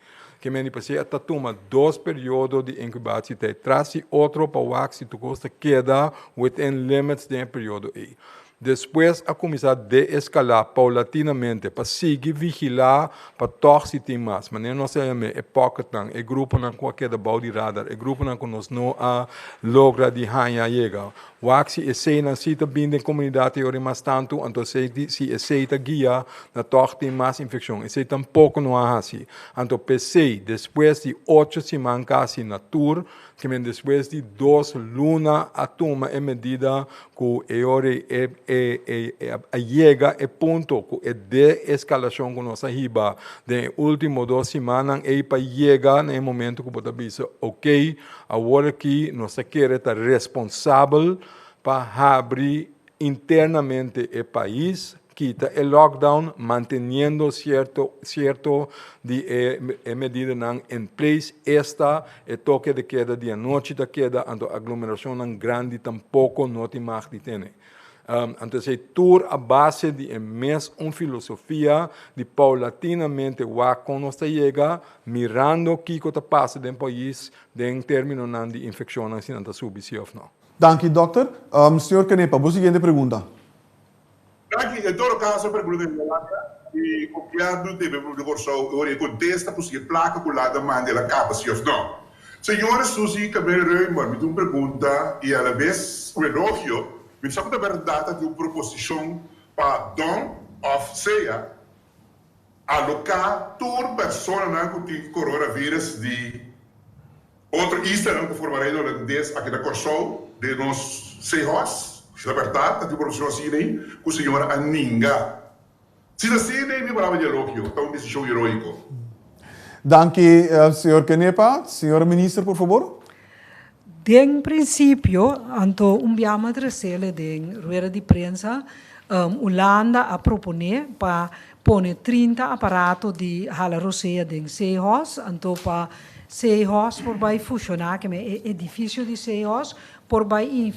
Ke men di pasé a ta tuma dos periodo di inkubatietijd tras di otro pa wak si tur kos ta keda within limits den e periodo ei. Despues a kuminsá deeskalá paulatinamente pa sigui vigilá pa tòg si tin mas. Manera nos a yam'é e pocketnan, e gruponan ku a keda bou di radar, e gruponan ku nos no a logra di haña yega. Wak si eseinan si ta bin den komunidat e ora mas tantu, anto esei si esei ta guia na tòg tin mas infekshon. Esei tampoko no a hasi. Anto p'esei despues di ocho siman kasi na tur, Kimen despues di dos luna a tuma e medida ku e ora e a yega e punto ku e deeskalashon ku nos a hiba den e ultimo dos simannan ei pa yega na e momento ku bo ta bisa ok awor aki nos ta kere ta responsabel pa habri internamente e pais Kita e lockdown manteniendo cierto cierto di e e medidanan in place, esta e toke de keda di anochi ta keda, anto aglomeracionnan grandi tampoco no tin mag di tene. Anto esey tur a base di e mes un filosofia di paulatinamente wak con nos ta yega, mirando kico ta pasa den pais den terminonan di infeccionnan si nan ta subi si of no. Danki dokter. Señor Canepa, bo siguiente pregunta. Danki. En todo caso e pregunta di Yolanda di Gobierno debe pueblo di Corsou e ora e contesta cu si e placa cu Landa manda el a caba si of no. Señora Suzy Cabello Reumer mi tin un pregunta y a la vez un elogio. Mi no sa cu ta berdad ta tin un proposicion pa don of sea aloca tur personanan cu tin coronavirus di Otro islanan ku forma Reino Holandes aki na Kòrsou den nos Seahorse, si ta bèrdat ta tin un proposishon asina ei ku señora a ninga. Si ta asina ei mi palabra di elogio, ta un desishon heroiko. Danki señor Kenepa. Señora Minister por fabor. Den prinsipio, anto un biaha mas tresele den rueda di prensa, Hulanda a proponé pa pone 30 aparato di hala rosea den Seahorse, anto pa Seahorse por bai funshoná, ke men e edifisio di Seahorse por bai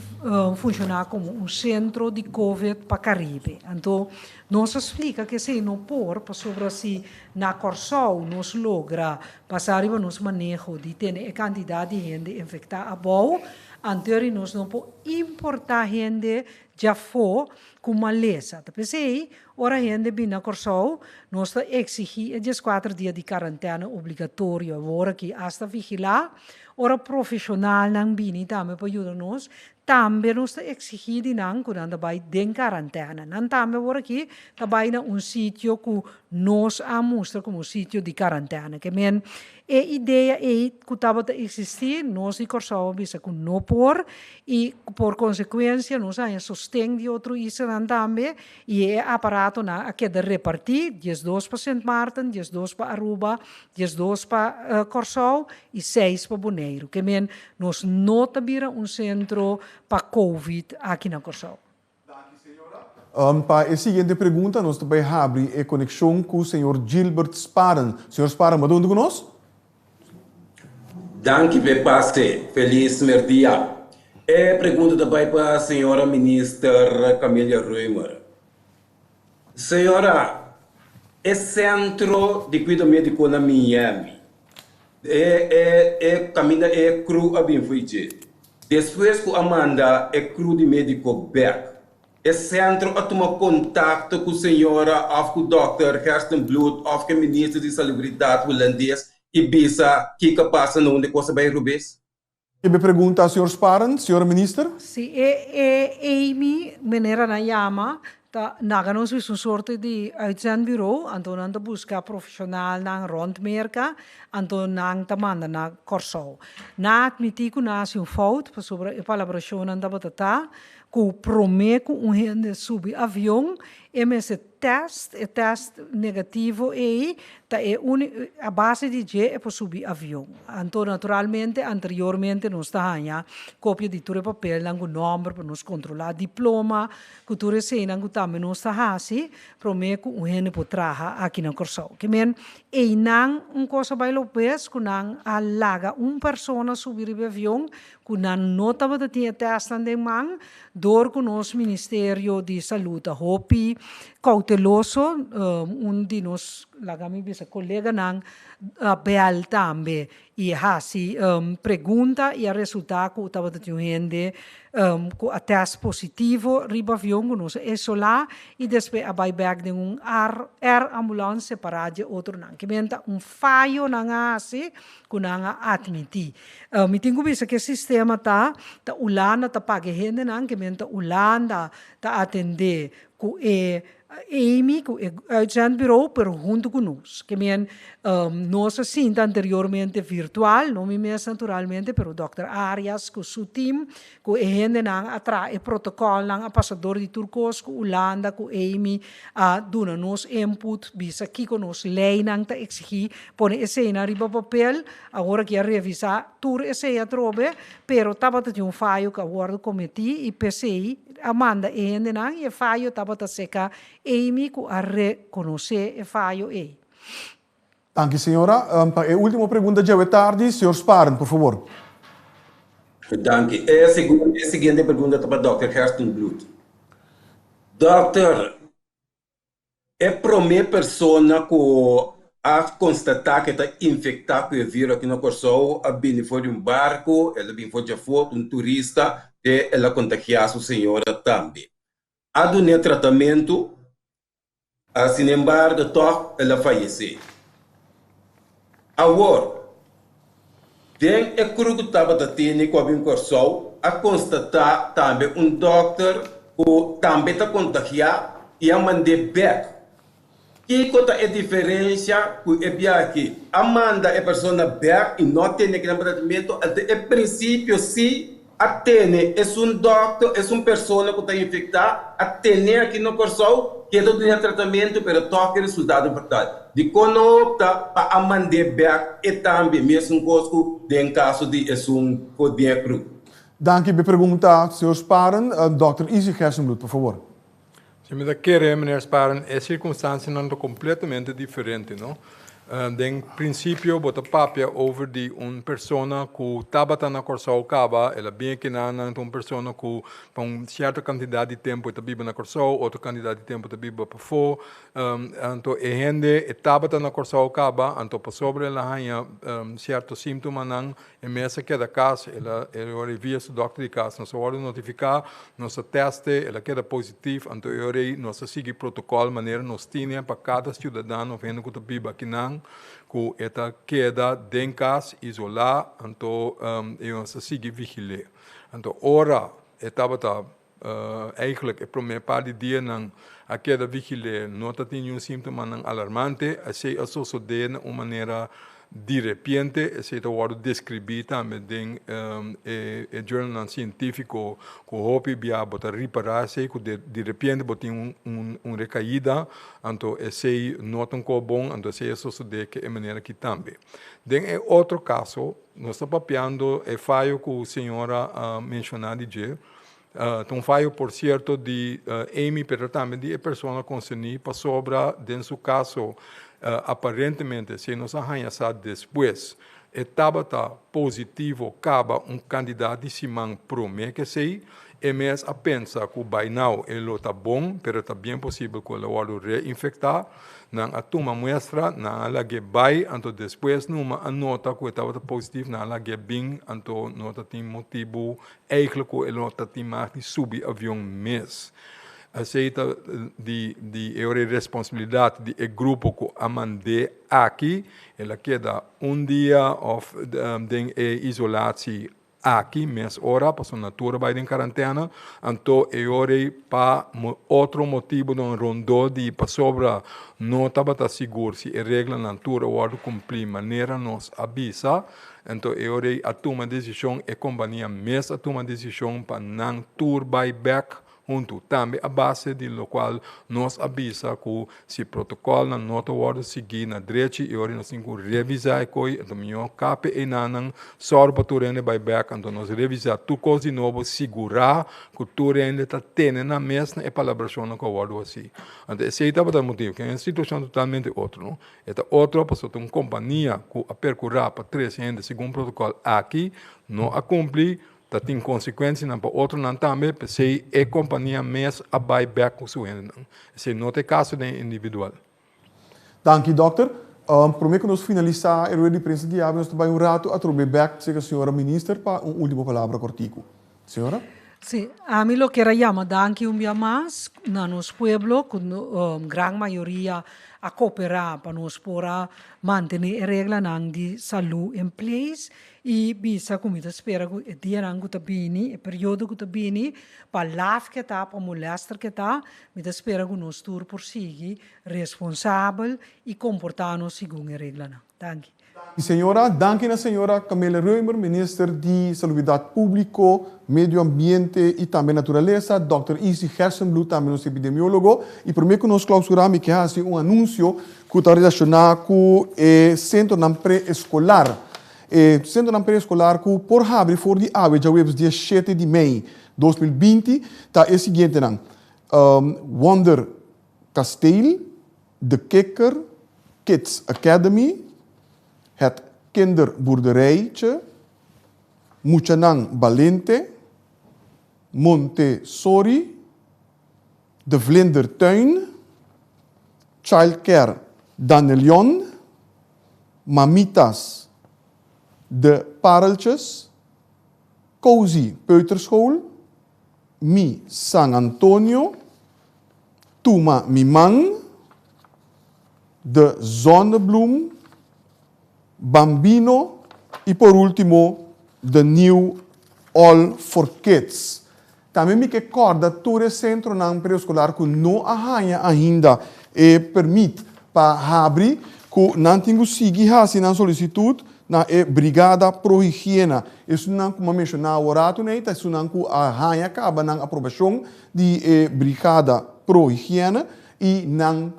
funshoná komo un sentro di Covid pa Karibe. Anto nos a splika ku esei no por, pasobra si na Kòrsou nos logra basá riba nos maneho di tene e kantidat di hende infektá abou, anto eri nos no por importá hende djafó ku malesa. Ta p'esei, ora hende bini na Kòrsou, nos ta eksigí e dieskuater dia di karantèna obligatorio. Awor aki asta vigilá, ora profeshonalnan bini tambe pa yuda nos, tambe nos ta eksigí di nan ku nan ta bai den karantèna. Nan tambe awor aki ta bai na un sitio ku nos a mustra komo sitio di karantèna. Ke men E idea ei ku tabata eksistí, nos di Kòrsou a bisa ku no por i por konsekuensia nos a haña sosten di otro islanan tambe i e aparatonan a keda repartí, 12 pa Sint Maarten, 12 pa Aruba, 12 pa Kòrsou i seis pa Boneiru. Ke men nos no ta bira un sentro pa covid aki na Kòrsou. Danki señora. Pa e siguiente pregunta nos ta bay habri e conexion cu señor Gilbert Sparen. Señor Sparen, bo ta hunto cu nos? Danki p'e pase. Feliz merdia. E pregunta ta bay pa señora Minister Camelia Römer. Señora, e centro di cuido medico na Miami, e e e caminda e crew a bin fo'i dje. Despues ku a manda e kru di médiko bèk, e sentro a tuma kontakto ku señora òf ku dòkter Gerstenbluth òf ku e minister di Salubridat hulandes i bisa kiko a pasa na unda e kos a bai rubes. Ke mi pregunta señor Sparen, señora minister? Si e e Amy, manera nan yama, Ta naga nos wis un sorte di uitzendbureau, anto nan ta buska profeshonalnan rònt Merka, anto nan ta manda na Kòrsou. Nan a atmití ku nan a hasi un fout, pasobra e palabrashonnan tabata ta ku promé ku un hende subi avion e mester tèst, e tèst negativo ei ta e uni, a base di dje e por subi avion. Anto naturalmente anteriormente nos ta haña kopia di tur e papelnan ku nòmber pa nos kontrolá diploma, Ku tur eseinan ku tambe nos ta hasi promé ku un hende por traha aki na Kòrsou. Ke men einan un kos a bai lopes ku nan a laga un persona subi riba e avion ku nan no tabata tin e tèstnan den man dor ku nos Ministerio di Salú ta hopi. kouteloso, un di nos, laga mi bisa, koleganan a bèl tambe i hasi pregunta i a resultá ku tabata tin un hende ku a tèst positivo riba avion ku nos a isolá i despues a bai bèk den un air ambulance separá dje otronan. Kimen ta un fayo nan a hasi ku nan a atmití. Mi tin ku bisa ku e sistema ta ta Ulanda ta paga e hendenan, kimen ta Ulanda ta atendé ku e Amy ku e uitzendbureau pero huntu ku nos. Ke men nos a sinta anteriormente virtual, no mi mes naturalmente, pero dòkter Arias ku su team, ku e hendenan a traha e protokòlnan, a pasa dor di tur kos ku Ulanda, ku Amy a duna nos input, bisa kiko nos leinan ta eksigí, pone eseinan riba papel, awor aki a revisá tur esei atrobe, pero tabata tin un fayo ku a wòrdu kometí i p'esei A manda e hendenan i e fayo tabata seka Amy ku a rekonosé e fayo ei. Danki señora. Pa e ultimo pregunta djawe tardi, señor Sparen, por favor. Danki. E siguiente pregunta ta pa dòkter Gerstenbluth. Dòkter, E promé persona ku a konstatá ku e ta infektá ku e vírus aki na Kòrsou a bini for di un barku, el a bini for djafó, un turista, te el a kontagiá su señora tambe. A dun'é tratamentu, sinembargo tòg el a fayesé. Awor, den e kru ku tabata tene ku a bin Kòrsou, a konstatá tambe un dòkter ku tambe ta kontagiá i a mand'é bèk. Kiko ta e diferensha ku e biaha a manda e persona bèk i no a tene kinan tratamentu? Anto e prinsipio si A tene esun dòkter, esun persona ku ta infektá, a tene aki na Kòrsou, keda duna tratamentu pero tòg e resultado fatal. Dikon no opta pa a mand'é bèk e tambe, mesun kos ku den kaso di esun ku den e kru? Danki p'e pregunta, señor Sparen. Dòkter Izzy Gerstenbluth, por favor. Si mi ta kere, meneer Sparen, e sirkunstansianan ta kompletamente diferente, no? Den prinsipio bo ta papia over di un persona ku tabata na Kòrsou kaba, el a bin akinan, nan ta un persona ku pa un sierto kantidat di tempu e ta biba na Kòrsou, otro kantidat di tempu ta biba pafó. Anto e hende e tabata na Kòrsou kaba, anto pasobra el a haña sierto síntomanan, E mes a keda kas, el a e ora ei via su dòkter di kas. Nos a wòrdu notifiká, nos a tèste, el a keda positif, anto e ora ei nos a sigui protokòl manera nos tine pa kada siudadano òf hende ku ta biba akinan ku e ta keda den kas isolá, anto e nos a sigui vigil'é. Anto ora e tabata Eigenlijk e promé par di dianan a keda vigil'é, no ta tin niun síntomanan alarmante. Esei a sosodé na un manera direpiente, esei ta wòrdu deskribí tambe den e journalnan sientífiko ku hopi bia bo ta ripará esei ku direpiente bo tin un rekaida, anto esei no ta un kos bon, anto esei a sosodé ke e manera aki tambe. Den e otro kaso nos ta papiando e fayo ku señora a menshoná di dje. Ta un fayo por cierto di Amy pero tambe di e persona concerni pasobra den su caso aparentemente si nos a haña sa despues e tabata positivo caba un cantidad di siman prome ke esey e mes a pensa cu by now e lo ta bon pero ta bien posibel cu el a wordo reinfecta. Nan a tuma muestra, nan a lag'é bai, anto despues numa a nota cu e tabata positief, nan a lag'é bin, anto no ta tin motibu eigenlijk cu e no ta tin mag di subi avion mes. Esey ta di di e ora e responsabilidad di e grupo cu a mand'é aki, el a keda un dia of den e isolatie Aki mes ora pasobra nan tur a bai den karantena, anto e ora ei pa otro motibunan rondó di pasobra no tabata sigur si e reglanan tur a wòrdu kumplí manera nos a bisa, anto e ora ei a tuma desishon, e kompania mes a tuma desishon pa nan tur bai bèk Huntu, tambe a base di lokual nos a bisa ku si protokolnan no ta wòrdu sigui na drechi i ora nos tin ku revisá e koi, anto mihó kape einanan, sòru pa tur hende bai bèk, anto nos revisá tur kos di nobo, sigurá ku tur hende ta tene nan mes na e palabrashonnan ku a wòrdu hasí. Anto esei tabata e motibu, ke un situashon totalmente otro, no. E ta otro pasobra ta un kompania ku a perkurá pa trese hende segun protokòl aki no a kumpli. Ta tin konsekuensianan pa otronan tambe, p'esei e kompania mes a bai bèk ku su hendenan. Esei no ta e kaso den individual. Danki dòkter. Promé ku nos finalisá e rueda di prensa di awe nos ta bai un ratu atrobe bèk serka señora minister pa un último palabra kòrtiku. Señora. Sí, ami lo kier a yama danki un bia mas na nos pueblo ku gran mayoria a koperá pa nos por a mantené e reglanan di salú en place i bisa ku mi ta spera ku e dianan ku ta bini, e periodo ku ta bini, pa laf ke ta, pa molèster ke ta, mi ta spera ku nos tur por sigui responsabel i komportá nos segun e reglanan. Danki. Señora, danki na señora Camille Römer, Minister di Salubridat Públiko, Medio Ambiente i tambe Naturalesa, Dòkter Izzy Gerstenbluth, tambe nos epidemiólogo. I promé ku nos klausurá mi ke hasi un anunsio ku ta relashoná ku e sentronan pre-eskolar. E sentronan pre-eskolar ku por habri for di awe djaweps dia shete di mei 2020 ta e siguientenan, Wonder Kasteel, De Kikker, Kids Academy, Het Kinderboerderijtje, Muchanan Balente, Montessori, De Vlindertuin, Childcare Danelion, Mamitas De Pareltjes, Cozy Peuterschool, Mi San Antonio, Tuma Mi Man, De Zonnebloem, Bambino y por ultimo The New All for Kids. Tambe mi ke kòrda tur e sentronan preeskolar ku no a haña ainda e permit pa habri ku nan tin ku sigui hasi nan solisitut na e Brigada Pro Higiena. Esunnan ku mi a menshoná aworatu nei ta esunnan ku a haña kaba nan aprobashon di e Brigada Pro Higiena i nan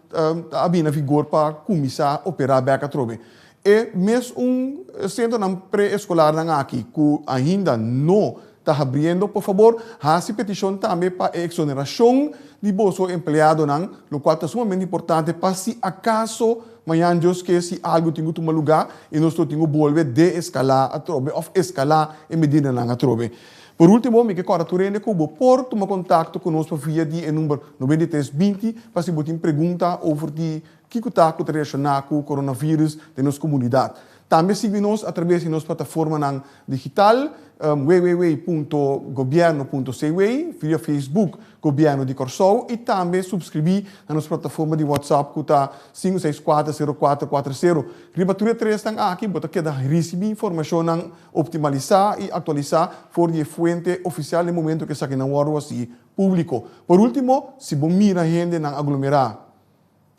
a bini na vigor pa kuminsá operá bèk atrobe. E mes un sentronan pre-eskolarnan aki ku ainda no ta habriendo, por fabor hasi petishon tambe pa e eksonerashon di boso empleadonan, lokual ta sumamente importante pa si akaso mañan Dios ke si algu tin ku tuma lugá i nos lo tin ku bolbe deeskalá atrobe òf eskalá e medidanan atrobe. Por último, mi ke kòrda tur hende ku bo por tuma kontakto ku nos pa via di e number 93 20 pa si bo tin pregunta over di kiko ta ku ta relashoná ku coronavirus den nos komunidat. Tambe sigui nos atrabes di nos plataformanan digital, www.gobierno.cw, via Facebook Gobièrnu di Kòrsou i tambe supskribí na nos plataforma di WhatsApp ku ta sinku seis kuater sero kuater kuater sero. Riba tur e tresnan aki bo ta keda risibí informashonnan optimalisá i aktualisá for di e fuente ofisial den momento ku esakinan wòrdu hasi públiko. Por último, si bo mira hendenan aglomerá,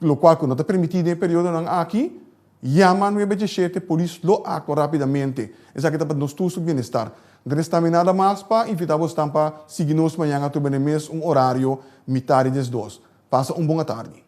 lokual ku no ta permití den e periodonan aki, yama nuebe djeshete, polis lo aktua rápidamente. Esaki ta pa nos tur su bienestar. No ta resta mi nada mas pa invitá bosnan pa sigui nos mañan atrobe na e mes un orario, mitá di diesdos. Pasa un bon atardi.